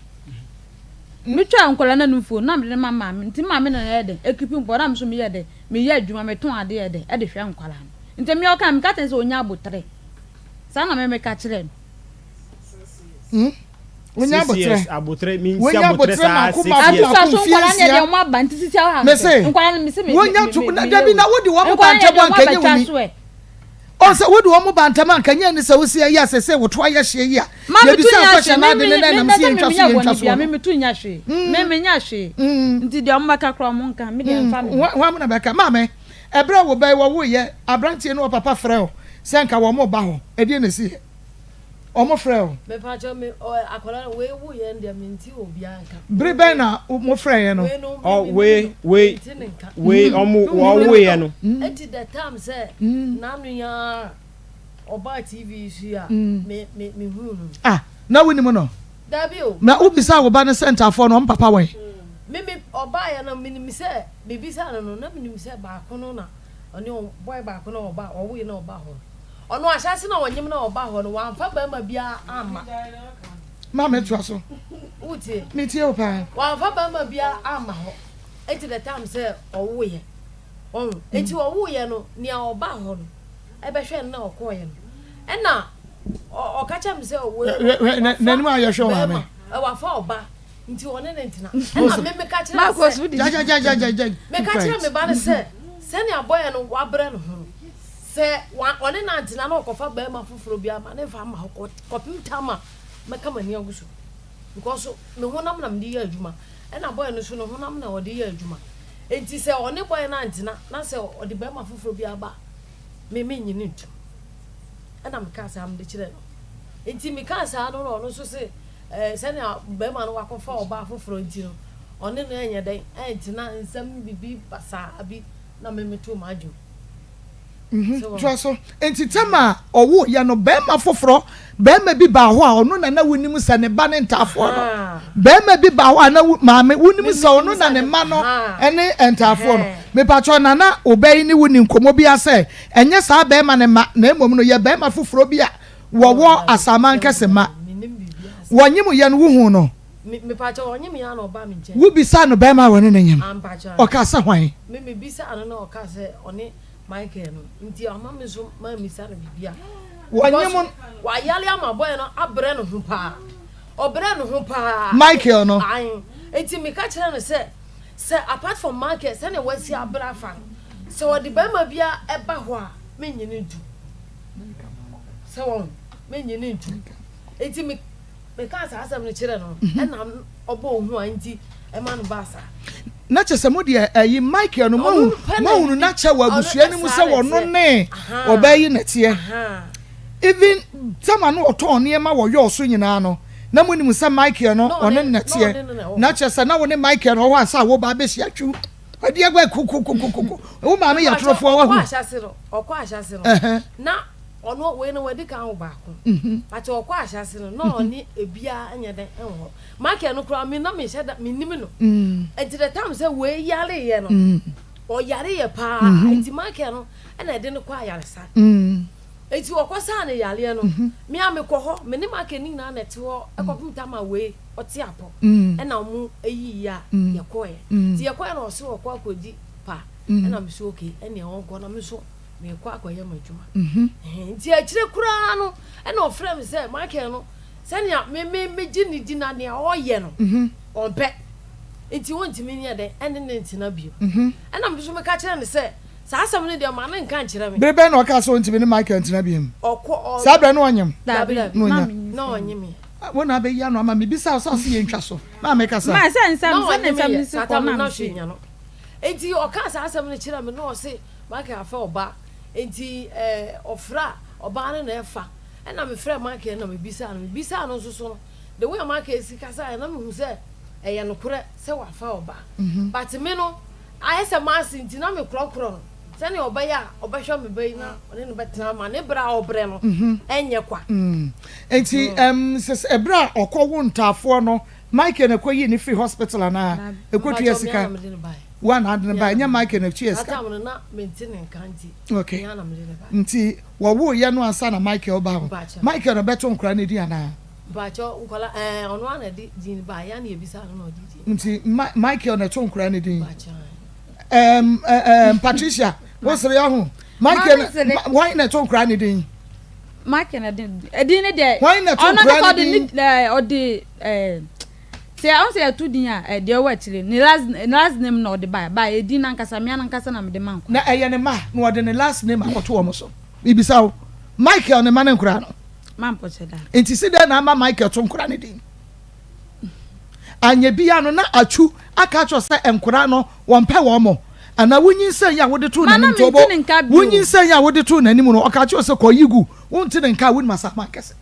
metwa nkwadaa no anufuo na mede ma maame nti maame na ɛyɛ dɛ ekipi mpɔ na me nso meyɛ dɛ meyɛ adwuma metɔn adeɛ yɛ dɛ ɛde hwɛ nkwadaa no nti me ɔka meka kyerɛ sɛ onya abotere saa na me meka kyerɛ no. Hmm? Wonya abotrɛ. Abotrɛ mi nsi Wonya abotrɛ abotrɛ saa mako six mako years. mako Atusa so mfie nkwadaa no nsia. deɛ ɔmo aba nti sisi awo ha Mese, nkwadaa no mese me wonya me to me na me dabi yɛ na wode wɔn ba nkwadaa no ntɛm deɛ ɔmo anka nyɛ abɛtwa woni. so ɛ. Ɔn sɛ wode wɔn ba ntɛm anka nyɛ ni sɛ wosi ɛyɛ a sese woto ayɛ hyeɛ yi a. Ma me tu Yɛbisa nya akɔhyɛ hwee na me ade me ne nan me nam na sɛ sɛ me yɛntwa me so nya yɛntwa bɔne soɔ bia me no. me tu nya hwee me me nya hwee nti deɛ ɔmo bɛka koraa ɔmo nka me deɛ nfa me ho. Hwan mu na bɛka maame ɛberɛ a wo ba yi wɔwoeɛ aberanteɛ ne ɔpapa frɛ wo sɛ nka wɔn ba hɔ ɛdeɛ na ɛsiiɛ? Wɔn frɛ wo? Mepakyɛw me ɔ akwadaa no wei wo yɛn deɛ me nti obiara nka. Bere bɛn na mo frɛ yɛn no? Wei no Ɔ me wei me wei me nti ne nka. wei ɔmo wɔwo yɛ no. Eti the time sɛ n'ano yi ara ɔbaa TV yi so yi a me me me huu no. Ah na wo nim no? Dabi o. Na wo bisaa wo ba no sɛ ntaafoɔ no ɔmo papa wɛn? Me me ɔbaa yɛ no me nim sɛ me bisaa no no na me nim sɛ baako no na ɔne boy baako na ɔba ɔwo yɛ na ɔba hɔ no. Ɔno ahyɛase na ɔnyem na ɔba hɔ no wamfa barima biara amma. Maame toa so. Wotie? Metie wo paa. Wamfa barima biara amma hɔ. Enti the time sɛ ɔwoeɛ. Ɔho. Enti ɔwoeɛ no nea ɔba hɔ no ɛbɛhwɛ no na ɔkɔeɛ no. Ɛna ɔka kyerɛ me sɛ wei wafa N'anim a yɛhwɛ wo maame. Wafa ɔba nti ɔne no ntena. Ɛna me meka kyerɛ no sɛ. Meka kyerɛ me ba no sɛ sɛnea bɔyɛ no wabrɛ ne ho no. Sɛ ɔne no antena na ɔkɔfa barima foforɔ bi a, ma ne mfa mma hɔ kɔpem tam a mɛka m'ani agu so. Because me honam na mede yɛ adwuma, ɛna boy no nso ne honam na ɔde yɛ adwuma. Enti sɛ ɔne boy no antena na sɛ ɔde barima foforɔ bi aba a, me mennye no ntom. Ɛna mekaa saa mede kyerɛɛ no. Enti mekaa saa no na ɔno nso se eh, sɛnea barima no wakɔfa ɔbaa foforɔ nti no, ɔne no ɛnyɛ dɛn ɛntena nsɛm bibi basaa bi na me metoo m'adwene. Mhm, toa so. Enti Tamar a ɔwoeɛ no, barima foforɔ, barima bi baa hɔ a ɔno na na wonim sɛ ne ba ne ntaafoɔ no. Barima bi baa hɔ a na wo, maame, wonim sɛ ɔno na ne mma no ne ntaafoɔ no. Mepakyɛw, na na wo ba yi ne wo nni nkɔmmɔ biara sɛ ɛnyɛ saa barima no mma, na mmom no yɛ barima foforɔ bi a wɔwɔ asaman kɛse mma. Wɔnyemoeɛ no, wohuu no? Wobisaa no barima a wɔne no nyem? Ɔkaa sɛ hwan? Michael no nti ama me nso mammisa no biribi a. Wɔnye mo. Wayare ama boy no abrɛ ne ho paa. Ɔbrɛ ne ho paa. Michael no. Ae. Nti meka kyerɛ no sɛ, sɛ apart from Michael sɛnea wasi abrɛ afa no, sɛ ɔde barima bi ba hɔ a, mennye no ntom. Sɛ wɔn, mennye no ntom. Nti me. Mekaa saa asɛm no kyerɛɛ no ɛna ɔbɔɔ hu a nti ɛma no baa saa. Na kyerɛ sɛ mo deɛ ɛyi Michael no moahu moahunu no akyɛ wɔ abusua no mu sɛ ɔno ne ɔbaa yi na ɛteɛ. Even tama no ɔtɔn nneɛma wɔ yɔɔ so nyinaa no na monim sɛ Michael no ɔne no na ɛteɛ. Na kyerɛ sɛ na wo ne Michael no wɔ hɔ ansa a wo ba abɛhyia twiw. Ɛdeɛ bɛ kokokokoko wo maame yɛ torofoɔ wahu. Ɔkɔ ahyɛse no ɔkɔ ahyɛse no na ɔno wei no wadi kan wo baako but ɔkɔ ahyɛse no na ɔne ebiara nyɛ dɛn ɛwɔ hɔ Michael no koraa me na mehyɛ da menim no nti the time sɛ wei yareɛ no ɔyareɛ paa nti Michael no ɛna ɛde no kɔ ayaresa nti ɔkɔ saa ne yareɛ no me a mekɔ hɔ me ne Michael no nyinaa na ɛte hɔ ɛkɔpem tam a wei ɔte apɔ ɛna ɔmo eyiyi a yɛkɔɛ nti yɛkɔɛ na ɔse ɔkɔ akɔdi pa ɛna me so okay ɛnea ɔnkɔ na me so. Merekɔ akɔyɛ m'adwuma. Nti akyire koraa no, ɛna ɔfrɛɛ me sɛ, Michael no, sɛnea me me megye no di na nea ɔreyɛ no, ɔmpɛ. Nti ɔntumi nyɛ dɛn ɛne ne ntena bio. Ɛna me nso meka kyerɛɛ no sɛ, saa asɛm no deɛ ma no nka nkyerɛ me. Bere bɛn na ɔkaa sɛ ɔntumi ne Michael ntena bio? Ɔkɔ, ɔ. Saa berɛ no ɔnyem? Dabi, dabi, Na ɔnya. na ɔnyem yɛ. Wo na abɛyi ano ama me. Bisa wo sɛ ɔse yɛntwa so. Maame kasa. Ma sɛ nsɛm, Na sɛ ne ɔnyem nsɛm yɛ. no si Saa kɔ tam no na na me hwee se. nya no. Enti ɔkaa saa asɛm no kyerɛɛ me na ɔse Michael afɛ ɔbaa enti eh ɔfrɛ a ɔbaa no na ɛfa ɛna me frɛɛ Michael na me bisaa no me bisaa no nso so no the way a Michael si kasaeɛ na me hu sɛ ɛyɛ nokorɛ sɛ wafa ɔbaa but me no ayɛ sɛ m'ase nti na me korɔkorɔ no sɛnea ɔbɛyɛ a ɔbɛhwɛ me ba yi na ɔne no bɛtena ama ne brɛ a ɔbrɛ no ɛnyɛ kwa. Enti ɛm sɛ ɛberɛ a ɔkɔ wo ntaafoɔ no Michael na ɛkɔ yii no firi hospital anaa? Ɛkɔ tua sika? Wo a na ade no bae, ɛnyɛ Michael na ɛtua sika? Okay. Nti wɔwoo yɛ no ansa na Michael ba ho. Michael na ɛbɛto nkora no din anaa? Nti Michael na ɛto nkora no din. Um, um, Patricia, wo sere ahu. Michael, wɔn na ɛto nkora no din. Michael na din edin ne deɛ. Wɔn na ɛto nkora no din. Ɔde ɛɛ sɛ ɔn sɛ yɛto din a ɛ deɛ ɔwɔ akyire ne last ne last name na ɔde ba ba edin nankasa mea nankasa na mede ma nkora. Na ɛyɛ ne ma na ɔde ne last name akɔto wɔn so. Mibisa wo, Michael ne ma ne nkora no? Ma mpɔkyɛ da. Nti si dɛn na ama Michael to nkora ne din? Anyɛ bia no na Atsu aka akyerɛ sɛ nkora no wɔmpɛ wɔn mo anaa wonyinsɛn yi a wode too Ma na n'anim nti mente ɔbɔ ne nka bio. wonyinsɛn yi a wode too n'anim no ɔka kyerɛ sɛ kɔ yi gu wonte ne nka a wonim asaman kɛse.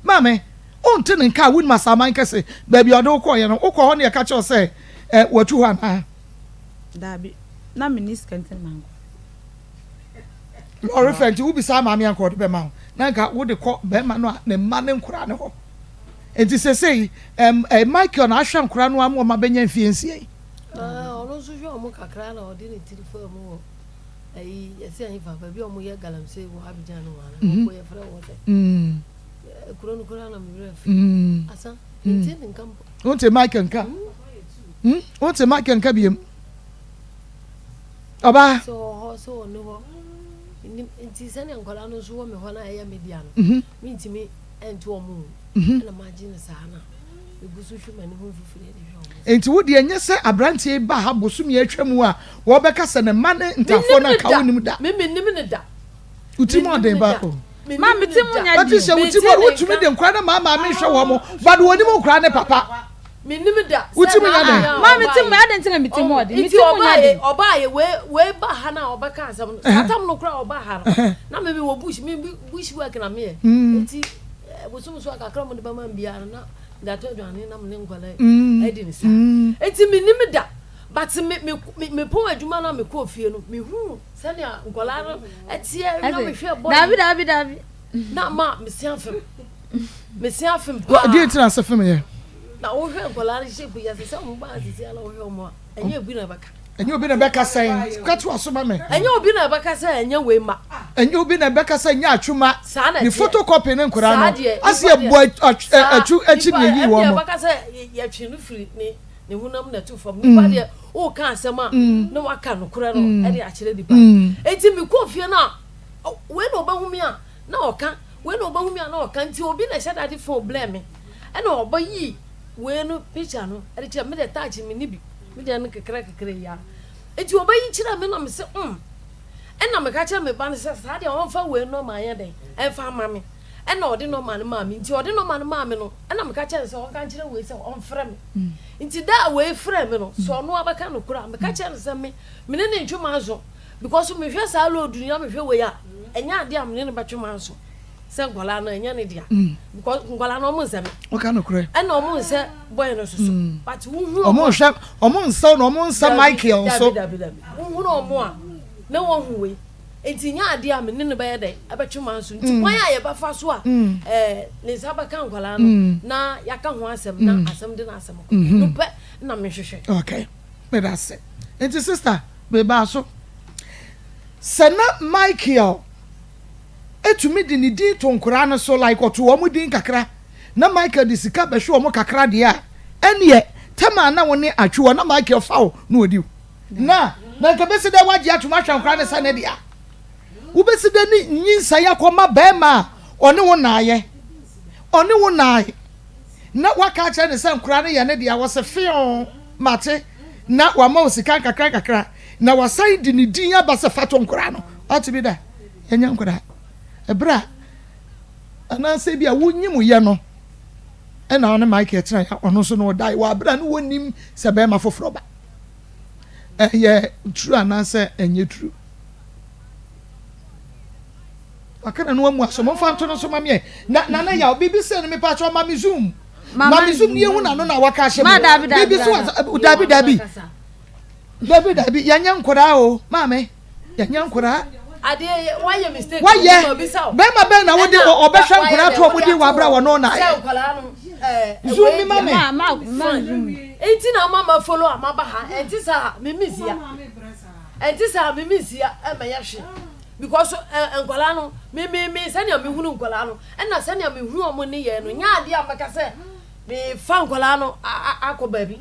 Maame, wonte ne nka a wonim asaman kɛse baabi a ɔde wo kɔeɛ no, wokɔ hɔ ne yɛka kyerɛ wo sɛ eh, watu hɔ anaa? Daabi, na menni sika nti na mankɔ. Lɔre fɛ nti wobisaa maame a nka ɔde bɛma wo na nka wode kɔ bɛrima no a ne mma ne nkoraa no hɔ. Nti sesei ɛm, eh, Michael na ahwɛ nkoraa no ama wɔn abɛnya mfie nsia yi. Ah, ɔno nso hwɛ wɔn kakra na ɔde ne tiri faa mu wɔ Ayi yɛse ɛhefa baabi a ɔmo yɛ galamsey wɔ Abidjan no hɔ ana ɔmo yɛfrɛ hɔ sɛ kuro no koraa na me werɛ afi asa mente ne nka mpo. Wonte Michael nka wonte Michael nka biem ɔbaa. Sɛ ɔwɔ hɔ sɛ ɔne hɔ nti sɛnea nkwadaa no nso wɔ me hɔ na ɛyɛ me dea no mentumi ɛnto ɔmo o ɛna magye no saa na Enti wo deɛ nyɛ sɛ aberanteɛ yi baa ha bosome atwa mu a wɔbɛka sɛ ne mma ne ntaafoɔ no anka wonim da. Wo ti mu ɔden ba o. Patricia wo ti mu ɔden wotumi de nkora ne maa maame hwɛ wɔn mo but wɔnim nkora ne papa. Wo ti mu nya den. Maa mi ti mu adan ti na mi ti mu ɔden mi ti mu nya den. Ɔbaa yɛ wei wei ba ha na ɔbɛka asɛm no satam no kora ɔba ha no na mi mi wɔ bush mi bush work na mi yɛ nti bosom so akakra mo de bɛma mi biara na Gatɔ aduane na me ne nkwadaa yi adi ne saa. Enti mennim da but me me me mepɔn adwuma na mekɔɔ fie no mehuu sɛnea nkwadaa no ɛteɛ na mehwɛ bɔ. Dabi dabi dabi. Na ma mesi afem mesi afem paa. Deɛ nti na ase fem yɛ. Na wohwɛ nkwadaa no shape yɛ sɛ sɛ wɔn ba asisi a na wohwɛ wɔn a ɛnyɛ ebi na ɛbɛka. Ɛnyɛ obi na ɛbɛka sɛn? Ka to aso ma me. Ɛnyɛ obi na ɛbɛka sɛ ɛnyɛ wei ma. Ɛnyɛ obi na ɛbɛka sɛ ɛnyɛ atwu ma. Saa na Ne ɛteɛ. photocopy ne nkwadaa Saa no. deɛ, Ase nipa yɛbɔ deɛ, atwu saa, atwu akyi nipa, na yɛyii ɛndeɛ wɔn. ɛbɛka sɛ yɛtwe no firi ne ne honam na ɛto fam. Nipa deɛ, woka asɛm a, na waka nokorɛ no de akyerɛ nipa. Enti mekɔɔ fie no a, wei na ɔbɛhu me a, na ɔka, wei na ɔbɛhu me a, na ɔka. Nti obi na ɛhyɛ da de phone blɛɛ me, ɛna ɔbɛyii wei no picture no de kyerɛɛ me. Me deɛ touch menni bi. Me deɛ no kekra kekra yi ara. Nti ɔbɛyi kyerɛɛ me na me se mm. Ɛna meka kyerɛɛ me ba no sɛ saa deɛ ɔmfa wei nɔma nyɛ dɛn ɛmfa mma me. Ɛna ɔde nɔma no maa me. Nti ɔde nɔma no maa me no, ɛna meka kyerɛɛ no sɛ ɔnka nkyerɛ wei sɛ ɔmfrɛ me. Nti da a wei frɛɛ me no, sɛ ɔno abɛka nokorɛ a, meka kyerɛɛ no sɛ me, me ne no ntwe manso. Because mehwɛ saa load no na mehwɛ wei a, ɛnyɛ adeɛ a me ne no bɛtwe manso. Sɛ nkwadaa no ɛnyɛ ne dea. Because nkwadaa no ɔmo nsɛ me. Woka nokorɛ. Ɛna ɔmo nsɛ boy no nso so. But wohunu ɔmo nhwɛ ɔmo nsɛ na ɔmo nsɛ Michael nso. Dabi dabi dabi. Wohunu ɔmo a na wɔhu wei. Nti nyɛ adeɛ a me ne no bɛyɛ dɛn ɛbɛtwe manso. Nti kwan a yɛbɛfa so a ɛɛ ne nsa bɛka nkwadaa no na yɛaka ho asɛm na asɛm de n'asɛm kɔ. Ɛno pɛ na mehwehwɛ. Okay. Meda ase. Nti sister mebaa so. Sɛ na Michael tumi de ne din to nkoraa no so like ɔto wɔn din kakra na Michael de sika bɛhwɛ wɔn kakra deɛ a, ɛneɛ tɛm a na wo ne Atwi wɔ na Michael fa wo na ɔdi wo. Na. Na nka bɛsi dɛ wagye atom ahwɛ nkora ne sɛ ne dea. Wobɛsi dɛ ne nyinsɛn akɔma bɛrima a ɔne wo naayɛ. Ɔne wo naae. Na waka akyerɛ ne sɛ nkora no yɛ ne dea. Wɔse feoo mate. Na wama wo sika nkakra nkakra. Na wasan de ne din aba sɛ fa to nkora no. Wate bi da? Yɛnyɛ nkora. Ɛberɛ a anaasɛ bi a wonyim yɛ no ɛna ɔne Michael tenaeɛ a ɔno nso no ɔdae wɔ abere a ne wɔnnim sɛ bɛrima foforɔ ba. Ɛyɛ true anaasɛ ɛnyɛ true? Waka na no amu aso momfa nto no so ma meɛ na nana yaw biribi sɛ no mepa kyɛ ɔma me zoom ma me zoom ne ehu na no na waka ahyɛ mu biribi so dabi dabi dabi dabi yɛnyɛ nkoraa o maame Yɛnyɛ nkoraa. Adeɛ wayɛ mistake. Wayɛ. Bɛrima bɛn na wode ɔbɛhwɛ nkoraa to ɔmo din wɔ abira wɔ no na ayɛ. Zoom mi ma me. Nti na ama ma follow ama ba ha. Ɛnti saa me miss ya. Ɛnti saa me miss ya ɛmɛ yɛ hwe. Because nkwadaa no me me me sɛnea me hunu nkwadaa no ɛna sɛnea me hunu ɔmo ne yɛ no nyɛ adeɛ a mɛka sɛ me fa nkwadaa no akɔ baabi.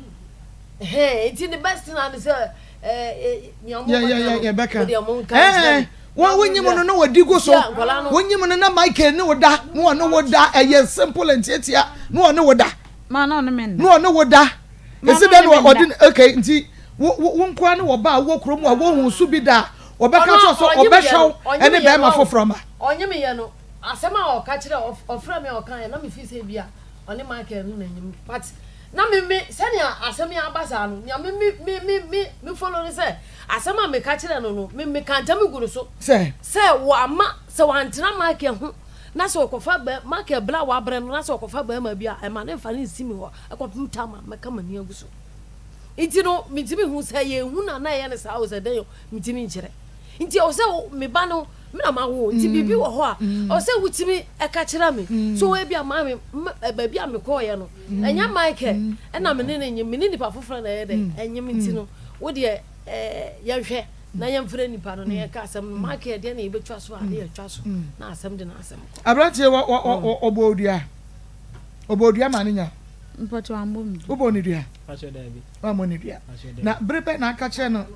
Ɛhɛn nti the best thing ne sɛ. Yɛbɛka. Wɔn wonyim no na wɔdi gu so. Wonyim no na Michael ne wo da na ɔne wo da ɛyɛ simple ntiatia na ɔne wo da. Na ɔne wo da. Esi dɛ na ɔde okay nti wo wo nkoa ne wɔ ba a wɔ kurom a wɔhu so bi da a ɔbɛka kyerɛ sɛ ɔbɛhwɛ wo ɛne bɛrima foforɔ ma. Ɔnye me yɛ no asɛm a ɔka kyerɛ ɔfrɛ me a ɔka yɛ na me fi sɛ bi a ɔne Michael no na nyim but Na me me sɛnea asɛm yi aba saa no, nea me me me me me me follow ne sɛ, asɛm a meka kyerɛɛ no no, me meka ntam gu no so. Sɛ. Sɛ wamma, sɛ wantena Michael ho, na sɛ ɔkɔfa bɛ, Michael brɛ a wabrɛ no, na sɛ ɔkɔfa barima bi a, ɛma no mfa no nsi me hɔ kɔpem tam a mɛka m'ani agu so. Nti no, mentumi nhu sɛ ɛyɛ ehu na na ɛyɛ no saa o, sɛ dɛn o, mentumi nkyerɛ. Nti ɛwɔ sɛ me ba no, me na mawo wo, nti biribi wɔ hɔ a, ɛwɔ sɛ wotumi ka kyerɛ me. So ebia maame, baabi a mekɔeɛ no, Ɛnyɛ Michael ɛna me ne no nyem, me ne nipa foforɔ na ɛyɛ dɛ ɛnyem nti no wo deɛ ɛɛ yɛnhwɛ na yɛmfrɛ nipa no na yɛnka asɛm no Michael deɛ na yɛbɛtwa so a na yɛtwa so na asɛm de n'asɛm kɔ. Aberanteɛ wɔ wɔ wɔ ɔbɔ odua ɔbɔ odua ma ne nya. Mpɔkyɛ wambɔ me dua. Wobɔ ne dua? Mpakyɛ daabi. Wammɔ ne dua. Na bere bɛn na aka kyerɛ no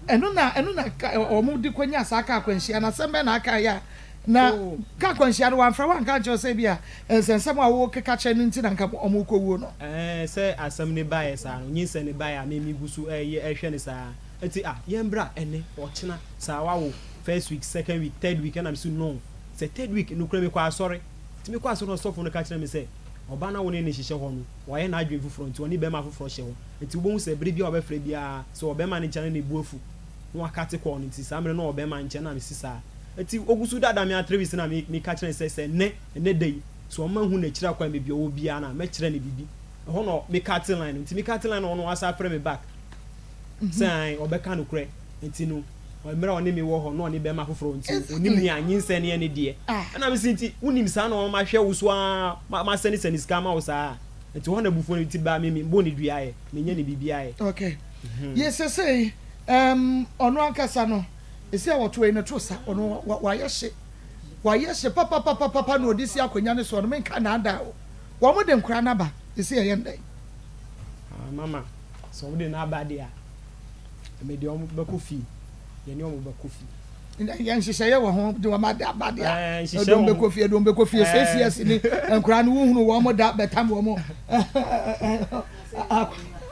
ɛno na ɛno na wɔn de kɔnya saa kaa akwanhyia no asɛm bɛn na aka yɛ a Na ka akwanhyia no wamfrɛ wo anka ankyerɛ wo sɛ ebia nsɛnsɛm a wokeka kyerɛ no nti na anka wɔrekɔwuo no. Ɛɛ sɛ asɛm no baeɛ saa no, nyinsɛn no baeɛ a me megu so ɛyɛ ɛhwɛ no saa. Nti ah yɛn bra ɛnɛ, ɔkyena, saa wawo first week, second week, third week ɛna mese no, sɛ third week nokorɛ mekɔ asɔre. Nti mekɔ asɔre na ɔsɔfo no ka kyerɛ me sɛ ɔbaa no a wo ne no hyehyɛ hɔ no wayɛ n'adwene foforɔ nti ɔne bɛrima foforɔ hyɛ hɔ. Nti wobɛhu sɛ bere biara a ɔbɛfrɛ biara sɛ ɔwɔ bɛrima no nkyɛn na ne bo afu na wakate kɔɔ no nti saa mmerɛ no na ɔwɔ bɛrima nkyɛn na mese saa. Enti ogu so daadaa me ara Travis na me meka kyerɛ no sɛ sɛ nnɛ, ɛnnɛ da yi, sɛ ɔma hu n'akyiri akwan baabi a ɔwɔ biara no a, mɛkyerɛ no biribi. Ɛhɔ na me cut line no. Nti me cut line no ɔno wasan afrɛ me back sɛ ae ɔbɛka nokorɛ. Nti no mmerɛ a ɔne me wɔ hɔ na ɔne bɛrima foforɔ nti ɔnim nea nyinsɛn no yɛ ne deɛ. Ɛna me se nti wonim saa na ɔma mahwɛ wo so ara ma masɛne sɛne sika ama wo saa a. Nti hɔ na abufuo no ti baa me me bɔ ne dua ɛ, menyɛ ne biribiara ɛ. Okay. Yɛ sesei ɛɛm ɔno ankasa no. Esi a wɔto yi no to sa, ɔno wayɛ hye, wayɛ hye papapapapa na ɔde si akonnwa no soɔ no, menka naadaa o. Wɔn de nkora no aba, esi ɛyɛ ndɛn? Ah mama, sɛ wɔn de no aba deɛ a, me deɛ wɔn bɛkɔ fie, yɛne wɔn bɛkɔ fie. Yɛ nhyehyɛeɛ wɔ ho de wɔn ade aba deɛ a, ɛde wɔn bɛkɔ fie, ɛde wɔn bɛkɔ fie. Sɛ esi ɛsi ne nkora no wohunu wɔn da bɛtam wɔn.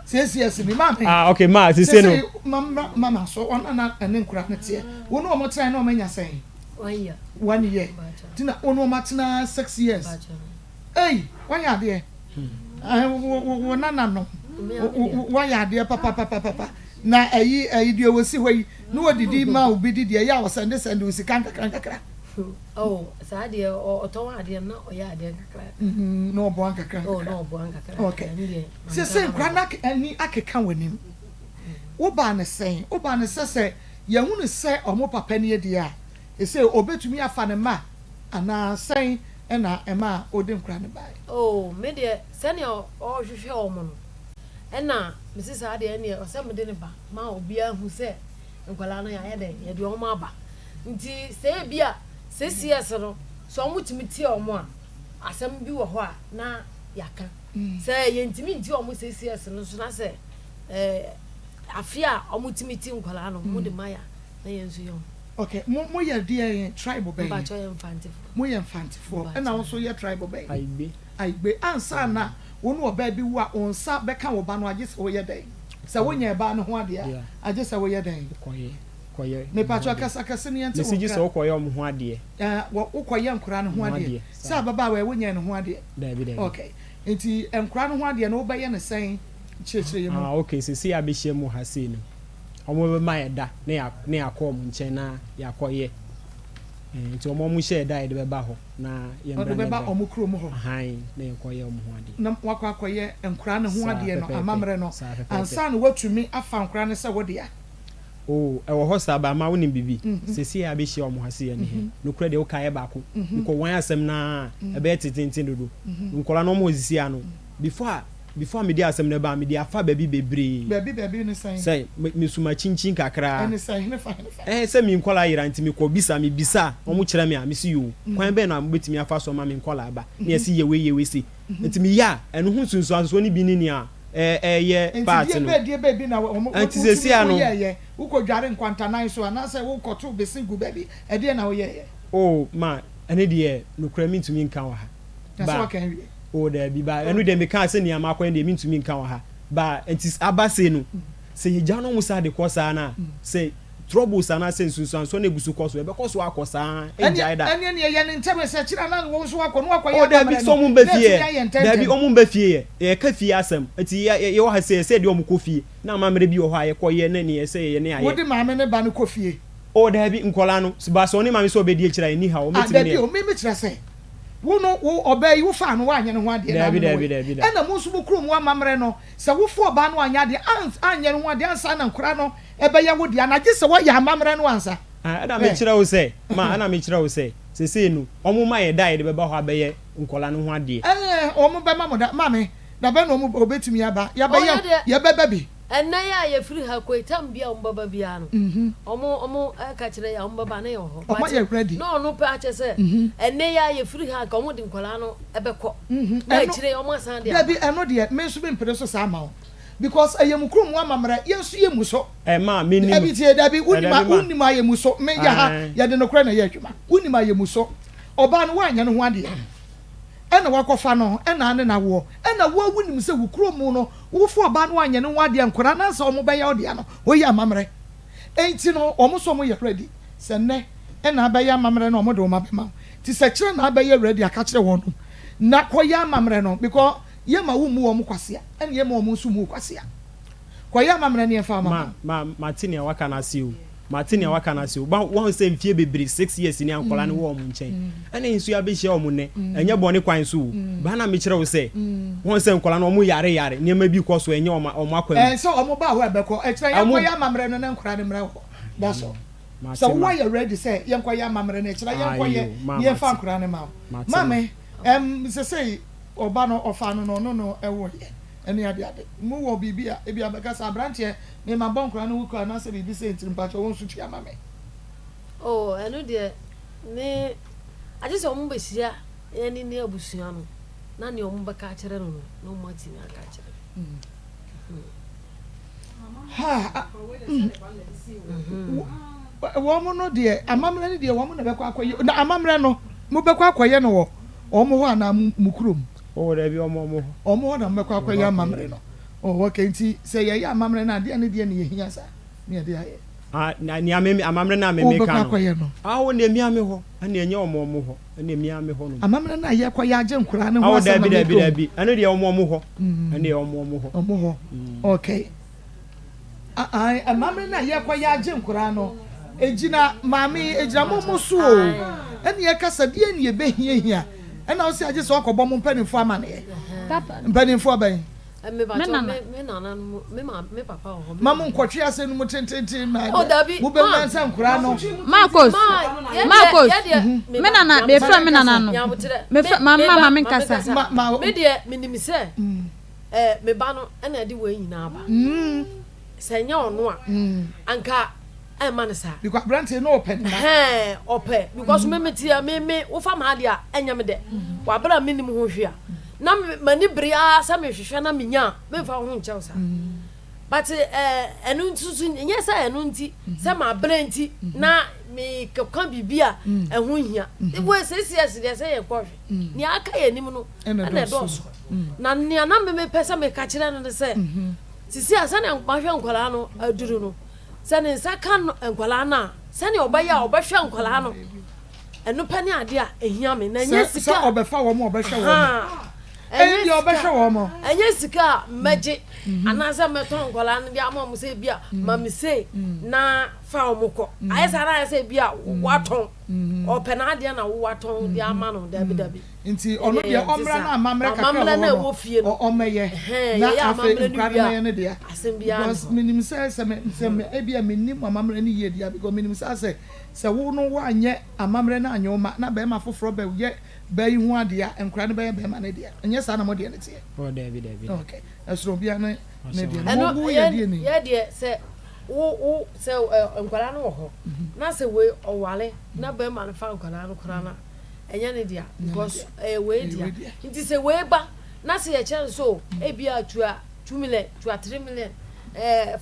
Siesie asi mi maame. Ah okay ma siesie no. Siesie mama mama so ɔno na ɛne nkura no teɛ. Wo ne wɔn tena na wɔn anya sɛn? One year. One year. Ti na wo ne wɔn atena six years. Ei wayɛ adeɛ. Wo wo wo nana no wayɛ adeɛ papapapapa. Na ɛyi ɛyi deɛ wɔsi hɔ yi na wɔdidi ma obi di deɛ ɛyɛ a wɔsɛnde sɛnde wo sika nkakra nkakra. Oh, saa deɛ ɔtɔn adeɛ na ɔyɛ adeɛ nkakra. Mm, na ɔboa nkakra nkakra. Oh, na ɔboa nkakra. Okay. Sese nkora na ani akeka w'anim. Wobaa ne sɛn? Wobaa ne sɛ sɛ yɛhunu sɛ ɔmo papa nie deɛ a, ese obetumi afa ne mma anaa sɛn ɛna ɛma ode nkora no bae? Oh, me deɛ sɛnea ɔhwehwɛ wɔn no, ɛna mese saa deɛ ɛneɛ ɔsɛ mede ne ba ma obiara hu sɛ nkwadaa no yɛayɛ dɛn yɛde wɔn aba. Nti sɛ ebia CCS no sɛ wɔtumi tie wɔn a, asɛm bi wɔ hɔ a na yɛaka. Sɛ yɛntumi ntie wɔn CCS no nso na sɛ ɛɛ. Afe a ɔmo tumi ti nkwadaa no, mo de ma yɛ a, na yɛn nso yɛ ɔmo. Ok, mo mo yɛ deɛn tribe bɛn? Mpakyɛw yɛ Mfantefoɔ. Mo yɛ Mfantefoɔ, ɛna wo nso yɛ tribe bɛn? Ayigbe. Ayigbe, ansa na wo ne ɔbaa bi wo a, wo nsa bɛka wo ba no agye sɛ wo yɛ dɛn? Sɛ wo nyɛ ɛbaa no ho adeɛ a, agye sɛ wo yɛ dɛn? Wokɔyɛ, kɔyɛ. Mepakyɛw kasa kɛse no yɛnte wo Mesi gye nka. sɛ wokɔyɛ ɔmo ho adeɛ. Ɛɛ, wɔ wokɔyɛ nkoraa no ho adeɛ. Sɛ ababaawa yi wo nyɛɛ ne ho adeɛ? Daabi daabi. Ok, nti nkoraa no ho adeɛ no wo bɛyɛ no sɛn? Kyerɛkyerɛ yɛn mu. Ah ok, seesei yɛabɛhyia mu ha sei no, wɔbɛma yɛ da na yɛ na yɛakɔ wɔn nkyɛn na yɛakɔyɛ. Eh, nti wɔn wɔn hyɛ yɛ da a yɛde bɛba hɔ na yɛmmra Wɔde na bɛba yɛmmra. wɔn kurom hɔ. Ahan, na yɛnkɔyɛ wɔn ho adeɛ. Na wɔakɔ akɔyɛ nkoraa no ho Saa adeɛ no, pɛpɛɛpɛ, amammerɛ no, saa pɛpɛɛpɛ. ansa na woatumi afa nkoraa no sɛ wo dea. Oh, ɛwɔ hɔ saa, but ama wonim biribi? Seesei a yɛabɛhyia wɔn ha sei ɛne he? Nokorɛ deɛ woka yɛ baako. Mekɔ wɔn asɛm no ara a, ɛbɛyɛ tententen dodo. Nkwadaa no wɔn hɔ seesei ara no, before a, before a mede asɛm no ba, mede afa baabi bebree. Baabi baabi ne sɛn? Sɛ, me, mesu makyinkyin kakra. Ɛne sɛn? Henefa henefa? Ɛɛ, sɛ me nkwadaa yera nti mekɔ bisa, mebisa a, wɔn kyerɛ me a, mese yoo, kwan bɛn na mobɛtumi afa so ama me nkwadaa aba? Na yɛse yɛ wei, yɛ wei sei. Nti meyɛ a, ɛno ho nsunsuansoɔ no bi ne nea ɛyɛ part Nti no. deɛ bɛɛ deɛ bɛɛ bi na wɔn Nti seesei wotumi ano. woyɛɛyɛ? Wokɔ dware nkwantanan so anaasɛ wokɔto bese gu baabi? Ɛdeɛn na woyɛɛyɛ? Oh ma ɛno deɛ nokorɛ mentumi nka wɔ ha. Na sɛ Ba waka awie. oh daabi ba ɛno deɛ mekaa sɛ nea makɔyɛ no deɛ mentumi nka wɔ ha. Ba nti aba sei no sɛ yɛgya no wɔn saa de kɔ saa no a sɛ troubles anaasɛ nsunsuansoɔ no egu so kɔ so ɛbɛkɔ so akɔ saa ɛngyae da. Ɛneɛ neɛ yɛ no ntɛm sɛ kyerɛ na wo nso wakɔ na wakɔyɛ Oh daabi amammerɛ sɛ no ɔmo mba na fie atumi ɛ ayɛ daabi ntɛntɛm. ɔmo mba fie ɛ yɛka fie asɛm nti yɛ yɛ yɛwɔ ha sɛ sɛ yɛde ɔmo kɔ fie na amammerɛ bi wɔ hɔ a yɛkɔ yɛ ne neɛ ɛsɛ yɛyɛ ne ayɛ. Wode maame ne ba no kɔ fie? Oh daabi nkɔlaa no ba sɛ ɔne maame sɛ ɔbɛdi akyire a ɛnni haw Ah ɔmɛtumi daabi ne o me me kyerɛ sɛ wo no wo ɔbaa yi wo faa no woanyɛ ne ho adeɛ na Daabi ano no daabi wei daabi da. ɛna mo nso mo kurom amammerɛ no sɛ wo fa ɔbaa no anyɛ adeɛ ans anyɛ ne ho adeɛ ansa na nkora no ɛbɛyɛ wo dea na gye sɛ woayɛ amammerɛ no ansa. Ah, ɛna Ɛ. mekyerɛ wo sɛ, ma, ɛna mekyerɛ wo sɛ, seesei no, wɔn ma yɛ da a yɛde bɛba hɔ abɛyɛ nkwadaa no ho adeɛ. Ɛɛ, wɔn bɛma mo da, maame, da bɛn na wɔn, wɔbɛtumi aba? Oh, Yɛbɛyɛ, yɛ deɛ, yɛbɛba bi. ɛnnɛ yi a yɛfiri ha kɔ yi, tam bi a wɔn bɛba biara no, wɔn, wɔn ɛka kyerɛ yɛ a wɔn bɛba na yɛwɔ hɔ. Wɔn But ayɛ ready. na ɔno pɛ akyɛ sɛ, ɛnnɛ yi a yɛfiri ha anka wɔn de nkwadaa no bɛkɔ, na Ɛno, akyire yi wɔn asan de aba. dabi, ɛno deɛ, me nso mempene so saa mma wo. Because ɛyɛ mo kurom amammerɛ, yɛn nso yɛmmu so. Ɛ ma mennim. Dabi tie, dabi, Ɛ wonim a, dabi ma. wonim a yɛmmu so. Me, yɛ ha, Ae. yɛde nokorɛ na ɛyɛ adwuma. Wonim a yɛmmu so. Ɔbaa no, woanyɛ ne ho adeɛ. Ɛna woakɔfa no, ɛna ane no awoɔ. Ɛna wo a wonim sɛ wo kurom no, wofo ɔbaa no woanyɛ ne ho adeɛ, nkwadaa no ansa wɔbɛyɛ wo dea no, woyɛ amammerɛ. Enti no, wɔn nso wɔyɛ ready sɛ nnɛ ɛna abɛyɛ amammerɛ no a wɔde wɔn abɛma wo. Nti sɛ kyerɛ na abɛyɛ ready a, ka kyerɛ wɔnom na kɔyɛ amammerɛ no because Yɛ ma wo mmu wɔn kwasea, ɛna yɛ ma wɔn nso mmu wo kwasea. Kɔ yɛ amammerɛ ne yɛmfa wo Ma, ma. ma, mate nea waka no ase o. Mate nea waka no ase o. Ba, woahu sɛ mfie bebree, six years ni a nkwadaa no wɔ wɔn nkyɛn. Ɛna yɛn nso yɛabɛhyia wɔn nnɛ. Ɛnyɛ bɔne kwan so o. Ba na mekyerɛ wo sɛ, woahu sɛ nkwadaa no wɔn yare yare, nneɛma bi kɔ so, ɛnyɛ wɔn, wɔn akwan mu. Ɛɛ, sɛ wɔn ba hɔ a ɛbɛkɔ. Ɛkyerɛ yɛnkɔ Wɔn. yɛ amammerɛ no na nkwadaa no mmra hɔ. That's all. Mate, Sɛ ma. woayɛ ready sɛ yɛnkɔ yɛ amammerɛ no, ɛkyerɛ yɛnkɔ Ayo, yɛ ma, na yɛmfa mate. nkwadaa no mma wo. Mate, ma. Maame, ɛm, sesei Ɔba no, ɔfaa no na ɔno no woeɛ ne adeade. Mo wɔ biribi a, ebia bɛka sɛ, Aberanteɛ, me ma bɔ nkwadaa no ho kura anaasɛ biribi sei nti no, mpakyɛw wo nso tua ma me. Oh, ɛno deɛ, me, agye sɛ wɔn bɛhyia yɛne ne abusua no, na nea wɔn bɛka akyerɛ no no, na wɔn atumi aka akyerɛ no. Ha, wɔn no deɛ, amammerɛ no deɛ wɔn na bɛkɔ akɔyɛ, na amammerɛ no, mobɛkɔ akɔyɛ no wɔ wɔn hɔ anaa mo kurom? Oh, dabi, wɔn wɔn hɔ. Wɔn hɔ na mobɛkɔ akɔyɛ amammerɛ no. Oh, okay, nti sɛ yɛyɛ amammerɛ no a, deɛ ne deɛ na yɛhia saa na yɛde ayɛ? Ah, na nea me, amammerɛ no a me meka Wobɛkɔ no. akɔyɛ no. Ah, wo deɛ mia me hɔ, ɛnna ɛnyɛ wɔn wɔn hɔ. Ɛne mia me hɔ nom. Amammerɛ no a yɛkɔ yɛ agye nkoraa no ho Awo asɛm na dabi dabi meka o. dabi ɛno deɛ ɔmo ɔmo hɔ ɛno deɛ ɔmo ɔmo hɔ. Ɔmo hɔ okay ae amammerɛ no a yɛkɔ yɛ agye nkoraa no egyina maame yi egyina mo mo so o ɛne yɛka sɛ deɛ ne yɛbɛhiahia ɛna wo sɛ agye sɛ ɔkɔbɔ mo mpanimfoɔ amaneɛ mpanimfoɔ bɛn. Me nana. Ma mo nkɔtwe asɛm no mu tententen ma Oh, dabi. mo bɛ nyansa nkoraa no. Marcos, Marcos, me nana, mefrɛ me nana no. Mefrɛ, ma ma ma me nkasa. Ma ma. Me deɛ, menim sɛ, eh, me ba no ɛna ɛde wei nyinaa ba. Sɛ ɛnyɛ ɔno a, anka ɛmma no saa. Because aberanteɛ no ɔpɛ ne ba. Ɛhɛn, ɔpɛ. Because me me teɛ, me me, wofa m'adeɛ a, ɛnyɛ me dɛ. Wɔ abere a mennim ho hwee a, na m'ani bere ara sɛ mehwehwɛ na menya a, memfa wo ho nkyɛ wo saa. But ɛno nso so nyɛ sɛ ɛno nti sɛ mabrɛ nti na mekeka biribi a ɛho nhia. Wɔ 6 years deɛ sɛ yɛnkɔ hwɛ. Nea aka yɛ anim no ɛna ɛdɔɔso. Na nea na me mepɛ sɛ meka kyerɛ no ne sɛ sisi a sɛnea mahwɛ nkwadaa no aduru no sɛ ne nsa ka nkwadaa no a sɛnea ɔbɛyɛ a ɔbɛhwɛ nkwadaa no ɛno pɛ ne adeɛ a ɛhia me na ɛnyɛ sika. Sɛ ɔbɛfa wɔn ɔbɛhwɛ wɔn. Ɛyɛ deɛ ɔbɛhwɛ wɔn. Ɛnyɛ sika a mɛgye anaasɛ mɛtɔn nkwadaa no de ama wɔn sɛ bi a ma me sei na fa wɔn kɔ. Ayɛ saa na ayɛ sɛ bi a watɔn ɔpɛ n'adeɛ na watɔn de ama no dabi dabi. Nti ɔno deɛ ɔmmra na amammerɛ kakra wɔ hɔ no ɔmmɛyɛ na afei nkwadaa no mɛyɛ ne dea because menim sɛ sɛ me sɛ me ebi a menim amammerɛ no yie dea because menim sɛ asɛ sɛ wo no woanyɛ amammerɛ no anyɛ wo ma na bɛrima foforɔ bɛyɛ bɛyi ho adeɛ a nkwadaa no bɛyɛ bɛrima no dea ɛnyɛ saa na mo deɛ no teɛ. Oh dabi dabi. Okay ɛsoro obiara ne ne deɛ no mo yɛ deɛ ni. Yɛ deɛ sɛ wo wo sɛ ɛ nkwadaa no wɔ hɔ na sɛ wei ɔwale na bɛrima no fa nkwadaa no koraa na ɛnyɛ ne dea because ɛyɛ wei dea nti sɛ wei ba na sɛ yɛkyerɛ no so ebi a tua 2 million tua 3 million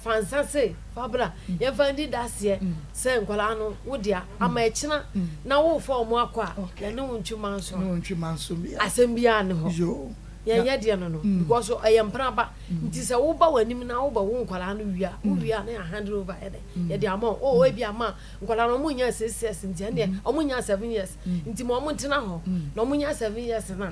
fansa se fa bra yɛmfa ndi daseɛ sɛ nkwadaa no wo dea ama ɛkyena na wofa ɔmo akɔ a yɛne wo ntwe manso a asɛm biara ne hɔ yɛnyɛ deɛ no because ɛyɛ mpena ba nti sɛ woba w'anim na woba wo nkwadaa no wie a wowie a na yɛ hand over yɛde yɛde ama wo o ebi ama nkwadaa no ɔmo nya 6 years nti ɛnneɛ ɔmo nya 7 years nti ma ɔmo ntena hɔ na ɔmo nya 7 years na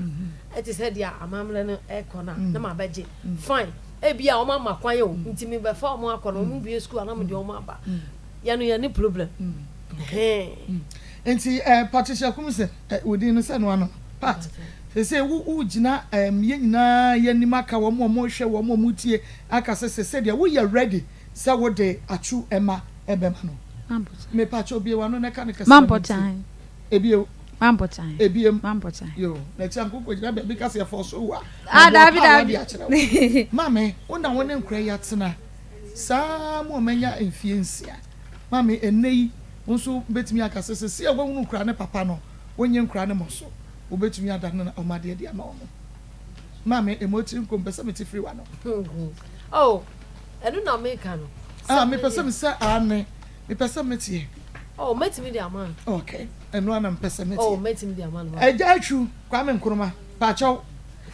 ɛte sɛ deɛ amammerɛ no ɛkɔ na na ma bɛgye fine. Ebi a ɔmo ama kwan o nti mi bɛfa ɔmo akɔ na ɔmo bie school anam deɛ ɔmo aba yɛn no yɛn ne problem. Nti Patricia Kumse wòdi no sɛ no ano pat sese wo wo gyina yɛn nyinaa yɛn anim aka wɔn a wɔrehwɛ wɔn a wɔtie aka sɛ sese deɛ woyɛ ready sɛ wode atwu ɛma ɛbɛma no mepatwa obie wa no na ɛka ne kɛse. Mampɔkyan. Ebie. Mampɔkyan. Ebiem. Mampɔkyan. Yo na kyerɛ nkokɔ gyina baabi kasa yɛ fɔ so wa. Ah, dabi dabi. Maame, wo na wo ne nkora yi atena saa mu ɔmanya mfie 6. Maame, ɛnɛ yi wo nso bɛtumi aka sɛ sɛ a woahunu nkora ne papa no wonyɛ nkora ne mɔ so wobɛtumi ada no ɔmadeɛ de ama ɔmo. Maame, ɛmɔ tiri nko mpɛ sɛ mete firi wa no. Oh, ɛno na meka no. Ah, mepɛ sɛ mesɛ ane mepɛ sɛ meteɛ. Oh, mɛtumi de ama no. Okay, ɛno ana mpɛ sɛ meteɛ. Oh, mɛtumi de ama no. Ɛgya atwu Kwame Nkrumah paakyɛw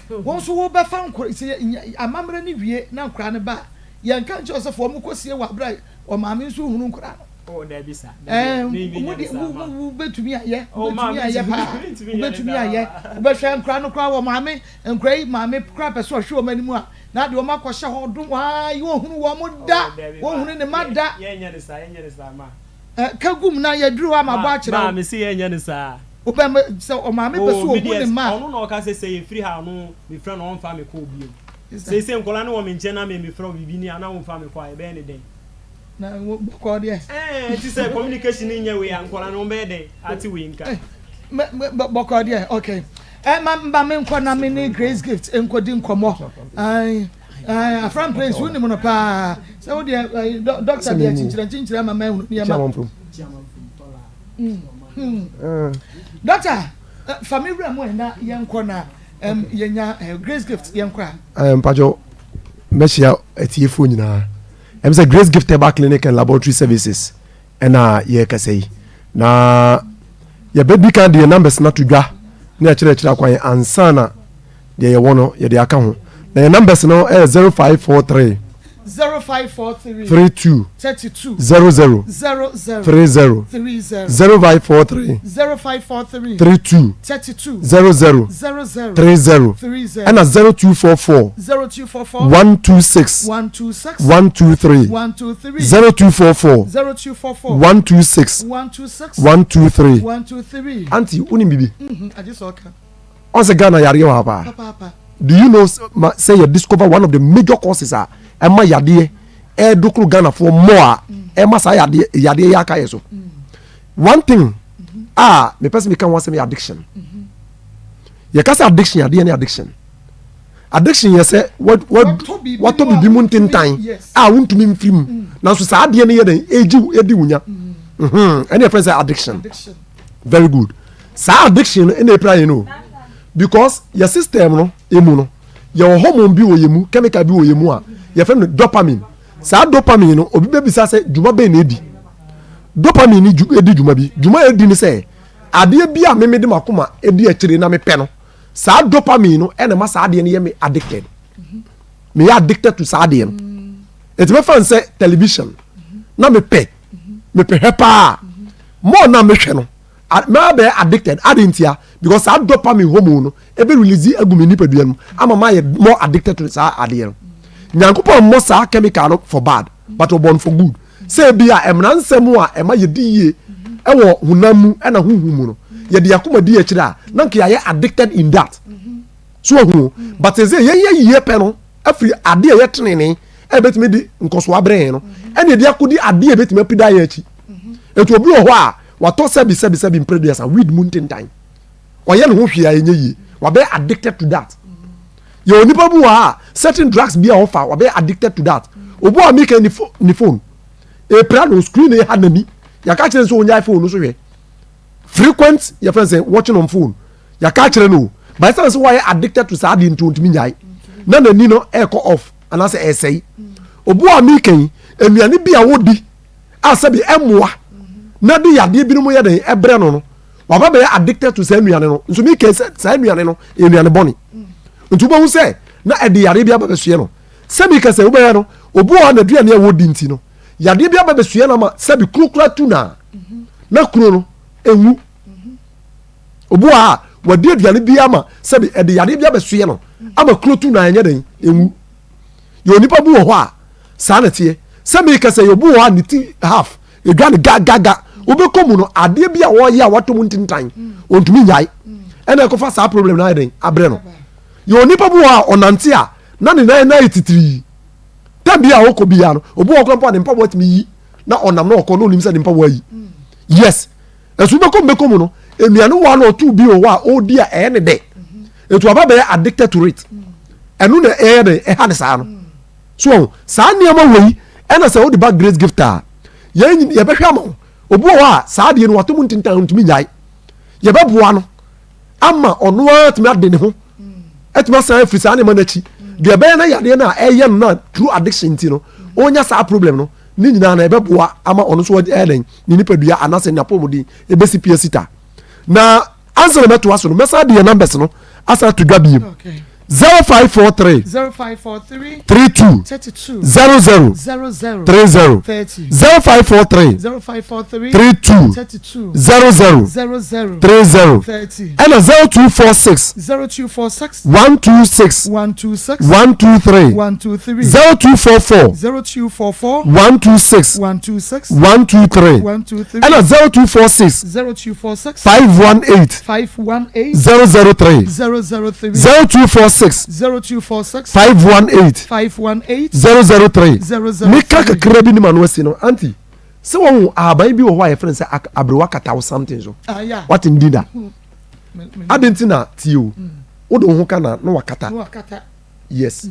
wɔn nso wɔbɛfa nkora sɛ amammerɛ no wie na nkora no ba a yɛnka nkyerɛ sɛ fo wɔn kɔ sie wɔ abira ɔmaame nso hunu nkora no. Oh, dabi sa. Ɛɛ mo de wo wo wobɛtumi ayɛ wobɛtumi ayɛ paa wobɛtumi ayɛ wobɛhwɛ nkora no koraa wɔ maame nkora yi maame koraa pɛ sɛ ɔhwɛ wɔn anim a na deɛ wɔn akɔhyɛ hɔ dom waa yi wɔn hunu wɔn da wɔn hunu ne ma da. Yɛnyɛ ne saa, yɛnyɛ ne saa ma. Ɛ ka gum na yɛduru hɔ ama bɔ akyerɛ wo. Maame si yɛnyɛ ne saa. Wobɛ sɛ ɔmaame pɛ sɛ ɔhu ne ma. Ɔno na ɔka sɛ sɛ yɛfiri ha no mefrɛ no ɔmfa me kɔ bio. Sɛ sɛ nkɔla no wɔ me nkyɛn na me mefrɛ wo biribi ni a na womfa me kɔ a yɛbɛyɛ ne dɛn? Na bɔkɔ deɛ. Ɛɛ ti sɛ communication nyɛ wei a nkɔla no wɔn bɛyɛ dɛn ate wei nka. Bɔkɔ deɛ okay. Ɛ ma ma me nkɔ na me ne Grace Gift nkɔdi nkɔmɔ. Ayi ayi Afram Prince wo nim no paa sɛ wo deɛ doctor deɛ kyinkyerɛ kyinkyerɛ ama ma ehunu nneɛma. Doctor fa mi wura mu ɛ na yɛn kɔ na yɛnya Grace Gift yɛn kɔ a. Mpatsɔ mɛhyia atiefoɔ nyinaa ɛm sɛ Grace Gift Herbal Clinic and Laboratory Services ɛna yɛrekasa yi na yɛbɛdi kan deɛ numbers no ato dwa ne yɛakyerɛkyerɛ akwan ansa na deɛ yɛwɔ no yɛde aka ho na yɛ numbers no ɛyɛ 0543 0543 32 32 00 00 30 30 0543 0543 32 32 00 00 30 30 ɛna 0244 0244 126 126 123 123 0244 0244 126 126 123 123. Aunty, wonim bibi? Agye sɛ ɔka. Ɔn sɛ Ghana yareɛ wɔ ha paa. Papaapa. Do you know ma sɛ yɛ discover one of the major causes a ɛma yadeɛ ɛɛdokoro Ghanafoɔ mmɔ a ɛma saa yadeɛ yadeɛ yɛ aka yɛ so? One thing a mepɛ sɛ meka ho asɛm yɛ addiction. Yɛka sɛ addiction, adeɛ ne addiction. Addiction yɛ sɛ watɔ biribi mu ntentan a wontumi mfiri mu nanso saa adeɛ no yɛ dɛn ɛgyi ɛdi wo nya ɛne yɛfrɛ sɛ addiction. Very good. Saa addiction no ɛna ɛpira yɛn o because yɛ system no emu no yɛwɔ hormone bi wɔ yɛ mu, chemical bi wɔ yɛ mu a yɛfrɛ no dopamine. Saa dopamine no, obi bɛbisa sɛ dwuma bɛn na ɛdi? Dopamine no di dwuma bi. Dwuma a ɛdi ne sɛ, adeɛ bi a me mede m'akoma di akyire na mepɛ no, saa dopamine no na ɛma saa adeɛ no yɛ me addicted. Meyɛ addicted to saa adeɛ no. Ɛti mɛfa no sɛ television na mepɛ, mepɛ hwɛ paa. More na mehwɛ no, mabɛyɛ addicted. Ade ntia? Because saa dopamine hormone no ebe release agu me nipadua no mu ama mayɛ more addicted to saa adeɛ no. Nyankopɔn mmɔ saa chemical no for bad, but ɔbɔ no for good. Sɛ ebi a mmara nsɛm a ɛma yɛdi yie ɛwɔ honam mu ɛna honhom mu no, yɛde akoma di akyire a, na nka yɛayɛ addicted in that. So ahu? But sɛ yɛyɛ yie pɛ no afiri adeɛ a ɛyɛ tenenee a ɛbɛtumi de nkɔsoɔ abrɛ yɛn no, ɛna yɛde akɔdi adeɛ a ɛbɛtumi apida yɛn akyi. Eti obi wɔ hɔ a watɔ sɛbi sɛbi sɛbi mprɛduasa weed mu ntentan, ɔyɛ ne ho hwee a ɛnyɛ yie, wabɛyɛ addicted to that. Yɛ onipa bi wɔ hɔ a certain drugs bi a ɔfa, wabɛyɛ addicted to that. Obi wɔ a meka ne phone epira no, screen ha n'ani, yɛaka kyerɛ no sɛ onyae phone no so hwɛ, frequent yɛfrɛ sɛ watching on phone, yɛaka kyerɛ no o, but ɛsiane sɛ wayɛ addicted to saa adeɛ nti ontumi nyae, na n'ani no ɛrekɔ off anaasɛ ɛresɛe. Obi wɔ a meka yi, nnuane bi a wodi a sɛbi ɛmmoa na de yadeɛ binom yɛ den ɛbrɛ no no, waba bɛyɛ addicted to saa nnuane no. Nso meka sɛ saa nnuane no yɛ nnuane bɔne, nti wobɛhu sɛ na ɛde yadeɛ bi aba bɛsoɛ no. Sɛbi ka sɛ wobɛyɛ no, obi wɔ hɔ a n'aduane a wɔdi nti no, yadeɛ bi aba bɛsoɛ no ama sɛbi kuro kura tu na na kuro no ɛnwu. Obi wɔ hɔ a wadi aduane bi ama sɛbi ɛde yadeɛ bi abɛsoɛ no ama kuro tu na ɛnyɛ den ɛnwu. Yɛ onipa bi wɔ hɔ a saa na ɛteɛ. Sɛ meka sɛ obi wɔ hɔ a ne ti half edwa no ga ga ga, wobɛkɔ mu no adeɛ bi a wɔyɛ a watɔ mu ntintan ɔntumi nyae, ɛna ɛkɔfa saa problem no ayɛ den abrɛ no. Yɛ onipa bi wɔ hɔ a ɔnante a na ne nan nan yɛ titirii, tɛm bi a ɔkɔ biara no, obi wɔ hɔ koraa mpo a ne mpaboa tumi yi na ɔnam na ɔkɔ na onim sɛ ne mpaboa yi. Yes, ɛso wobɛkɔ mu bɛkɔ mu no, nnuane wɔ a na ɔto bi wɔ hɔ a ɔredi a ɛyɛ ne dɛ, etu aba bɛyɛ addicted to it, ɛno na ɛyɛ dɛ ɛha ne saa no. So wɔn saa nneɛma wɔ yi, ɛna sɛ wode ba Grace Gift a, yɛn yɛbɛhwɛ ama wo. Obi wɔ hɔ a saa adeɛ no watɔ mu ntintan, ntumi nyae, yɛbɛboa no ama ɔno ara tumi ade ne ho atumi asan afiri saa nneɛma no akyi, deɛ ɛbɛyɛ na yadeɛ no a ɛyɛ no na through addiction nti no ɔnya saa problem no ne nyinaa na ɛbɛboa ama ɔno nso ɛyɛ dɛn ne nipadua anaasɛ n'apɔmuden ɛbɛsi pia sita. Na ansa na mɛtoa so no, mɛsan de yɛ numbers no asan ato dwa biem. 0543 32 00 30, 0543 32 00 30, ɛna 0246 126 123, 0244 126 123, ɛna 0246 518 003, 0246 518 003. Meka kakra bi ne ma no asi no, aunty, sɛ wɔn ahaban bi wɔ hɔ a yɛfrɛ no sɛ aberewa kataw something so. Wate ndi da? Ade nti na tie o, wode wo ho ka na na wakata. Yes,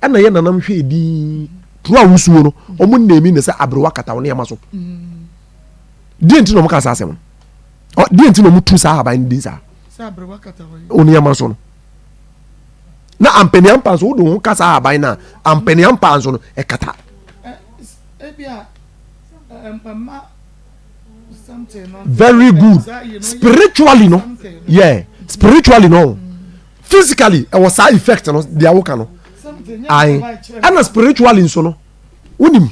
ɛna yɛ nanam hwɛ din turo a wosuo no, wɔn nnɛmi ne sɛ aberewa kata wo nneɛma so. Deɛ nti na wɔn ka saa asɛm no, deɛ nti na wɔn tu saa ahaban no din saa wo nneɛma so no, na ampaniampa nso wode wo ho ka saa ahaban no a, ampaniampa nso no ɛkata. Very good. Spiritually no, yeah, spiritually no, physically ɛwɔ saa effect no deɛ awoka no ayi, ɛna spiritually nso no, wonim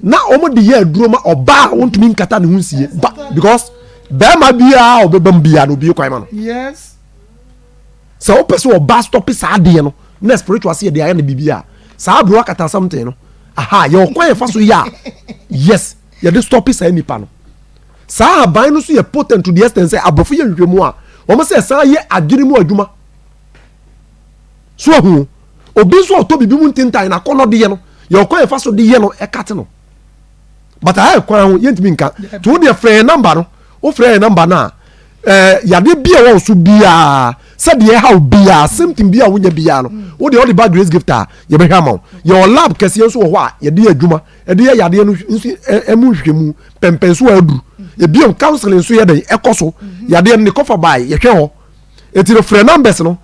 na wɔn de yɛ aduro ma ɔbaa a wɔntumi nkata ne ho nsie ba, because bɛrima biara a ɔbɛba mu biara na obie kwan ma no. Yes. Sɛ wopɛ sɛ ɔbaa stop saa adeɛ no na spiritual sɛ yɛde ayɛ no biribi a, saa aburo akata something no, aha yɛ ɔkwan yɛfa so yɛ a, yes, yɛde stop saa nipa no. Saa aban no so yɛ potent to the extent sɛ aborɔfo yɛ nhwehwɛmu a, wɔn sɛ ɛsan yɛ adwene mu adwuma. So ahu obi nso a ɔtɔ biribi mu ntentan na akɔnɔ de yɛ no, yɛ ɔkwan yɛfa so de yɛ no ɛkate no. But ayɛ kwan ho yɛntumi nka. Nti wo deɛ frɛ yɛn number no, wofrɛ yɛn number no a, ɛɛ yadeɛ bi a ɛwɔ wo so biara, sɛdeɛ ɛha wo biara, symptom bi a wonya biara no, wo deɛ wode ba Grace Gift a, yɛbɛhwɛ ama wo. Yɛwɔ lab kɛseɛ nso wɔ hɔ a yɛde yɛ adwuma, ɛde yɛ yadeɛ no nso ɛmu nhwehwɛmu, pɛmpɛn so a aduru. Ebio counseling nso yɛ dɛn ɛkɔ so, yadeɛ no ne kɔfa bae yɛhwɛ hɔ. Eti no frɛ numbers no.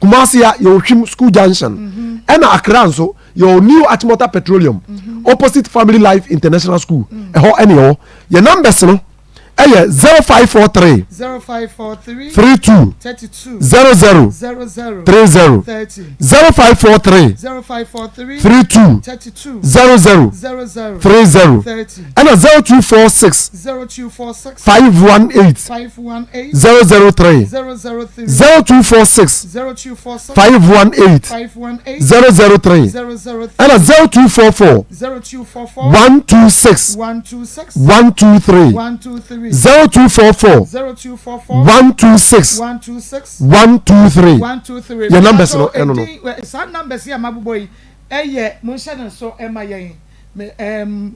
Kumasi a yɛwɔ Hwim School Junction. Ɛna Accra nso yɛwɔ New Achimota Petroleum opposite Family Life International School. Ɛhɔ ɛna yɛwɔ. Yɛ numbers no ɛyɛ 0543 0543 32 32 00 00 30 30 0543 0543 32 32 00 00 30 30 ɛna 0246 0246 518 518 003 003 0246 0246 518 518 003 003 ɛna 0244 0244 126 126 123 123 0244 0244 126 126 123 123 Yɛ numbers no ɛno no. Edin- saa numbers yi a mabobɔ yi ɛyɛ monhyɛ ne nso ɛma yɛn me ɛm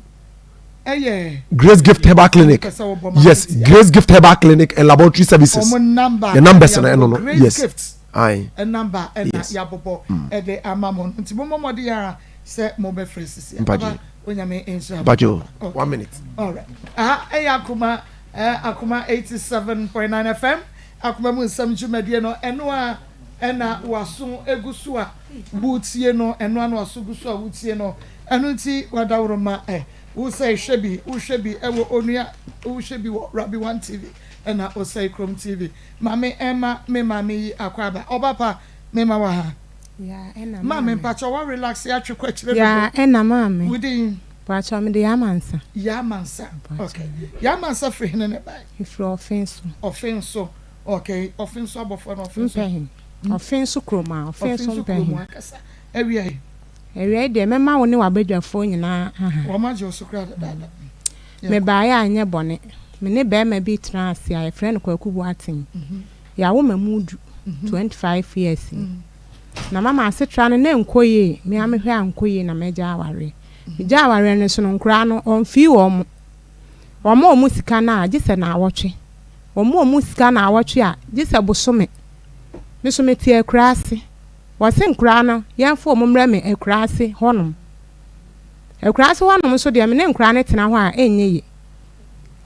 ɛyɛ Grace Gift Herbal Clinic Pɛ sɛ wɔbɔ ma yes me tia. Grace Gift Herbal Clinic and Laboratory Services wɔn number Yɛ numbers no ɛno no Grace yes Gift aye number ɛna Yes. yɛabobɔ ɛde ama mo no nti mommɔ mmɔden ara sɛ mobɛfrɛ sisi Mpakyɛ. Papa, Onyame nhyira mo. Mpakyɛ o Okay. one minute. Alright. Aha ɛyɛ Akoma eh, Akoma 87.9 FM Akoma mu nsɛm dwumadie no ɛno a ɛna waso egu so a wotie no ɛno a na waso gu so a wotie no ɛno nti wadaworoma ɛ wosɛ hwɛ bi wohwɛ bi ɛwɔ onua wohwɛ bi wɔ Rabi One TV ɛna Osei Krom TV maame ɛma me maame yi akɔ aba ɔba pa mema wɔ ha Ya ɛna maame maame. mpakyɛ wa relax atwe kɔ akyire Ya dodo ɛna maame. wodin Mpakyɛ mede Yamansa. Yamansa okay Yamansa firi hene ne bae Mefiri Ɔfen so. Ɔfen so okay Ɔfen so abɔfoɔ no Ɔfen so Mpɛhe. Ɔfen so kurom a Ɔfen Ɔfen so so kurom mpɛhe. ankasa awia yi. Awia yi deɛ mɛma wo ne w'abadwafoɔ nyinaa aha. Wɔn agye wo so koraa dadaada. Yɛnkɔ. Mebaeɛ a ɛnyɛ bɔne. Me ne barima bi tenaa ase a yɛfrɛ no Kwaku Boateng. Yɛawo Mamudu 25 years ni. Na mama asetra no na ɛnkɔ yie. Me ara mehwɛ a ankɔ yie na magyae awareɛ. Megyae awareɛ no nso no nkoraa no ɔmfii wɔn. Wɔma wɔn sika no a gye sɛ naawɔtwe. Wɔma wɔn sika naawɔtwe a gye sɛ bosome. Me nso mete akuraase. Wɔse nkoraa no yɛmfa wɔn mmrɛ me akuraase hɔnom. Akuraase hɔnom nso deɛ me ne nkoraa no tena hɔ a ɛnyɛ yie.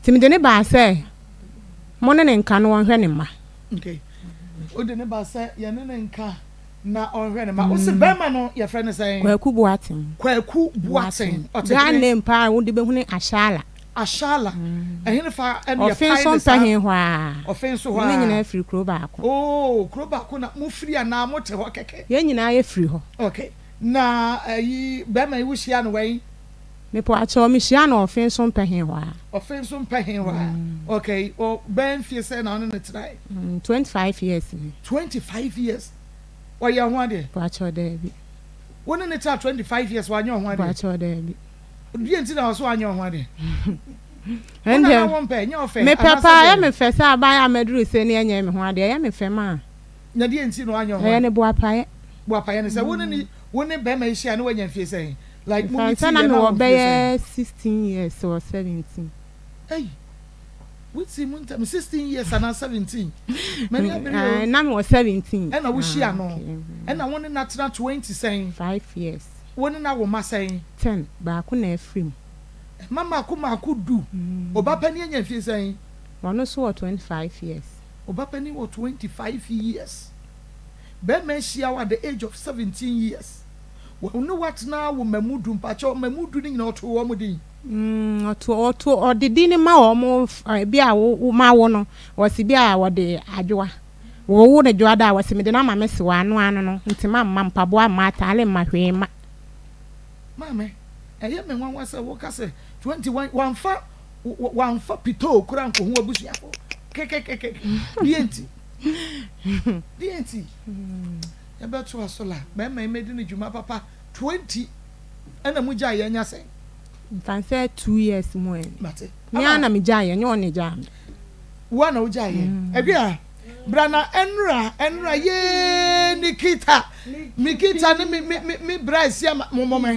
Nti mede no baa sɛ mo ne no nka na ɔnhwɛ ne mma. Okay. Wode no baa sɛ yɛne no nka na ɔnhwɛ ne mma. Wose bɛrima no yɛfrɛ no sɛn? Kwaku Boateng. Kwaku Boateng. Ɔte Ghana hene? name paa a wode bɛhu ne Ashala. Ashala. Ɛhene fa ɛna Ɔfe yɛpae nso ne saa? mpɛ he hɔ ara. Ɔfe nso hɔ Ne ara. nyinaa firi kuro baako. Oh, kuro baako na mofiri anaa mote hɔ kɛkɛ? Yɛn nyinaa yɛfiri hɔ. Okay. Na ayi bɛrima yi wohyia no wɛn? Mepakyɛw, mihyiaa no Ɔfenso Mpɛhen hɔ ara. Ɔfenso Mpɛhen hɔ ara. Okay, o bɛyɛ mfie sɛn na wo ne no tenae? 25 years ni. 25 years? Ɔyɛ wo ho adeɛ? Mepakyɛw, daabi. Wo ne no tenaa 25 years, wanyɛ wo ho adeɛ? Mepakyɛw, daabi. Deɛ nti na ɔso anyɛ wo ho adeɛ? Wo na na wompɛ, ɛnyɛ wo fɛ? Mepɛ paa, ɛyɛ me fɛ sɛ aban a maduru sei no ɛnyɛ me ho adeɛ, ɛyɛ me fɛ maa. Na deɛ nti na wanyɛ wo ho adeɛ? Ɛyɛ ne boapayɛ. Boapayɛ ne sɛ, wo ne ne, wo ne bɛrima yi hyia no wanya mfie sɛn? Like mo Mefa meeting sɛ na yɛ na mewɔ wɔ mfie sɛn? bɛyɛ 16 years or 17. Ei, wo ti mu ntɛm, 16 years anaa 17? M'ani abere o. Ae, na mewɔ 17. Ɛna wo hyia Ah, no, okay. mhm. ɛna wo ne no atena 20 sɛn? 5 years. Wo ne no awo mma sɛn? 10, baako na afiri mu. Mma mmaako mmaako du. Oba panin anya mfie sɛn? Ɔno nso wɔ 25 years. Oba panin wɔ 25 years. Bɛrima ahyia wo at the age of 17 years. Wo ne wo atena wo mmamu du, mpakyɛw mmamu du no nyinaa ɔtoo wɔn din? Mm, ɔto, ɔto, ɔde din no ma wɔn, ebi a wo, wo, ma wo no, wɔsi bi a wɔde adwoa. Wɔwo no dwoa da a, wɔsi mede no ama me sewa, ano ano no, ntoma mma, mpaboa mma, ataale mma, hwee mma. Maame, ɛyɛ me nwanwa sɛ woka sɛ 21, wamfa, wamfa pitoo koraa ankohu w'abusuafo. Kekekeke, deɛ nti? Deɛ nti? Yɛbɛtoa so la bɛɛma yi mɛdi no dwuma papa 20 ɛna mo gyae yɛ anya sɛn? Nfa sɛ 2 years mu ɛ. Mate. Me ara na me gyae yɛ nyɛ ɔna egyaa me. Wo ara na wo gyae yɛ. Ɛdwe a bra na ɛnra ɛnra yee Nikita Nikita ne me me me me bra esi ama mo mo me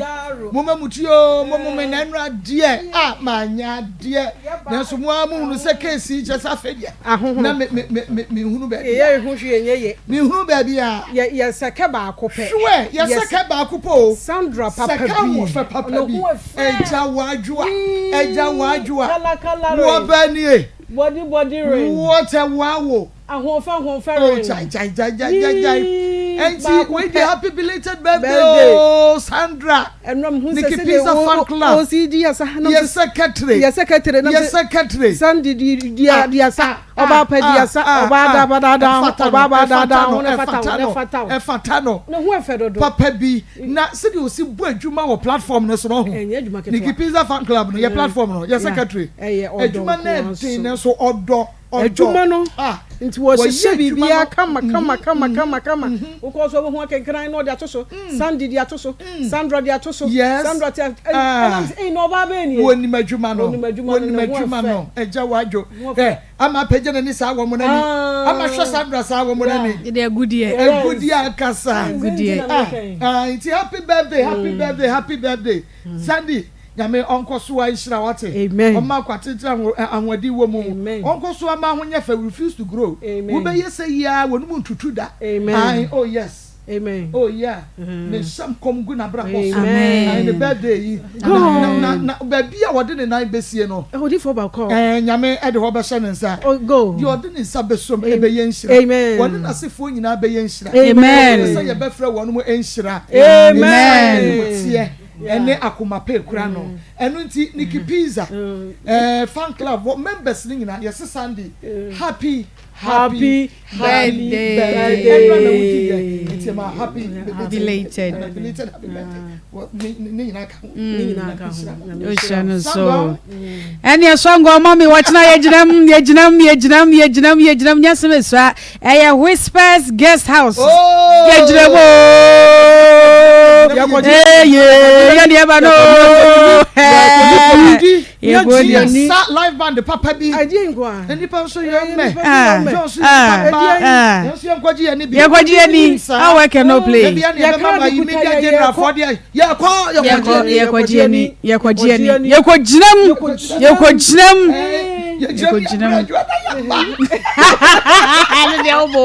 mo ma mo ti oo mo mo me na ɛnra deɛ a ma nya deɛ nanso mo ara mo hunu sɛ case yi kyɛ sɛ afei deɛ Ahohono. na me me me me me hunu baabi a. Yɛ ehu hwee nyɛ ye. Me hunu baabi a. Yɛ yɛ sɛkɛ baako pɛ. Hwɛ yɛ sɛkɛ baako pɛ o. Sandra papa bi. Sɛkɛ ahoɔfɛ papa bi. Ne ho ɛfɛ. Agya wadwoa. Agya wadwoa. Kala kala re. Wɔ ba nie. Body body ring. What a wow. Ahoɔfɛ ahoɔfɛ oh, ring. Oh jai jai jai jai jai jai. Ɛnti wei deɛ happy belated birthday oh Sandra. Ɛnura mi hu sɛ Nikki Pizza fan club. O si di yasa. Yɛ secretary. Yɛ secretary. Yɛ secretary. Sandy di di di yasa. Ɔbaa pɛ di yasa. Ɔbaa da ba da da. Ɔbaa ba da da ho na ɛfata ho na ɛfata ho. Ɛfata no. Ne ho ɛfɛ dodo. Papa bi na sɛdeɛ ɔsi bɔ adwuma wɔ platform no so no ho. Ɛnyɛ adwuma ketewa. Nikki Pizza fan club no yɛ platform no yɛ secretary. Ɛyɛ ɔdɔ Adwuma no ɛden nanso ɔdɔ. Adwuma no nti wɔhyehyɛ biribiara kama mhm. kama kama mhm. kama kama. Mhm. Wokɔ so wobɛhu akenkran na ɔde ato so. Sandy de ato so. Sandra de ato so. Yes. Sandra te ɛnam sɛ ɛyi na ɔbaa bɛyɛ nie. Wɔnim adwuma no. Wɔnim adwuma no. Wɔnim adwuma no. Ɛgya wadwo. Ɛ ama apagya n'ani saa wɔ mo n'ani. Ah. Ama hwɛ Sandra saa wɔ mo n'ani. Ɛde agudeɛ. Agudeɛ ankasa. Agudeɛ. Ah, ah, nti happy birthday, happy birthday, happy birthday. Sandy. Nyame ɔnkɔ so ara nhyira wo wate. Amen. Ɔmma nkwa tenten aho ahoɔden wɔ mu. Amen. Ɔnkɔ so ama ho nyɛ fɛ refuse to grow. Amen. Wo bɛyɛ sɛ yi ara wɔn mu ntutu da. Amen. Ae oh yes. Amen. Oh yeah. Me hyɛ nkɔm gu n'abrabɔ so. Amen. Ae ne birthday yi. Na na na na baabi a wɔde ne nan bɛsie no. Odifoɔ baako. Ɛɛ Nyame ɛde hɔ bɛhyɛ ne nsa. Oh go. Deɛ ɔde ne nsa bɛsom ɛbɛyɛ nhyira. Amen. Wɔne n'asefoɔ nyinaa bɛyɛ nhyira. Amen. Ɛsɛ sɛ yɛbɛfrɛ wɔn mo nhyira. Amen. Teɛ. ɛne akoma pa ekura no ɛno nti Nikki Pizza ɛɛ fan club wɔ members ne nyinaa yɛse Sunday happy happy happy birthday ɛnura na wodi yɛ nti ɛma happy belated belated happy birthday wɔ ne ne nyinaa ka ho ne nyinaa ka ho Ohyɛ no so ɛne ɛsɔ ngɔ ɔma mi wɔkyena yɛgyinam yɛgyinam yɛgyinam yɛgyinam yɛgyinam nyɛ sɛm esua Ɛyɛ Whispers Guest House. Oh! Yɛgyina mu ooo. Eye yɛ deɛ ba no. Yɛkɔdi. Sa live band papa bi. Nnipa nso yɛ mmɛ. Yɛn nso yɛ nipa ba. Yɛn nso yɛn kɔgye yɛn ni bi. Yɛkɔgye yɛn ni. How work and no play. Ebi ɛna yɛbɛma ma yi media general fɔ deɛ. Yɛkɔ yɛkɔgye yɛni. Yɛkɔgye yɛni. Yɛkɔgye yɛni. Yɛkɔgyina mu. Yɛkɔgyina mu. Yɛkɔgyina mu. Ɛno deɛ wobɔ.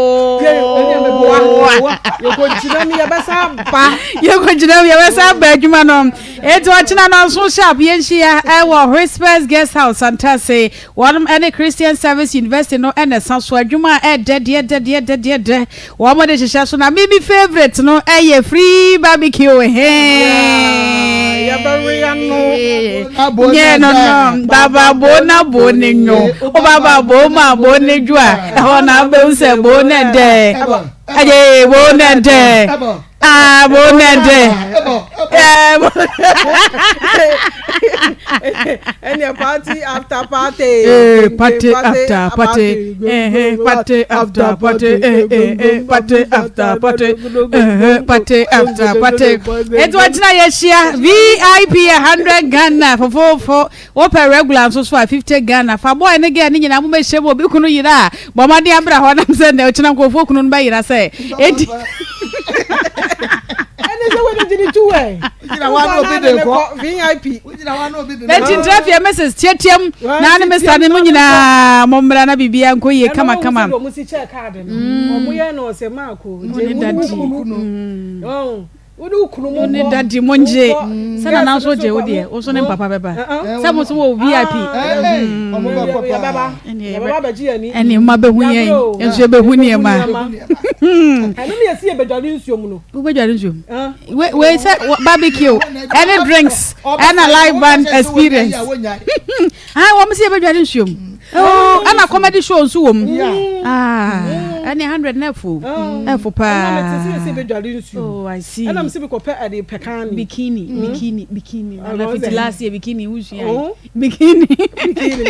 Yɛkɔgyina mu yɛbɛsa ba. Yɛkɔgyina mu yɛbɛsa ba adwuma no. Eti ɔkyena no nso sharp yɛnhyia ɛwɔ Whispers Guest House Santase. Wɔnom ɛne Christian Service University no ɛna ɛsa so adwuma a ɛdɛ deɛ dɛ deɛ dɛ deɛ dɛ. Wɔn de hyehyɛ so na me me favourite no ɛyɛ free barbecue hee. Nyɛ no no baba bo na bo ne nyo o baba bo ma bo ne dwa ɛhɔ na abɛhu sɛ bo ne dɛ ɛyɛ bo ne dɛ. Ah, bo na dɛ. Ɛnna party after party. Eh, party after party. Eh, party after party. Eh, eh, eh, party after party. Eh, party after party. Etu ɔkyena yɛhyia VIP 100 Ghana fofofo. Wopɛ regular nso so a 50 Ghana. Fa boy ne girl ne nyinaa mo bɛhyɛ mu obi kunu yera a bɔ mmɔden abra hɔ nam sɛ nnɛ ɔkyena nkurɔfoɔ kunu no bɛyera sɛ edi. Ɛne sɛ wode gyina tu ɛ. Wogyina hɔ a na obi de kɔ. VIP. Wogyina hɔ a na obi de kɔ. Enti ntra fie Mrs. Teateam na ne Mr. ne mo nyinaa mo mmra na biribiara nkɔ yie kama kama. Ɛna wɔn sɛ wɔn si kyɛɛ kaade no. Wɔn yɛ no ɔsɛ maako. Mo ne dadi. Wo ne wo kunu mo Wo ne nkɔ. daddy mo ngye. Monkɔ. Sɛ nana Girls nso no gye nso wo kɔ. deɛ, wo nso ne mpapa bɛba. Sɛ mo nso wɔ VIP. Ɔmo bɛkɔ paa. Yɛbɛba. Yɛbɛba abɛgye yɛn ani. Ɛne mma bɛhu yɛn, Yɛabrɛ o. yɛn nso yɛbɛhu nneɛma. Ɛno ne yɛsi yɛbɛdware nsuo mu no. Wobɛdware nsuo mu? Wei wei sɛ barbecue ɛne drinks ɛna live band experience. Ah, wɔn sɛ yɛbɛdware nsuo mu. Oh, ɛna comedy show nso wɔ mu. Ah, ɛne 100 na ɛfo. Ɛfo paa. Ɛna mete sɛ yɛsɛ yɛbɛdware nsuo mu. Oh, I see. Ɛna mese mekɔpɛ ɛde pɛkan ni. Bikini, bikini, bikini. Na fiti last year bikini wusua. Bikini. Bikini.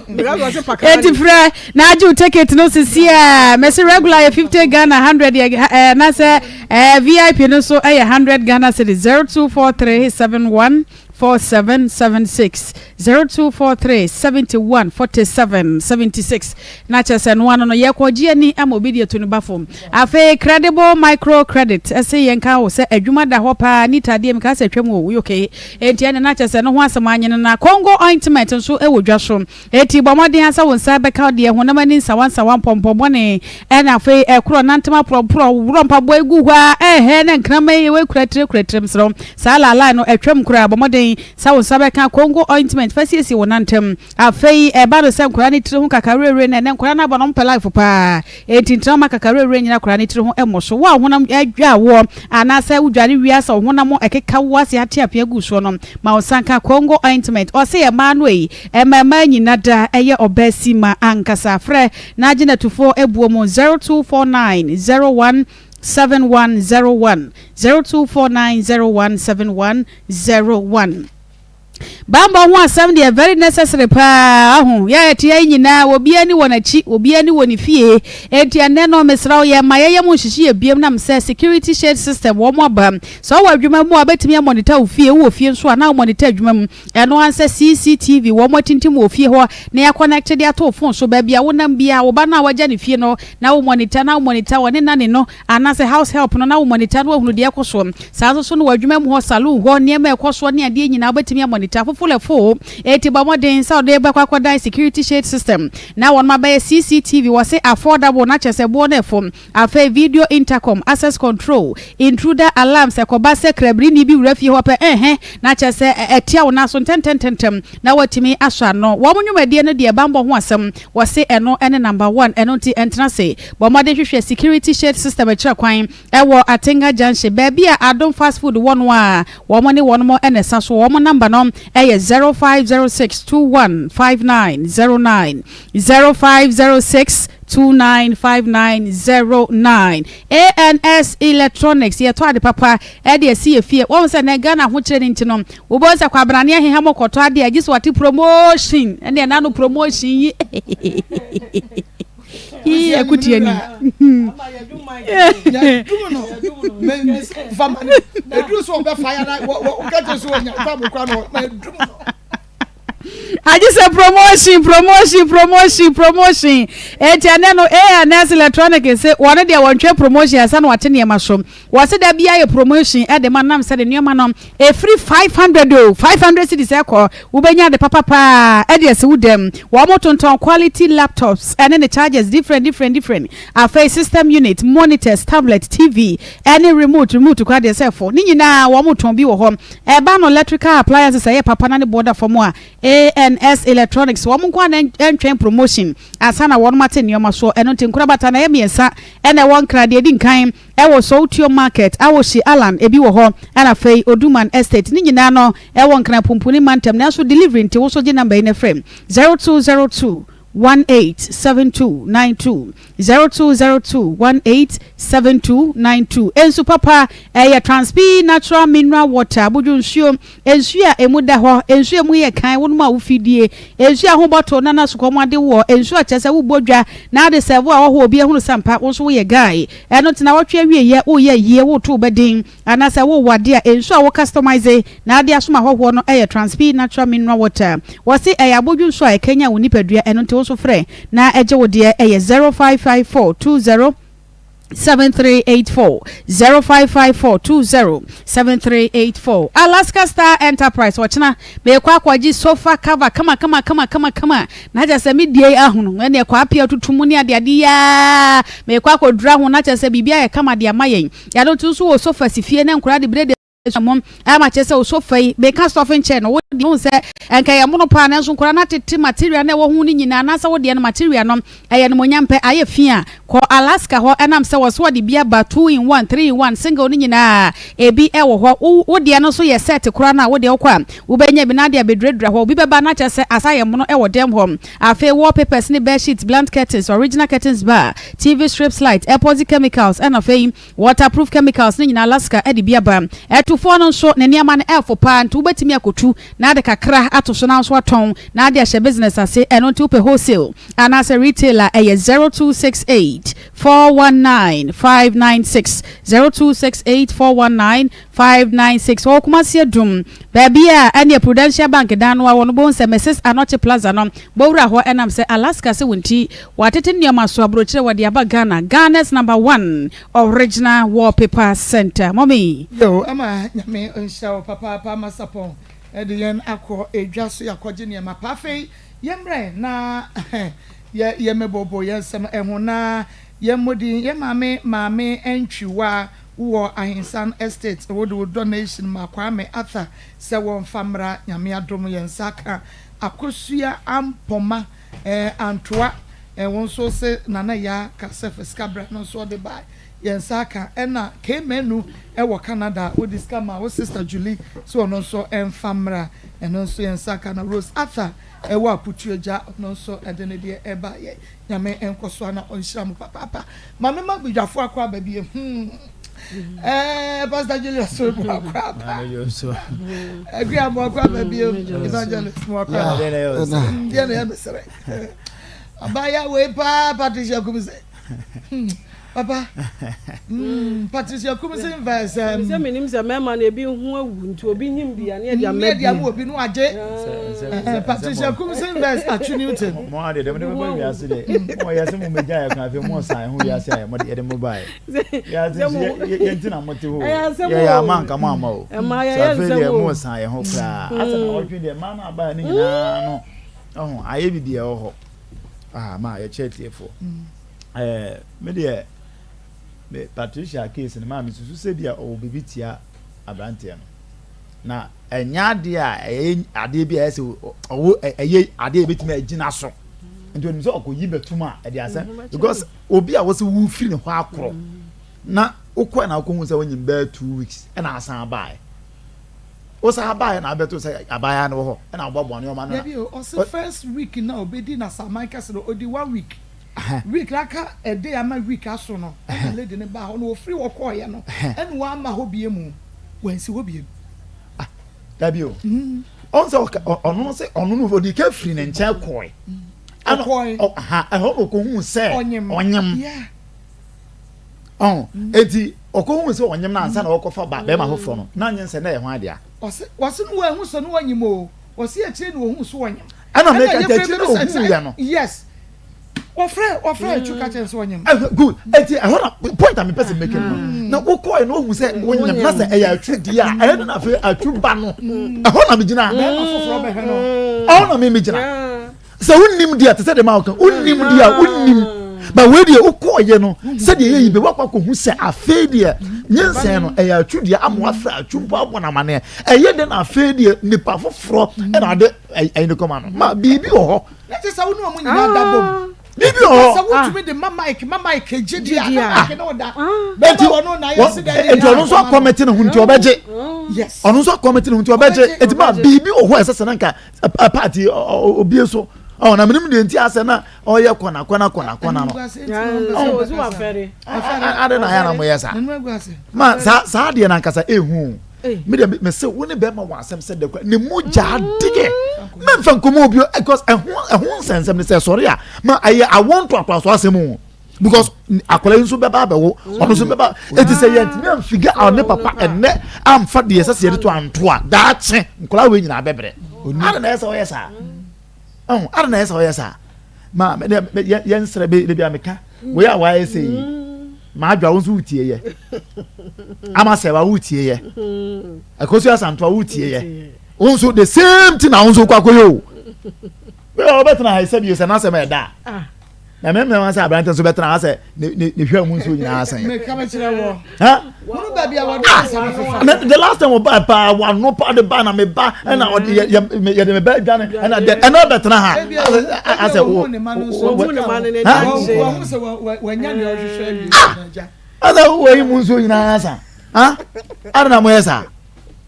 Bikini. Eti frɛ na agye wo ticket no sisi a mɛsi regular yɛ 50 Ghana 100 yɛ ɛɛ na sɛ ɛɛ VIP no nso ɛyɛ 100 Ghana cedis 024371 4776 0243 71 47 76 na kyerɛ sɛ noa no no yɛkɔgye ani ama obi de atu no ba fam. Afei Credible Micro Credit ɛse yɛnka wo sɛ adwuma da hɔ paa Anita deɛ mekaa sɛ twam o woyɛ okay enti ɛne na kyerɛ sɛ no ho asɛm anyene na Congo ointment nso ɛwɔ dwa so Enti bɔ mmɔden ara sɛ wo nsa bɛka wo deɛ honam ani nsawansawa, mpɔmpɔ bɔne, ɛna afei ɛkorɔ, nantem aporɔporɔ, worɔ mpaboa yi gu hɔ ara, ɛɛhɛ na nkraman yi wei kura tire kura tire, mesrɛ wo, saa laalae no atwam koraa, bɔ mmɔden. mmɔden sɛ wo nsa bɛka Congo ointment fa siesie wo nantam. Afei ɛba no sɛ nkwadaa no tiri ho kakawerɛwerɛ no, ɛnnɛ nkwadaa no abɔ no wɔmpɛ life paa, enti ntena mma kakawerɛwerɛ nnyina akwadaa no tiri ho mmɔ so. Wo a wo honam dwa woɔ anaasɛ wodware wie a sɛ wo honam ɛkeka wo ase ate apea gu soɔ no, ma wo nsa nka Congo ointment. Ɔse mmaa no ei, ɛma mmaa nyina da, ɛyɛ ɔbaa sima ankasa. Frɛ na gye natufoɔ buo mu 0249 01 7101, 0249 01 7101. Bammɔ ho asɛm deɛ very necessary paa ahu yɛ yɛte ha yi nyinaa obiara ani wɔ n'akyi obiara ani wɔ ne fie enti ɛnnɛ no mesrɛ wo yɛ ma yɛyɛ mo nhyehye yɛ biem nam sɛ security shade system wɔn aba sɛ ɔwɔ adwuma mu a wobɛtumi amɔnita wo fie wowɔ fie nso a na womɔnita adwuma mu ɛno ara sɛ CCTV wɔn atintim wɔ fie hɔ na yɛakɔnɛkte de ato wo phone so baabi a wonam biara wo ba no a wagya ne fie no na wo mɔnita na wo mɔnita wɔne nane no Anaasɛ house help no na wo monitor na wahunu deɛ ɛkɔ soɔ. Saa nso so no wɔ adwuma mu hɔ, saloon hɔ, nneɛma a ɛkɔ soɔ ne adeɛ nyinaa wobɛtumi amonitor. Fofolɛfoo, enti bɔ mmɔden sɛ wode bɛkɔ akɔdan security shade system na wɔnom abɛyɛ CCTV, wɔse affordable na kyerɛ sɛ boɔ no ɛfo. Afei video intercom, access control, intruder alarms, ɛkɔba sɛ krabirini bi wura fie hɔ pɛ ɛnhɛ na kyerɛ sɛ ɛtia wo nan so ntɛntɛntɛntɛm na woatumi asɔ ano. Wɔn nnwumadie no deɛ banbɔ ho asɛm wɔse ɛno ne number one, ɛno nti ɛntena ase. Bɔ mmɔden hwehwɛ Security Shade System akyira kwan wɔ Atenga Junction, baabi a Adom Fast Food wɔ no a wɔn ne wɔn na ɛsa so. Wɔn namba no yɛ 0506 21 5909, 0506 29 5909. ANS Electronics, yɛtɔ ade papa de asi yɛ fie. Wɔn sɛ nɛ Ghana ahokyerɛ no nti no, wobɛhu sɛ Kwabena ne Aheham kɔtɔ adeɛ a, gye sɛ wɔate promotion, ɛne ɛna no promotion yi. Yii akutia ni. Agye sɛ promotion promotion promotion promotion eti ɛnɛ no ANS electronic se wɔn deɛ wɔntwɛ promotion ansa na wɔate nneɛma so. Wɔse da biara yɛ promotion de ma nam sɛ de nneɛma no ɛfiri 500 o 500 cedis ɛkɔ wobɛnya ade papa paa ɛde asi wo dɛm. Wɔn tontɔn quality laptops ɛne ne chargers different different different afei system unit, monitors, tablet, TV ɛne remote remote koraa deɛ sɛ fo ne nyinaa wɔn tɔn bi wɔ hɔ. Ɛba no electrical appliances ɛyɛ papa na ne boɔ da fam a ANS Electronics wɔn nko ara na ɛntwɛn promotion ansa na wɔn ate nneɛma soɔ ɛno nti nkorabata na ɛyɛ mmiɛnsa ɛna ɛwɔ Nkran deɛ ɛdi nkan Ɛwɔ Sowutuom Market, Awoshie Allan, ebi wɔ hɔ, ɛna afei Oduman Estate, ne nyinaa no ɛwɔ Nkran Pumpuni mantam, nanso delivery nti wo nso gye number yi na frɛ, 0202 187292, 0202 187292. Nsu papa, ɛyɛ Transpi Natural Mineral Water, abodwo nsuo, Nsu a emu da hɔ, nsu a emu yɛ kann, wonom a wofi die, nsu a ho bɔto na na sukɔm ade woɔ, nsu a kyerɛ sɛ wobɔ dwa na ade sɛvo a wɔhɔ obi ahunu sɛ ampa wo nso woyɛ guy. Ɛno nti nawɔtwe awieɛ woreyɛ ayie, woreto wo ba din anaasɛ worewɔ adeɛ a, nsu a wo customise na ade asom ahɔhoɔ no yɛ Transpi Natural Mineral Water. Wɔse ɛyɛ abodwo nsu a ɛkanyan wo nipadua, ɛno nti wo nso frɛ na gye wo deɛ, ɛyɛ 0554 20 7384 0554 20 7384 Alaska Star Enterprise ɔkyena meekɔ akɔgye sofa cover kama kama kama kama kama na kyerɛ sɛ me die ahunu ɛne ɛkɔ apia tutu mu ne adeade yaa meekɔ akɔdura ho na kyerɛ sɛ biribi ayɛ kama de ama yɛn yɛado nso wɔ sofa si fie ne nkora de bere de Mo ama kyerɛ sɛ osofa yi meka stuffing chair no wo deɛ wohu sɛ ɛnka ɛyɛ mono paa nanso nkwadaa no atete material no a ɛwɔ ho no nyinaa anaasɛ wo deɛ no material no ɛyɛ animuonyam pɛ ayɛ fi a kɔ Alaska hɔ ɛnam sɛ wɔso wɔde bi aba 2 in 1 3 in 1 single no nyinaa ebi ɛwɔ hɔ wo wo deɛ no nso yɛ set koraa no a wo deɛ wokɔ a wobɛnya bi na ade abɛduradura hɔ obi bɛba na kyerɛ sɛ asa yɛ mono ɛwɔ dɛm hɔ afei wallpapers ne bed sheets blunt curtains original curtains bar TV strips light epoxy chemicals ɛna afei Waterproof chemicals no nyinaa Alaska de bi aba. Atufoɔ no nso ne nneɛma no ɛfo paa nti wobɛtumi akɔtu na ade kakra ato so na wo nso atɔn na ade ahyɛ business ase. Ɛno nti wopɛ wholesale anaasɛ retail a ɛyɛ 0268 419 596, 0268 419 596. Wɔwɔ Kumasi Adum baabi a ɛneɛ Prudential Bank dan no ara wɔ no wobɛhu sɛ Mrs Anokye Plaza no bɔwura hɔ ɛnam sɛ Alaska sɛ wo nti Wɔatete nneɛma so aburokyire wɔde aba Ghana, Ghana's number one original wallpaper center. Mummy. Yoo ama Nyame nhyira wo papaapa Masapɔn de yɛn akɔ edwa so yɛakɔgye nneɛma pa afei yɛmmerɛ na yɛ yɛmmɛbooboo yɛn nsɛm ho na yɛmmɔ din yɛn maame Maame Antwiwa. Wowɔ Ahensan Estate, wode wo donation ma Kwame Arthur sɛ wɔmfa mmra. Nyame adom yɛn nsa aka Akosua Ampoma eh, Antoa eh, wo nso wose Nana Yaa ka sɛ fa sika bra no nso ɔde bae. Yɛn nsa aka. Ɛna Kay Manu wɔ Canada, wode sika ma wo sister Julie sɛ ɔno nso mfa mmra. Ɛno nso yɛn nsa aka. Na Rose Arthur wɔ Aputuagya, ɔno nso de ne deɛ baeɛ. Nyame nkɔso ara na ɔnhyira mo papaapa. Ma me ma badwafo akɔ aba bie hmm. Eh, Pastor Julius mo akɔ aba. Agri mo akɔ aba bie evangelist mo akɔ aba. Deɛ na yɛ mesrɛ. Abaya wei paa Patricia Kumse. Hmm. Papa. Hmm. Patricia Kumse verse. Um, sɛ menim sɛ mmarima no ebi ho awu nti obi nyim bi a ne yɛde ama bi. Ne yɛde ama obi no agye. Eh, Patricia Kumse verse Atsu Newton. Mo ade dɛm de bɛba wiase de. Mo yɛ sɛ mo megya yɛ kwan afei mo san ho wiase a mo de yɛde mo bae. Wiase nso yɛ yɛ nti na mo te hɔ. Yɛ yɛ ama nka mo ama o. So afei deɛ mo san yɛ ho koraa. Asɛ na ɔtwe deɛ mmaa no aba ne nyinaa no. Ɔho ayɛ bibi ɛwɔ hɔ. Ah ma yɛkyɛ atiefoɔ. Ɛɛ me deɛ me Patricia case no maa me susu sɛ bi a ɔwɔ biribi tia aberanteɛ no na ɛnyɛ adeɛ a ɛyɛ adeɛ bi a ɛyɛ sɛ ɔwɔ ɛyɛ adeɛ a ebetumi agyina so nti onim sɛ ɔkɔyi bɛtum a ɛde asɛm mm-hmm. because obi a wɔsɛ wofiri ne hɔ akorɔ mm-hmm. na wokɔ na wokɔhu sɛ wonyim bɛyɛ 2 weeks ɛna asan baeɛ wosan baeɛ na abɛto sɛ abaayewa no wɔ hɔ ɛna wɔboaboa nneɛma no. Dabi o, ɔse first week na obedi na saman kɛse no odi one week. Week na aka a day ama week aso no ɛna lady no baa hɔ na ofiri hɔ kɔɔeɛ no ɛna wamma hɔ bie mu wansi hɔ biem. Ah, dabi o. Ɔn sɛ ɔno sɛ ɔno no ɔdi ka firi ne nkyɛn kɔɔe. Ɔkɔɔe. Ɛhɔ na ɔkɔhuu sɛ ɔnyem. Ɔnyem. Ɔn, eti ɔkɔhuu sɛ ɔnyem no ansa na ɔkɔfa ba bɛrima foforɔ no, na nyinsɛn na ɛyɛ hwan dea? Ɔse, wɔse no wanhu sɛ no ɔnyem o, ɔse akyire na ohuu so ɔnyem. Ɛna meka kyɛ akyire na ohuu yɛ no. Yes. Wɔfrɛ, wɔfrɛ Atsu ka kyerɛ no sɛ ɔnyem. Ɛhɔ, good. Eti ɛhɔ na point a mepɛ sɛ meke no. Na wokɔɛ na ohu sɛ wonyem na sɛ ɛyɛ Atsu deɛ a, ɛyɛ no na afei Atsu ba no. Ɛhɔ na megyina. Bɛrima foforɔ bɛhwɛ no. Ɛhɔ na me megyina. Sɛ wonnim deɛ te sɛ deɛ ma woka, wonnim deɛ a wonnim. Ba wei deɛ wokɔɔyɛ no sɛdeɛ ɛyɛ yi bɛ wakɔ akɔhu sɛ afei deɛ nyinsɛn no ɛyɛ Atsu deɛ ama wafrɛ Atsu mpo abɔ no amaneɛ. Ɛyɛ dɛ na afei deɛ nipa foforɔ ɛna ade ɛyi ne kɔma no. Ma biribi wɔ hɔ. Na kyerɛ sɛ wo ne wɔn nyinaa da bom. Biribi wɔ hɔ. Sɛ wotumi de ma Mike ma Mike gye di a na Mike ne wo da. Bɛma ɔno na ayɛ sɛ dɛ Nti ɔno nso akɔmɛte ne ho nti ɔbɛgye. Yes. Ɔno nso akɔmɛte ne ho nti ɔbɛgye. Nti ma biribi wɔ hɔ a ɛsɛ sɛ na nka paati obie so. Ɔ na menim deɛ nti asɛ na ɔyɛ kɔna kɔna kɔna kɔna no. Ade na ayɛ na moyɛ saa. Ma saa saa deɛ na ankasa ehu. Me deɛ me se wo ne bɛrima wɔ asɛm sɛ dɛ ne mu gya adeɛ. Mɛmfa nkɔmɔ obi because ɛho ɛho nsɛnsɛm ne sɛ sɔre a ma ɛyɛ awɔ ntoatoaso asɛm o because akwadaa yi nso bɛba abɛwo ɔno nso bɛba eti sɛ yɛn ntumi anfiga a ɔne papa ɛnɛ amfa deɛ ɛsɛ sɛ yɛde to anto a daakye nkwadaa wei nyinaa bɛbrɛ ada na ɛyɛ sɛ ɔyɛ saa ɔho ada na ɛyɛ sɛ ɔyɛ saa ma yɛn nsrɛ bɛ beebi a meka wei a wayɛ sɛ yi maa adwa wo nso wotie yɛ ama sɛ wa wotie yɛ ɛkɔsi asantoa wotie yɛ wo nso the same thing na wo nso kɔ akɔyɛ o wei a wɔbɛtena ha sɛ bio sɛ n'asɛm ɛda a na mɛmɛ wɔn sɛ aberante nso bɛtena ha sɛ ne ne ne hwɛ mu nsuo nyinaa sɛn. meka bɛkyerɛ wɔ hunu baabi a wɔde asɛm fefa. na the last time ɔba paa wano pa de ba na me ba ɛna ɔde yɛ yɛ yɛde me ba adwane ɛna deɛ ɛna ɔbɛtena ha asɛ wo wɔhu sɛ wanya nea ɔhwehwɛ awie agya. Asɛ wɔyi mu nsuo nyinaa sa ha adana mo yɛ saa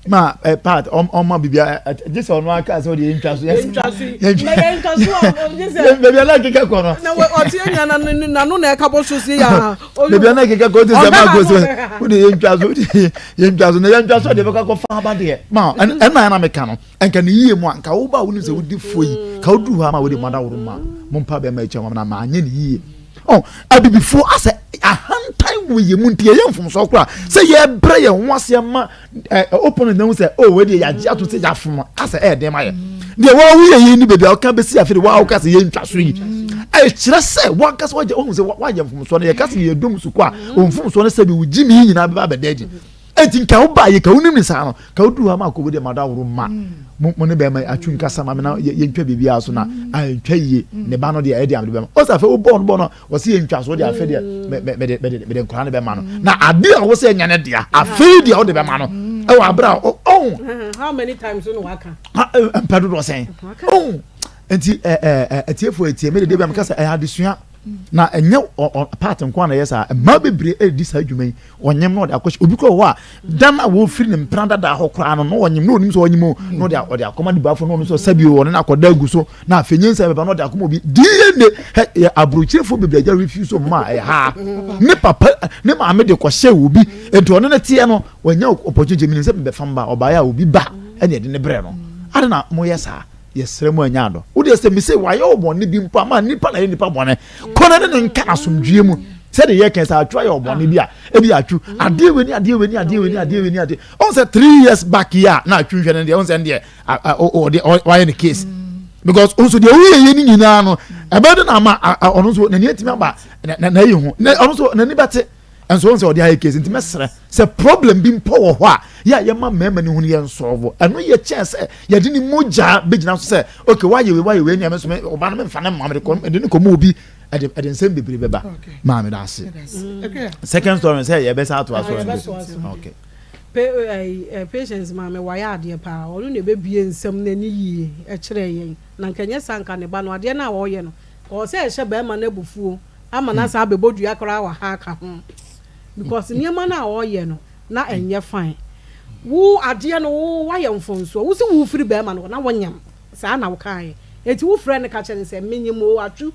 ma ɛ part ɔma bibi a gye sɛ ɔno aka sɛ ɔde yɛntwa so yɛntwa so yɛntwa so a gye sɛ baabi a na keka kɔ no na ɔte nya na n'ano na ɛka bɔ so si ya baabi a na keka kɔ te sɛ ma kɔ sɛ wode yɛntwa so wode yɛntwa so na yɛntwa so deɛ bɛkɔ akɔfa aba deɛ ma ɛna ɛna meka no ɛnka ne yie mu a nka wo ba a wonim sɛ wodi fo yi ka woduru hɔ ama wode mu adaworo ma mompa bɛma akyi ama na maanyɛ ne yie Ɔ abibifoɔ asɛ ahantan wɔ yɛn mu nti yɛyɛ mfomsoɔ koraa sɛ yɛbrɛ yɛn ho aseɛ ma ɛ opponent na ho sɛ oh wei deɛ yɛagye ato sɛ yɛafom asɛ ɛyɛ den ma yɛ deɛ wɔn yɛ yɛn ni baabi a ɔka bɛsi afei de wɔn a wɔka sɛ yɛntwa so yi ɛkyerɛ sɛ wɔn ankasa wɔagye wɔn sɛ wɔayɛ mfomsoɔ no yɛka sɛ yɛdom sukuu a mfomsoɔ no sɛ bi wogyi mi nyinaa bɛba abɛda adi. Eti nka wo ba yɛ ka wonim ne saa no ka woduru hɔ ama akɔbu deɛ mada woro ma mo mo ne bɛrima atwi nkasa ma me na yɛntwa biribiara so na antwa yie ne ba no deɛ ɛyɛ deɛ mede bɛma ɔsɛ afei wobɔɔ no bɔɔ no ɔsɛ yɛntwa so deɛ afei deɛ mede mede mede nkwadaa no bɛma no na adeɛ a wɔsɛ ɛnyɛ ne dea afei deɛ wode bɛma no ɛwɔ abere a ɔn how many times no waka mpɛ dodoɔ sɛn ɔn nti ɛɛ ɛɛ atiefoɔ etie me de de bi a meka sɛ ɛyɛ adesua na ɛnyɛ part nko a na ɛyɛ saa mmaa bebree ɛredi saa adwuma yi ɔnyem na ɔde akɔhyɛ obi kura wɔ hɔ a dan a wɔfiri ne mpena dada hɔ koraa no na ɔnyem na onim sɛ ɔnyem o na ɔde ɔde akɔma ne baafo na ɔno nso sɛbi o ɔne no akɔda agu so na afei nyinsɛn bɛba na ɔde akɔma obi DNA hɛ yɛ aburokyerefo bebree agya refuse mma ɛyɛ ha ne papa ne maame de kɔhyɛ obi nti ɔne ne teɛ no wɔnya opportunity mi nim sɛ mebɛfa mba ɔbaeɛ a obi ba ɛne ɛde ne brɛ no ade na moyɛ saa yɛsrɛ mu anya adɔ wo deɛ sɛ mese wayɛ wo bɔne bi mpo ama nipa na yɛ nipa bɔne kɔ na ne ne nka asomdwie mu sɛde yɛ kɛn sɛ atwo ayɛ ɔbɔne bi a ebi atwo adeɛ wei ni adeɛ wei ni adeɛ wei ni adeɛ wei ni adeɛ ɔn sɛ three years back yi a na atwo nhwɛ no deɛ ɔn sɛ deɛ ɔde wayɛ ne case because nso deɛ woyɛ yɛ ne nyinaa no ɛbɛn de na ama ɔno nso n'ani atumi aba na na ayi ho na ɔno nso n'ani bɛte Nso wohu sɛ ɔde ayɛ case nti mɛsrɛ sɛ problem bi mpo wɔ hɔ a yɛ a yɛma mmarima no hunu yɛn nsɔlvo ɛno yɛ kyɛn sɛ yɛde ne mogya bɛgyina so sɛ okay wayɛ wei wayɛ wei nea me nso me ɔba no memfa ne mma mede kɔ mede ne kɔma obi ɛde ɛde nsɛm bebree bɛba maa meda ase second story sɛ yɛbɛsa atoa so ɛnde okay Patience maame wayɛ adeɛ paa ɔno na ɛbɛbue nsɛm no ani yie kyerɛɛ yɛn na nka ɛnyɛ saa nka ne ba no adeɛ no a ɔreyɛ no ɔwɔ sɛ ɛhyɛ barima no abufuo ama no asan abɛbɔ dua koraa wɔ ha aka ho because nneɛma no a ɔyɛ no na ɛnyɛ fine wo adeɛ no wo wayɛ mfonsoɔ wo se wo firi bɛrima no hɔ na wonyam saa na wokaeɛ enti wo frɛ no ka kyerɛ no sɛ menyim o atwu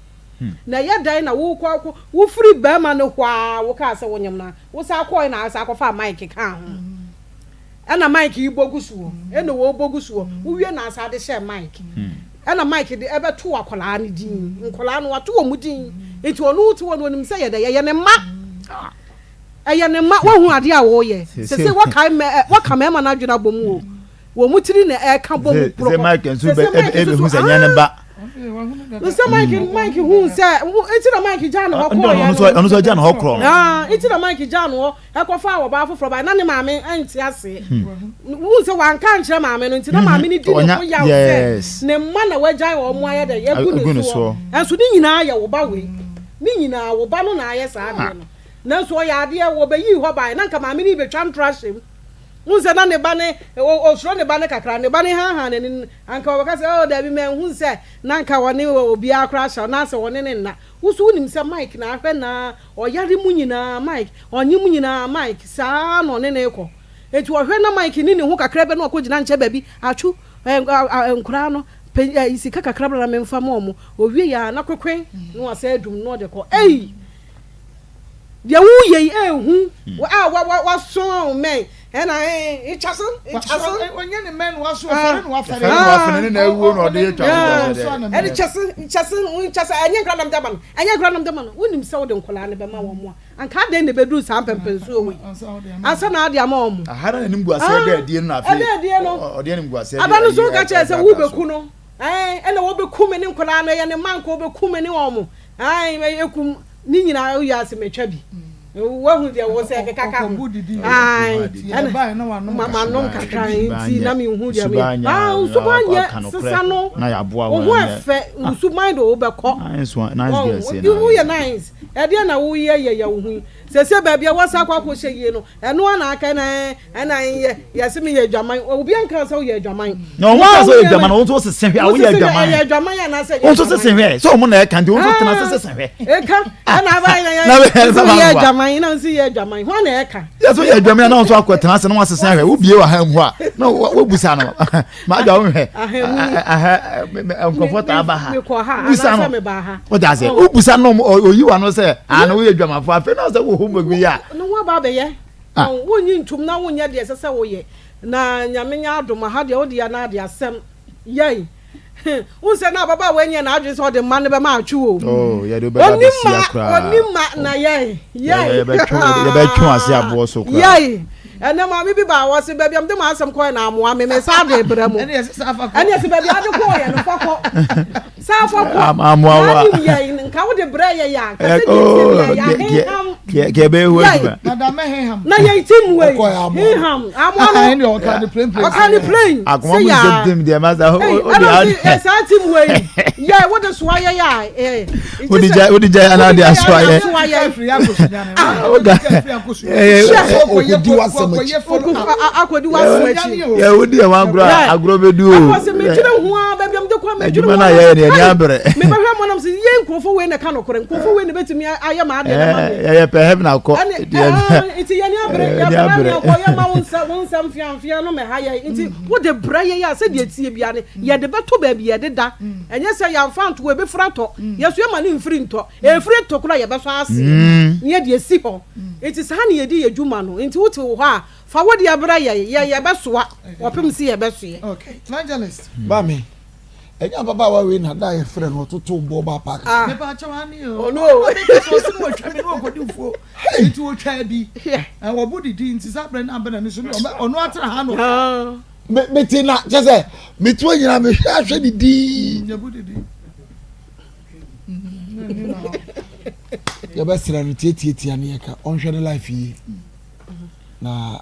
na ɛyɛ dan na wo kɔ kɔ wo firi bɛrima no hɔ a wo kaa sɛ wonyam na wo saa kɔɛ na asan akɔfa mic kaa ho ɛna Mike yi bɔ gu soɔ ɛna wɔbɔ gu soɔ wowie na asa de hyɛ Mike ɛna Mike de ɛbɛto akwadaa no din nkwadaa no wato wɔn din nti ɔno te hɔ no onim sɛ yɛ dɛ yɛyɛ ne mma ɛyɛ ne mma wahu adeɛ a wɔyɛ sese wɔkae mɛ wɔka mɛɛma no adwene abɔ mu o wɔn mu tiri na ɛka bɔ mu porɔ sɛ Mike nso bɛ ɛbɛhu sɛ nyɛ ne ba sɛ Mike Mike hu sɛ nti na Mike gya ne hɔ kɔɔ yɛ no ɔno nso gya ne hɔ korɔ no nti na Mike gya ne hɔ Ɛkɔfaa ɔbaa foforɔ baeɛ na ne maame nte aseɛ. Wohu sɛ wanka ankyerɛ maame no nti na maame no di ne ho yaw sɛ ne mma na wagyae wɔn ayɛ dɛn agu ne soɔ. Nanso ne nyinaa yɛ wo ba wei. Ne nyinaa wo ba no na ayɛ saa adeɛ no. Nanso ɔyɛ adeɛ wɔbɛyii hɔ baeɛ na nka maame no rebɛtwa ntorɔ ahyɛ mu. Wohu sɛ na ne ba no ɔsuro ne ba no kakra. Ne ba no haahaa n'ani no anka ɔbɛka sɛ oh daabi manhu sɛ na nka ɔne obiara koraa ahyɛ anaasɛ ɔne no nna. Wo nso wonim sɛ Mike na ahwɛ no ara Ɔyare mu nyinaa Mike, ɔnye mu nyinaa Mike, saa ara na ɔne no rekɔ. Enti ɔhwɛ na Mike ne ne ho kakra bi na ɔkɔgyina nkyɛn baabi, atwo eh, nkoraa no, pɛ eh, sika kakra bra na memfa ma wɔn. Owie a na kwekwe na wasan adum na ɔde kɔ. Ei! Deɛ woyɛ yi ehu a wa wa wasɔn wo mɛn ɛna ee itwa so itwa so. Onye ne mɛn waso ɔfɛre na wafɛre. Ɔfɛre na wafɛre ne na awuo na ɔde yɛ twa so twa so dɛ. Ɛde kyɛ so kyɛ so kyɛ so ɛnyɛ nkora nam de ama no. Ɛnyɛ agorɔ na mede ma no. Wonim sɛ wode nkwadaa no bɛma wɔn a, anka adɛn na ɛbɛduru saa mpɛmpɛnsoɔ wei ansa na ade ama wɔn? Aha na n'animguaseɛ da adie no na afei Ɛda adie no. ɔde animguaseɛ de Aba no nso ayi woka kyerɛ sɛ ɛbrabra wobɛku so. no. Ɛɛ, ɛna wɔbɛku me ne nkwadaa no, ɛyɛ ne mma anka wɔbɛku me ne wɔn. Ae, ɛkum ne nyinaa woyɛ ase matwa bi. Woahu deɛ wo sɛ ɛkeka ka ho. Ae, ɛna manom kakra nti na menhu deɛ meyɛ. Ah, wo suban nyɛ, sesa no. Wo ho ɛfɛ, wo suban de wobɛkɔ. Woyɛ nice. Ɛdeɛ na woyɛ yɛ yɛ wo ho yi. Sese baabi a wɔsa akɔ akɔhyɛ yie no, ɛno ara na aka na ɛna yɛ yɛse meyɛ adwaman. Obi anka sɛ woyɛ adwaman. Na wɔn ka sɛ woyɛ adwaman, wɔn nso sese hwɛ a woyɛ adwaman. Ɛyɛ adwaman anaasɛ ɛnyɛ adwaman. Wɔn nso sese hwɛ sɛ wɔn na ɛka nti wɔn nso tena ase sese hwɛ. Ɛka ɛna aba yɛ yɛ sɛ woyɛ adwaman na nso yɛ adwaman hɔn na ɛka. Yɛ sɛ woyɛ adwaman na wɔn nso akɔ tena ase na wɔn asese hwɛ wobie wɔ ha mu a na wobusa no maa dwa wɔn hwɛ nkurɔfoɔ taa ba ha busa no wọ́n ti ase wobusa no oyi wa no sɛ ana woyɛ adwamanfo afei na ɔsɛ wo homework bi yɛ a. Ne ho aba abɛyɛ wonyi ntum na wonyɛ deɛ ɛsɛ sɛ woyɛ na nyame nyɛ adom aha deɛ wode yɛ na ade asɛm yɛn wohu sɛ na ababaawa nyɛ n'adwene sɛ ɔde mma no bɛma atwe o oh, ɔni ma ɔni ma na yɛn yɛn yɛbɛtwe ase aboɔ so koraa yɛn ɛnɛ maame bi baa wɔ se baabi a mede ma asɛm kɔɛ na amoa me me saa de brɛ mu ɛne ɛsɛ baabi ade kɔɔ yɛ no fa kɔ saa fa kɔ amoa wa yɛn nka wode brɛ yɛ yɛ a nka sɛ deɛ tie bi yɛ yɛ ahenham. Kɛ kɛ bɛyɛ ho adwuma. Na yɛn team wei hinham amoa no ɔka ne plane ɔka ne plane. Akoma mu nsɛm team deɛ masa o o de awo. Saa team wei yɛ wo de soa yɛ yɛ a. O de gya o de gya ana de asoa yɛ. Okodi wasɛm akyi. Akodi wasɛm akyi. Yɛ o di ɛwɔ agorɔ a agorɔ bɛ du o. Akɔsi mi twere ho a baabi a mi de kɔ mi twere ho a. Adwuma na yɛ yɛ ni ɛni abere. Mi bɛ hwɛ mo nam sɛ yɛ nkurɔfo wei na ɛka nokorɛ nkurɔfo wei na bɛtumi ayɛ ma adeɛ na ma me. Yɛyɛ pɛ heaven akɔ. Ɛne ɛɛ nti yɛn ni abere yɛ brɛ mi akɔ yɛ ma wo nsa wo nsa mfiamfia no mɛ ha yɛ nti wo de brɛ yɛ yɛ a sɛdeɛ tie bia ne yɛ de bɛto baabi yɛ de da ɛnyɛ sɛ yɛnfa nto ebi fira tɔ yɛ so yɛ ma ne mfiri ntɔ efiri tɔ kora yɛ bɛsɔ ase ne yɛ de esi hɔ nti saa ne yɛ di yɛ dwuma no nti wote wɔ hɔ a fa wo deɛ brɛ yɛ yɛ yɛ bɛsoa wɔpem si yɛ bɛsoɛ. Okay, evangelist. Maame. Ɛnyɛ ababaawa wei na da a yɛfrɛ no ɔtotow bɔɔl baa park so. Ah. Mepa kyɛw ane o. Ɔno o. Ɔno bɛka sɛ ɔse na watwa me na ɔkɔdi mfuo. Nti ɔtwaa bi. Wɔbo didi nti saa berɛ no ambɛ n'ani so ne ɔno atena ha no. Me mete na kyɛ sɛ mete hɔ nyinaa mehwɛ ahwɛ ne din. Yɛbo didi. Yɛbɛsrɛ no tiatiatia ne yɛka ɔnhwɛ ne life yie. Na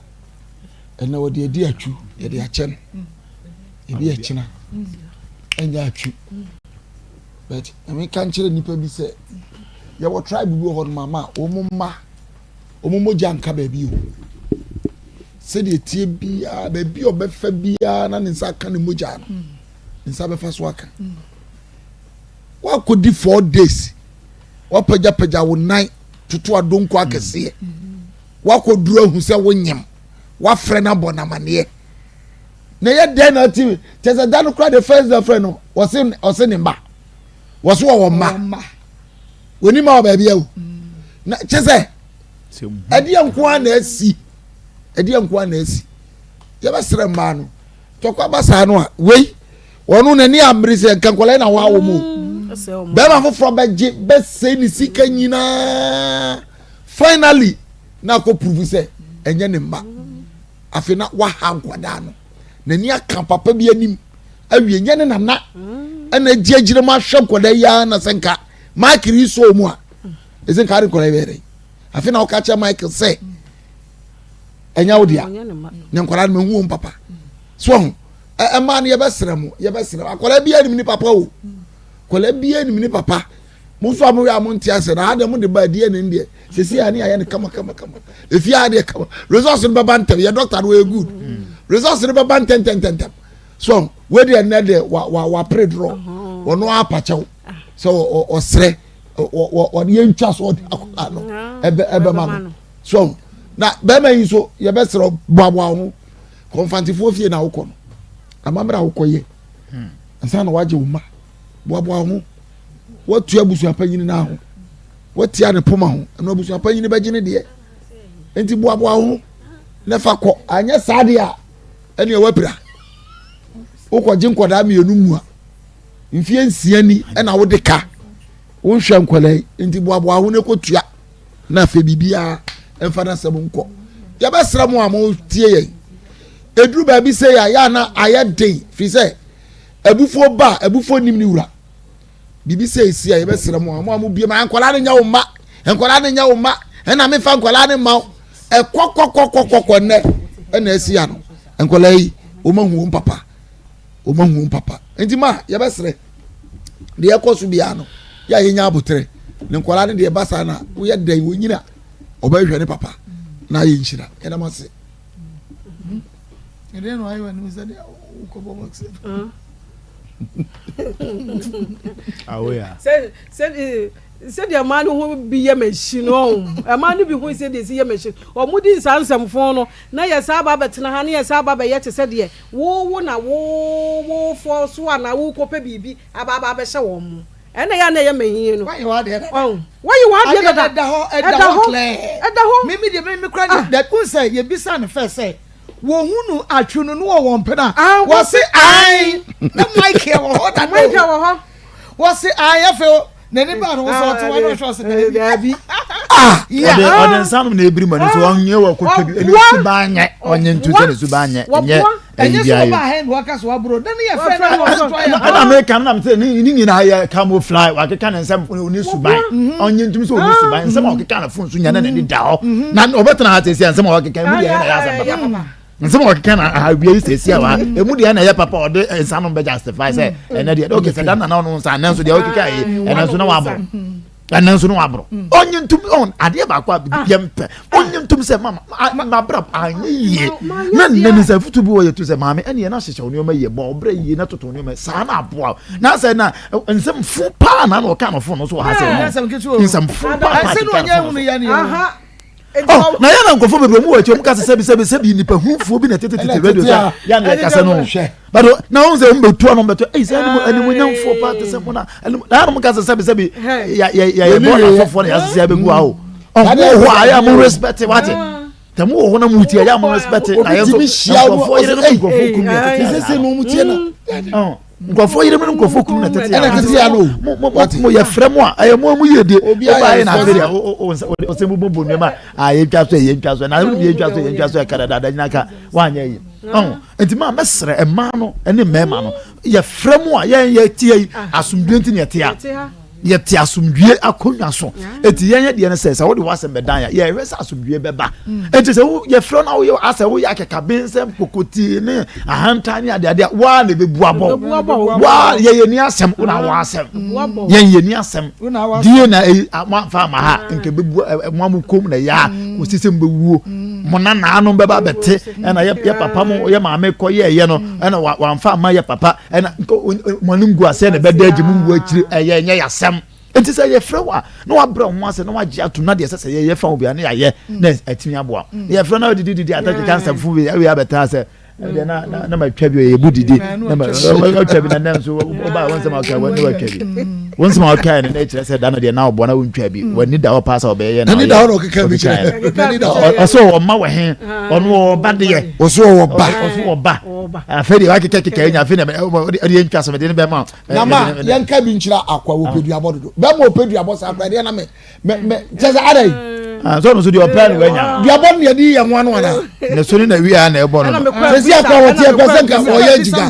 ɛnɛ wɔde adi atwu yɛde akyɛ no. Ebi ɛkyena ɛnyɛ atwi but ɛmi ka nkyerɛ nipa bi sɛ yɛwɔ tribe bi wɔ hɔ nom ama wɔn mma wɔn mogya nka baabi o sɛdeɛ tie biara baabi a ɔbɛfa biara na ne nsa aka ne mogya no ne nsa bɛfa so aka wakɔdi four days wapagyapagya wo nan toto adonko akɛseɛ wakɔduru ahu sɛ wonyem wafrɛ no abɔ no amaneɛ na ɛyɛ dɛn na ɔte kyɛ sɛ da no kora the first day frɛ no ɔse ɔse ne mma wɔso wɔwɔ mma wɔni ma wɔ baabi awu na kyɛ sɛ ɛdeɛ nko ara na asi ɛdeɛ nko ara na asi yɛbɛsrɛ mmaa no tɔkwa ba saa no a wei wɔn n'ani ambere sɛ nka nkwadaa na wɔawo mu mm, bɛrima foforɔ bɛgye bɛsɛe ne sika nyinaa finally na akɔ prove sɛ ɛnyɛ ne mma. Afei na waha nkwadaa no. N'ani aka papa bi anim awie nyɛ ne nana ɛna agye agyina mu ahwɛ nkwadaa yi ara na sɛ nka Michael yi sɔɔ mu a ɛsɛ nka ade nkwadaa yi bɛyɛ dɛ. Afei na ɔka kyerɛ Michael sɛ ɛnyɛ wo dea ne nkwadaa no mahu wɔn papa. So ɔho ɛmaa no yɛbɛsrɛ mo yɛbɛsrɛ akwadaa bi anim ne papa o akwadaa bi anim ne papa. Mo nso a mo yɛ a mo nte ase na adeɛ mo de ba adiɛ ne deɛ sisi a ne ayɛ no kama kama kama efi adeɛ kama results no bɛba ntɛm yɛ doctor no yɛ good mm. results no bɛba ntɛntɛntɛntɛm so wei deɛ nnɛ deɛ wa wa wa pere dorɔ wɔn apakyɛw sɛ ɔsrɛ ɔde yɛn ntwa so ɔde akwadaa no ɛbɛ ɛbɛma no so na bɛrima yi nso yɛbɛsrɛ boaboa ho kɔnfantifoɔ fie na awokɔ no amammerɛ awokɔ yɛ nsa na wagye wo ma boaboa ho. Woatua abusuapanyin no ho. Woatia ne poma ho. Ɛno abusuapanyin bɛgye ne deɛ. Nti boaboa ho na fa kɔ. Anyɛ saa deɛ a, ɛnea woapira. Wokɔgye nkwadaa mmienu mua. Mfie nsia ni ɛna wode ka. Wonhwɛ nkwadaa yi. Nti boaboa ho na kɔtua. Na afei biribiara ɛmfa n'asɛm nkɔ. Yɛbɛsrɛ mo a motie yɛn. Ɛduru baabi sɛ yɛ a, yɛ a na ayɛ den firi sɛ abufuo ba a, abufuo nim ne wura. Biribi sɛ esi a yɛbɛsrɛ mo a mo a mo bie ma nkwadaa no nyɛ wo mma nkwadaa no nyɛ wo mma ɛna mefa nkwadaa no mma wo ɛkɔkɔkɔkɔkɔ nnɛ ɛna esi ano nkwadaa yi wɔn ahu wɔn papa wɔn ahu wɔn papa nti ma yɛbɛsrɛ deɛ ɛkɔ so biara no yɛ a yɛnya abotrɛ ne nkwadaa no deɛ ɛba saa na woyɛ dɛn wɔnyina ɔbɛhwɛ ne papa na ayɛ nhyira yɛdam ase. Ɛdeɛ na wayɛ w'anim sɛ deɛ wokɔbɔ box. Awoya. Sɛ sɛ sɛdeɛ mmaa no ho bi yɛ machine no mmaa no bi ho sɛdeɛ si yɛ machine wɔn di nsa nsɛmfo no na yɛ saa ba bɛtena ha na yɛ saa ba bɛyɛ te sɛ deɛ wo wo na wo wo fɔ so anaa wo kɔpɛ biribi aba aba abɛhyɛ wɔn mo ɛna yɛ na ɛyɛ machine no wayɛ w'adeɛ dada ɔn wɔyɛ w'adeɛ dada ɛda hɔ ɛda hɔ ɛda hɔ mímí deɛ mímí kura deɛ dɛ kun sɛ yɛ bisa no fɛ sɛ. Wɔhunu atwe no no wɔ wɔn pene a, wɔse ae. Na Michael wɔ hɔ dada o. Michael wɔ hɔ. Wɔse ae afei n'ani baa no so ɔte hɔ na ɔhwɛ ɔse daabi. Ah! Ɔde ɔde nsa nom na ebiri mu ɛno nso ɔnyɛ wɔ kotwa bi ɛne suban nyɛ ɔnyɛ ntu sɛ ne suban nyɛ ɛnyɛ. Ɛnyɛ sɛ ɔbaa ha na waka sɛ waboro na ne yɛ fɛ na wɔn yɛ. Ɛna meka no na mesɛ ne nyinaa yɛ camouflage wakeka ne nsɛm ɔni suban mhm. ɔnye ntumi sɛ ɔni suban nsɛm a ɔkeka no fon so nya na n'ani da hɔ mhm. na ɔbɛtena ha sɛsi a nsɛm a ɔkeka mu deɛ ɛna yɛ asɛm papa nsɛm a ɔkeka na awia yi sɛsi a wa emu deɛ ɛna ɛyɛ papa ɔde nsa no bɛ justify sɛ ɛnɛ deɛ ɔkɛ sɛ dan nana ɔno nsa ɛnɛ nso deɛ ɔkeka yi ɛnɛ nso na waboro. Ɛno nso no waboro. Mm. Ɔnye ntum ɔn adeɛ baako a ah. yɛn pɛ. Ɔnye ntum sɛ mama mabra anyɛ yie. Na nna ni sɛ futu bi wɔ yɛ tu sɛ maame ɛne yɛn ahyehyɛ nneɛma yie bɔ ɔbrɛ yie na toto nneɛma saa na aboa. Na sɛ na nsɛm fo paa na na ɔka no fo no so wɔ ha sɛ nsɛm fo paa paa keka no fo no so. Oh, na yɛn na nkurɔfoɔ bebree mu wɔ akyi wɔn kasa sɛbi sɛbi sɛbi nipa hufoɔ bi na tete tete radio sɛ yɛn na yɛkasa no but na wɔn sɛ wɔn bɛ tu ano bɛ tu ɛyi sɛ ɛnimu ɛnimunyamfoɔ paa te sɛ mo na ɛnimu na yɛn kasa sɛbi sɛbi yɛ yɛ yɛ bɔ asɔfoɔ na yɛasisi abɛgu awo ɔmo wɔ hɔ a yɛ mo respect wate tɛmu wɔ hɔ na mu ti yɛ mo respect na yɛn nso nkurɔfoɔ yɛrɛ no nkurɔfoɔ kum yɛ tete yɛ nkurɔfoɔ yere mu ne nkurɔfoɔ kunu na tete ɛna tete ya no mo mo mo yɛ frɛ mo a ɛyɛ mo mo yie die ɔba ayɛ na afei deɛ o o ɔsɛ mo bɔ nneɛma a yɛ ntwa so yɛ ntwa so na yɛ ntwa so yɛ ntwa so ɛka dada nyina ka wanyɛ yi ɔn nti maa mɛsrɛ mmaa no ɛne mmarima no yɛ frɛ mo a yɛn yɛ tie yi asomdue nti na yɛ te a. Yɛte asomdwie akonnwa so. Eti yɛn yɛ deɛ no sɛ sɛ wode w'asɛm bɛdan a yɛhwɛ sɛ asomdwie bɛba. Mm. Eti sɛ yɛfrɛ no woyɛ asɛ woyɛ akekabensɛm kokotii ne ahantan ne adeade a waa na ɛbɛbu abɔ. Waa yɛyɛ ni asɛm wona wɔ asɛm. Yɛn yɛ ni asɛm. Die na eyi moamfa ama ha mm. nka bɛbu mo amu kom na ɛyɛ a mm. kɔsi sɛ mbɛwuo. Mo nanaanom bɛba bɛte ɛna yɛ papa mo yɛ maame kɔ yɛɛyɛ no ɛna wamfa ama yɛ papa. ɛna mo anim gu aseɛ na ɛbɛda agye mo ngu akyiri ɛyɛ ɛnyɛ yasɛm nti sɛ yɛfrɛ wo a na wabrɛ wo ho ase na wagye atom na deɛ ɛsɛ sɛ yɛyɛ fa wo bia ne yɛayɛ mm. na atumi aboa mm. na yɛfrɛ no didi didi atakeka nsɛmfo bi awie abɛtaa sɛ ɛdeɛ na na na matwa bi yɛbu didi na matwa bi na nɛ nso wobaa wo nsɛm a woka na watwa bi wo nsɛm a wokae no na ɛkyerɛ sɛ da no deɛ na wobɔ na wontwa bi w'ani da hɔ paa sɛ wɔbɛyɛ na ɔyɛ ɔsɛ ɔma wɔ he ɔno ɔba deɛ ɔsɛ ɔwɔ ba ɔsɛ ɔba afei deɛ wakeka keka nya afei na ɔde yɛ ntwa so mede ne bɛma na ma yɛnka bi nkyerɛ akwa wɔpɛ duabɔ dodo bɛma ɔpɛ duabɔ saa kora deɛ na me me me kyɛ sɛ adɛn ah, sɛ ɔno so deɛ ɔpɛ no wanya duabɔ no yɛde yɛ ho ano anaa ne so ne na wia na ɛbɔ no sɛ si akwa wɔteɛ kɔ sɛ nka ɔyɛ agyiga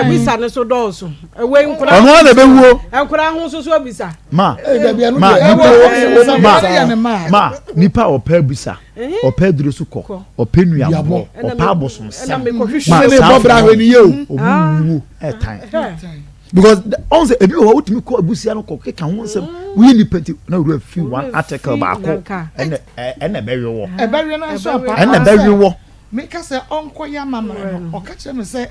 bisa ne so dɔɔso ɔno ara na ɛbɛwuo nkora ho nso so abisa ma ma nipa ma ma nipa ɔpɛ abisa ɔpɛ aduro so kɔ ɔpɛ nuabɔ ɔpɛ abosomsɛm ma saa fo no ɔmu wuo ɛtan because ɔn sɛ ebi wɔ hɔ wotumi kɔ abusua no kɔ keka ho nsɛm woyɛ nipa nti na wura fi one article baako ɛna ɛna ɛbɛwe wɔ ɛna ɛbɛwe wɔ. Meka sɛ ɔnkɔyɛ amammerɛ no, ɔka kyerɛ me sɛ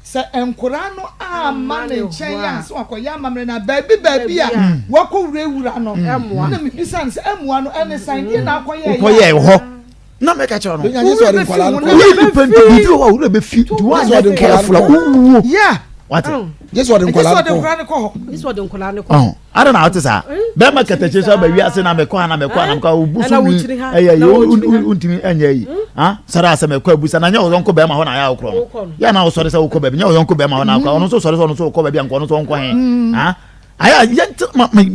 sɛ nkoraa no amma ne nkyɛn a sɛ wakɔyɛ amammerɛ no a baabi baabi a wakɔ wurawura no na mebisa no sɛ ɛmmoa no ɛne san deɛ na akɔyɛ wokɔyɛ hɔ na mɛka kyerɛ no woyɛ nipa nti biribi wɔ hɔ a wura bɛfi nti woanyɛ careful a wowuo wate gye sɛ ɔde nkwadaa no kɔ hɔ gye sɛ ɔde nkwadaa no kɔ hɔ ada na ɔte saa bɛrima katakye so aba wiase na mɛkɔ ha na mɛkɔ ha na mɛkɔ ha obu so nwi ɛyɛ yi ontumi ɛnyɛ yi ha sɔrɔ asɛ mɛkɔ abusa na nyɛ ɔyɔnko bɛrima hɔ na ayɛ awokorɔ no yɛ na ɔsɔre sɛ wokɔ baabi nyɛ ɔyɔnko bɛrima hɔ na akɔ ɔno nso sɔre sɛ ɔno nso wokɔ baabi a nkɔ ɔno nso ɔnkɔ he ha ayɛ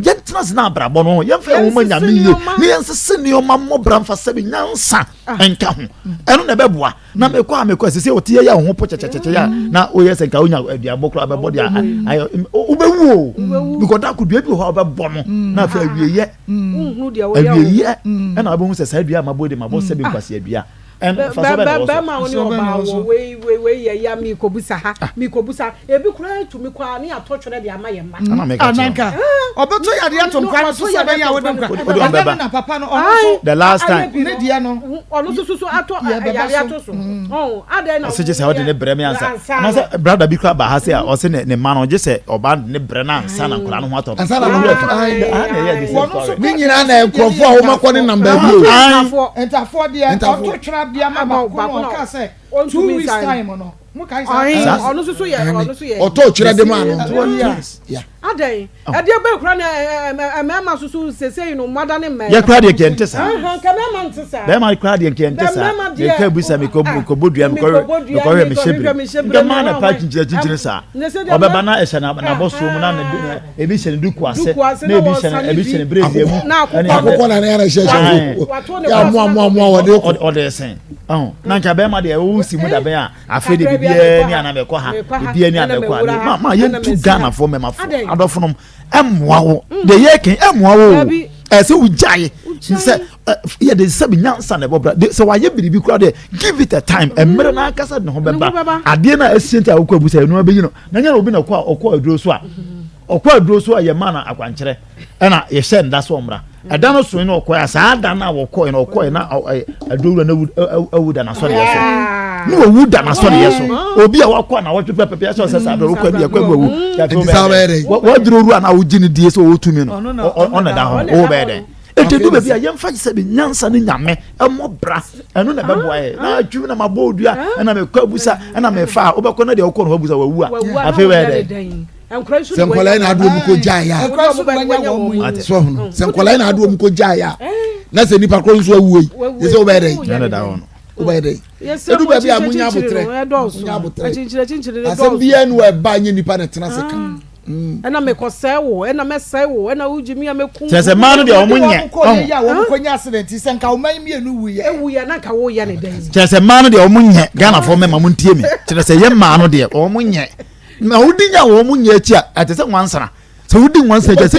yɛntena se na abrabɔ no yɛmfa yɛn ho ma nyame yie ne yɛnsese nneɛma mmɔbra mfa sɛbi nyansa nka ho ɛno na ɛbɛboa na mekɔ a mekɔ sɛ ɔte yɛ yɛ ho po kyɛkyɛkyɛkyɛ a na woyɛ sɛ nka wonya aduabɔ koraa bɛbɔ deɛ ayɛ wobɛwu o because da ko dua bi wɔ hɔ a wobɛbɔ no na afei awieyɛ awieyɛ ɛna wobɛhu sɛ saa dua a mabɔ de mabɔ sɛ bi nkwasi adua bɛrima wo ne ɔbaa wɔ wei wei wei yɛ ya mi kɔbusa ha mi kɔbusa ebi koraa tumi kɔ a ne atɔ twerɛ de ama yɛ mma. Ananka ɔbɛtɔ yadeɛ ato nkwa no so sɛ ɛbɛyɛ a wode nkwa ɛnɛ no na papa no ɔno nso the last time ne deɛ no ɔno nso so atɔ yadeɛ ato so ɔn adɛn na ɔsɛ gye sɛ ɔde ne brɛ me ansa na sɛ brada bi kora ba ha sɛ ɔsɛ ne ne ma no gye sɛ ɔba de ne brɛ no ansa na nkwadaa no ho atɔ ansa na no ho atɔ ne nyinaa na nkurɔfoɔ a wɔn akɔ ne nam baabi o ntafoɔ deɛ ɔto twere adeɛ ama baako no ɔka sɛ 2 weeks time no ɔno nso so yɛ ɔno nso yɛ ɔtɔ twere de ma no. Adɛn? Ɛdeɛ bɛn koraa na mmarima nso so seesei no moadane mmarima? Yɛ koraa deɛ nka ɛnte saa. Nka mmarima nte saa. Bɛrima koraa deɛ nka ɛnte saa. Meka abusa mekɔbɔ dua mekɔhwɛ mehyɛ bere. Nka maa na pa kyinkyini kyinkyini saa. Ɔbɛba na ɛhyɛ n'abɔsoɔ mu na ebi hyɛ ne duku ase na ebi hyɛ ne ebi hyɛ ne brɛzie mu. Akokɔ na ne yɛn hyɛ hyɛ yɛ amoa amoa amoa wɔde kɔ. Ɔde sɛn. Na nka bɛrima deɛ ɛwɔ si mu dabɛn a. Afei de biribiara ni ana mɛkɔ ha biribiara ni ana mɛkɔ ha ma ma yɛntu Ghanafoɔ mmɛmafoɔ adɔfonom ɛmmoa wo mm. deɛ yɛ kɛn ɛmmoa wo ɛsɛ wogyae sɛ yɛde sɛbi nyansa na ɛbɔ bra sɛ wayɛ biribi koraa deɛ give it a time mmerɛ mm. n'ankasa ne ho bɛba adeɛ no a ɛsie nti a wokɔ abu sɛ ɛno abɛyi no na nyɛ obi na ɔkɔ a ɔkɔ aduro so a ɔkɔ aduro so a yɛ ma no akwankyerɛ ɛna yɛhyɛ nda so ɔmmra ɛda no soe no ɔkɔɛ a saa da no a wɔkɔɛ no ɔkɔɛ na aduro wura no awu da n'asɔreyɛ so ne wawu da n'asɔreyɛ so obi a wakɔ na wɔtwe pɛpɛpɛ ɛsɛ ɔsɛ saa bɛrɛ wokɔ bi ɛkɔ bi wawu waduro wura na wogye ne die sɛ ɔwɔ tumi no ɔna da hɔ ɔwɔ bɛyɛ dɛn nti du baabi a yɛmfa sɛ bi nyansa ne nyame ɛmmɔ bra ɛno na ɛbɛboa yɛ na atwim na mabɔ odua ɛna mekɔ abusa ɛna mefa a wobɛkɔ na deɛ wokɔ no wabusa wawu a afei bɛyɛ dɛn sɛ nkwadaa yi na adi wɔn ko gya ya so ɔhono sɛ nkwadaa yi na adi wɔn ko gya ya na sɛ nipa koro nso awuo yi yɛ sɛ wobɛyɛ dɛ wobɛyɛ dɛ edu baabi a mo nya abotrɛ mo nya abotrɛ asɛm biara ni wɔ ɛba nye nipa na ɛtena se ka. ɛna mekɔsɛe wo ɛna mɛsɛe wo ɛna wogye mi a mɛku kyerɛ sɛ mmaa no deɛ ɔmo nyɛ ɔmo yɛ a wɔn kɔ nya accident sɛ nka ɔman mmienu wuyɛ ewuyɛ na nka woyɛ ne dɛn kyerɛ sɛ mmaa no deɛ ɔmo nyɛ Ghanafoɔ mɛma mo ntie mi kyerɛ sɛ yɛ mmaa no deɛ ɔmo nyɛ Na wodi nya wɔn mu nyɛ akyi a, ɛte sɛ nwansena. Sɛ wodi nwansena akyi a, sɛ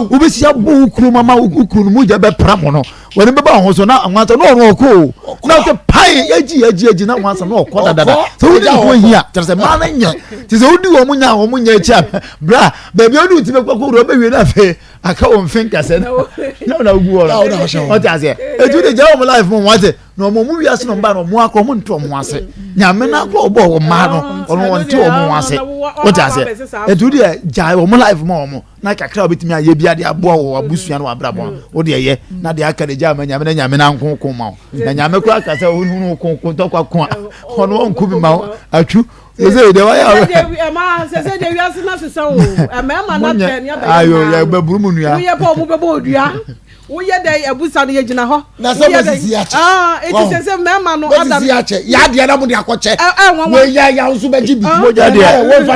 wobɛsi abɔ wo kunu mama wo kunu no mogya bɛpra mo no, wɔne bɛba wo ho so na nwansena na ɔno ɔkɔ o. Na sɛ pae agyi agyi agyi na nwansena na ɔkɔ dadada. Sɛ wodi ne ho ahia, kyerɛ sɛ mmaa no nyɛ. Te sɛ wodi wɔn nya wɔn nyɛ akyi a, bra baabi a wode wo ti bɛkɔ akɔwura wobɛwie no afei aka wɔn mfe nkasɛ na na wogu hɔ no. Ɔte aseɛ. Ɛtu de gya wɔn life mu wɔn ate. na wɔn mu wiase na wɔn ba no wɔn akɔ wɔn nte wɔn ase nyame na akɔ ɔbɔ wɔn mmaa no ɔno wɔn nte wɔn ase wɔte ase etu deɛ gyae wɔn life ma wɔn na kakra a wɔbɛtumi ayɛ bi ade aboa wɔ abusua no abrabɔ no wo deɛ yɛ na deɛ aka de gya ama nyame na nyame na nko ko ma wo na nyame kora aka sɛ wɔn ho ko ko ntɔkwa ko a ɔno wɔn nko bi ma wo atwu sɛ deɛ wayɛ awɛ ɛma sɛ sɛ deɛ wiase na sesa o ɛmɛɛma na tɛ ne abɛyɛ ayo yɛ bɛburu mu nua woyɛ pɛ ɔmo bɛbɔ odua Woyɛ dɛn abusa no yɛgyina hɔ. Na sɛ mosisi akyɛ. Ah, eti sɛ sɛ mmarima no ada. Mosisi akyɛ. Yɛ adeɛ na mo de akɔkyɛ. Ɛ ɛ wɔn. Wei yɛ ya nso bɛgye bi. Mogya deɛ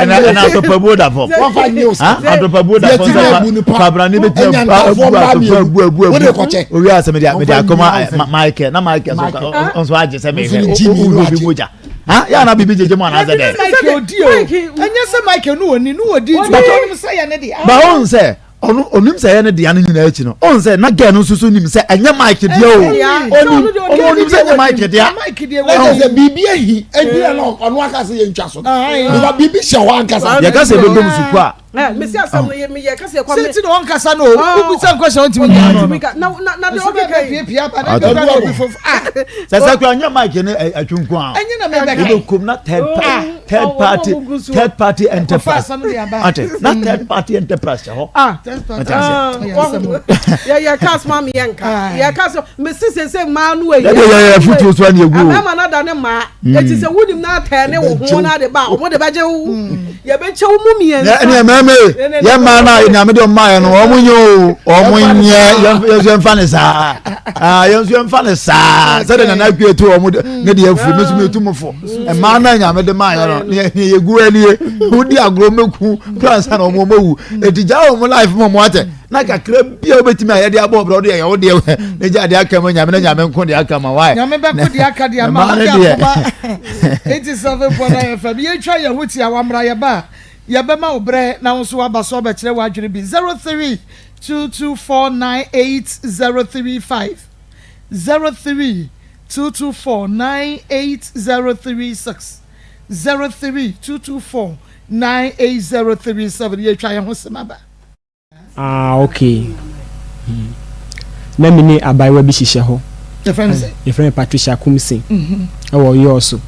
ɛna ɛna atɔpabuo da fam. Wɔfa nye o sa. Atɔpabuo da fam sɛ kwabrane bɛ ti abu atɔpa abu abu abu. Wode kɔkyɛ. Owi asɛ mede mede akɔma Michael na Michael so nso agye sɛ mehwɛ o o bi mogya. Ha yɛ ana biribi gyegye mu anaasɛ dɛ. Michael odi o. Ɛnyɛ sɛ Michael no wɔ ni no wɔ di nti bàtɛ ɔnim sɛ yɛ ne deɛ. Ba wɔn sɛ. ɔno onim sɛ ɛyɛ ne dea no nyinaa akyi no ɔn sɛ na girl no nso so nim sɛ ɛnyɛ Mike dea o onim ɔno onim sɛ ɛnyɛ Mike dea. Ɛsɛ sɛ biribi ahi ebi na ɔno aka sɛ yɛn twa so no biribi hyɛ hɔ ankasa. Yɛ kasa ebe dom suku a. Mesi asɛm no yɛ meyɛ kasa kɔ me. Sɛ ti na ɔnkasa no o wobisa nkɔhyɛ ɔntumi nyɛ no no. Na na na deɛ ɔkeka yi. Piapia ba na bɛkura na obi fofo ah. Sɛ sɛ kura nyɛ Mike ne atwi nko a. Ɛnyɛ na mɛbɛka. Ebe kom na third party third party third party enterprise ate na third party enterprise hyɛ hɔ ah ate ase yɛ yɛ cars ma mi yɛ nka yɛ cars mesi sese maa no eyi yɛ yɛ yɛ futuo so ani egu o mɛma na da ne maa eti sɛ wunim na atɛ ne wo ho na de ba ɔmo de bɛgye wo yɛ bɛ kyɛ wo mu mmiɛnsa ɛni mɛmɛ yɛ mmaa na nyame de ɔmo ayɛ no ɔmo nyɛ o ɔmo nyɛ yɛn nso yɛn fa ne saa aa yɛn nso yɛn fa ne saa sɛde nana akue tu ɔmo ne deɛ firi mi nso mi tu mo fo. mmaa no a nyame de maa yɛ no ne yɛ gu anie wodi agorɔ mɛku kura nsa na ɔmo ɔmo wu eti gya wɔn life mu ɔmo atɛ na kakra bi a wobɛtumi a yɛde abɔ ɔbrɛ ɔde yɛ wo deɛ ne gya deɛ aka mu nyame na nyame nko deɛ aka ma wae nyame bɛko deɛ aka deɛ ama wode akoma 87.9 fm yɛtwa yɛn ho tia wamra yɛba a yɛbɛma wo berɛ na wo nso waba so abɛkyerɛ w'adwene bi 0322498035 03 224 98036 03224 98037 Yɛtwa yɛn ho sima ba. Ah okay hmm. Na me ne abaayewa bi hyehyɛ hɔ. Yɛfrɛ no sɛ? Yɛfrɛ no Patricia Kumsin. Mhm. Ɛwɔ Yɔɔ so.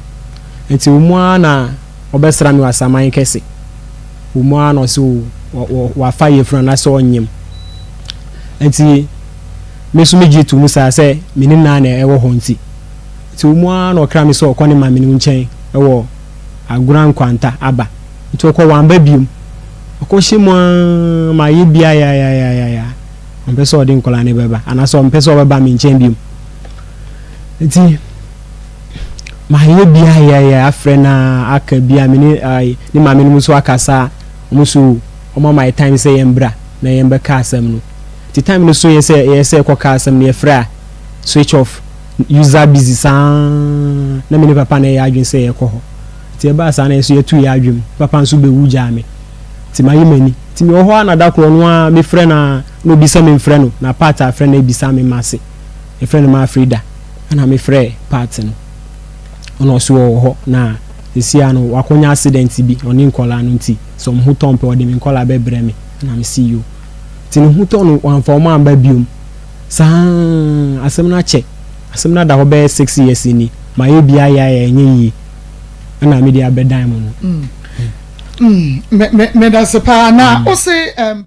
Nti wɔn mu ara na ɔbɛsra me wɔ Asaman kɛse. Wɔn mu ara na ɔsɛ o wafa yɛfunu anaasɛ ɔnyem. Nti Me nso megye too mu saa sɛ me ne no ara na ɛwɔ hɔ nti. Nti wɔ mu ara na ɔkra me sɛ ɔkɔ ne maame no nkyɛn wɔ Agona Nkwanta aba. Nti ɔkɔ wamba biom. Ɔkɔhyɛ mu ara ma ayɛ bi ayayayaya. Ɔmpɛ sɛ ɔde nkwadaa no bɛba anaasɛ ɔmpɛ sɛ ɔbɛba me nkyɛn biom. Nti mayɛ bi ayayaya afrɛ no a aka bi a me ne ne maame no nso akasa wɔn nso wɔn ama yɛ time sɛ yɛn bra na yɛn bɛka asɛm no. Nti time no so yɛ sɛ yɛ sɛ yɛkɔka asɛm no yɛfrɛ a switch off user busy saa na me ne papa na ɛyɛ adwene sɛ yɛkɔ hɔ. Nti ɛbaa saa na yɛn nso yɛtuu yɛn adwene mu. Papa nso bɛwu gyaa me. Nti mayi m'ani. Nti mewɔ hɔ ara na da koro ɔno ara mefrɛ no ara na obi sɛ memfrɛ no na Pat a frɛ no abisa me m'ase. Yɛfrɛ no Maa Frida. Ɛna mefrɛɛ Pat no. Ɛna ɔse ɔwɔ hɔ na seesei ara no wakɔnya accident bi ɔne nkwadaa no nti sɛ wɔn ho tɔ mpɛ ɔde me nkwadaa bɛbrɛ me. Ɛna mese yoo. Nti ne ho tɔ no wamfa wɔn amba biom. Saa ara asɛm no akyɛ. Asɛm no ada hɔ bɛyɛ six years ni. Mayɛ bi ayɛ ayɛ ɛnyɛ yie. Ɛna mede abɛdan mo no. Mm, me, me, medase paa. Na mm. ose um...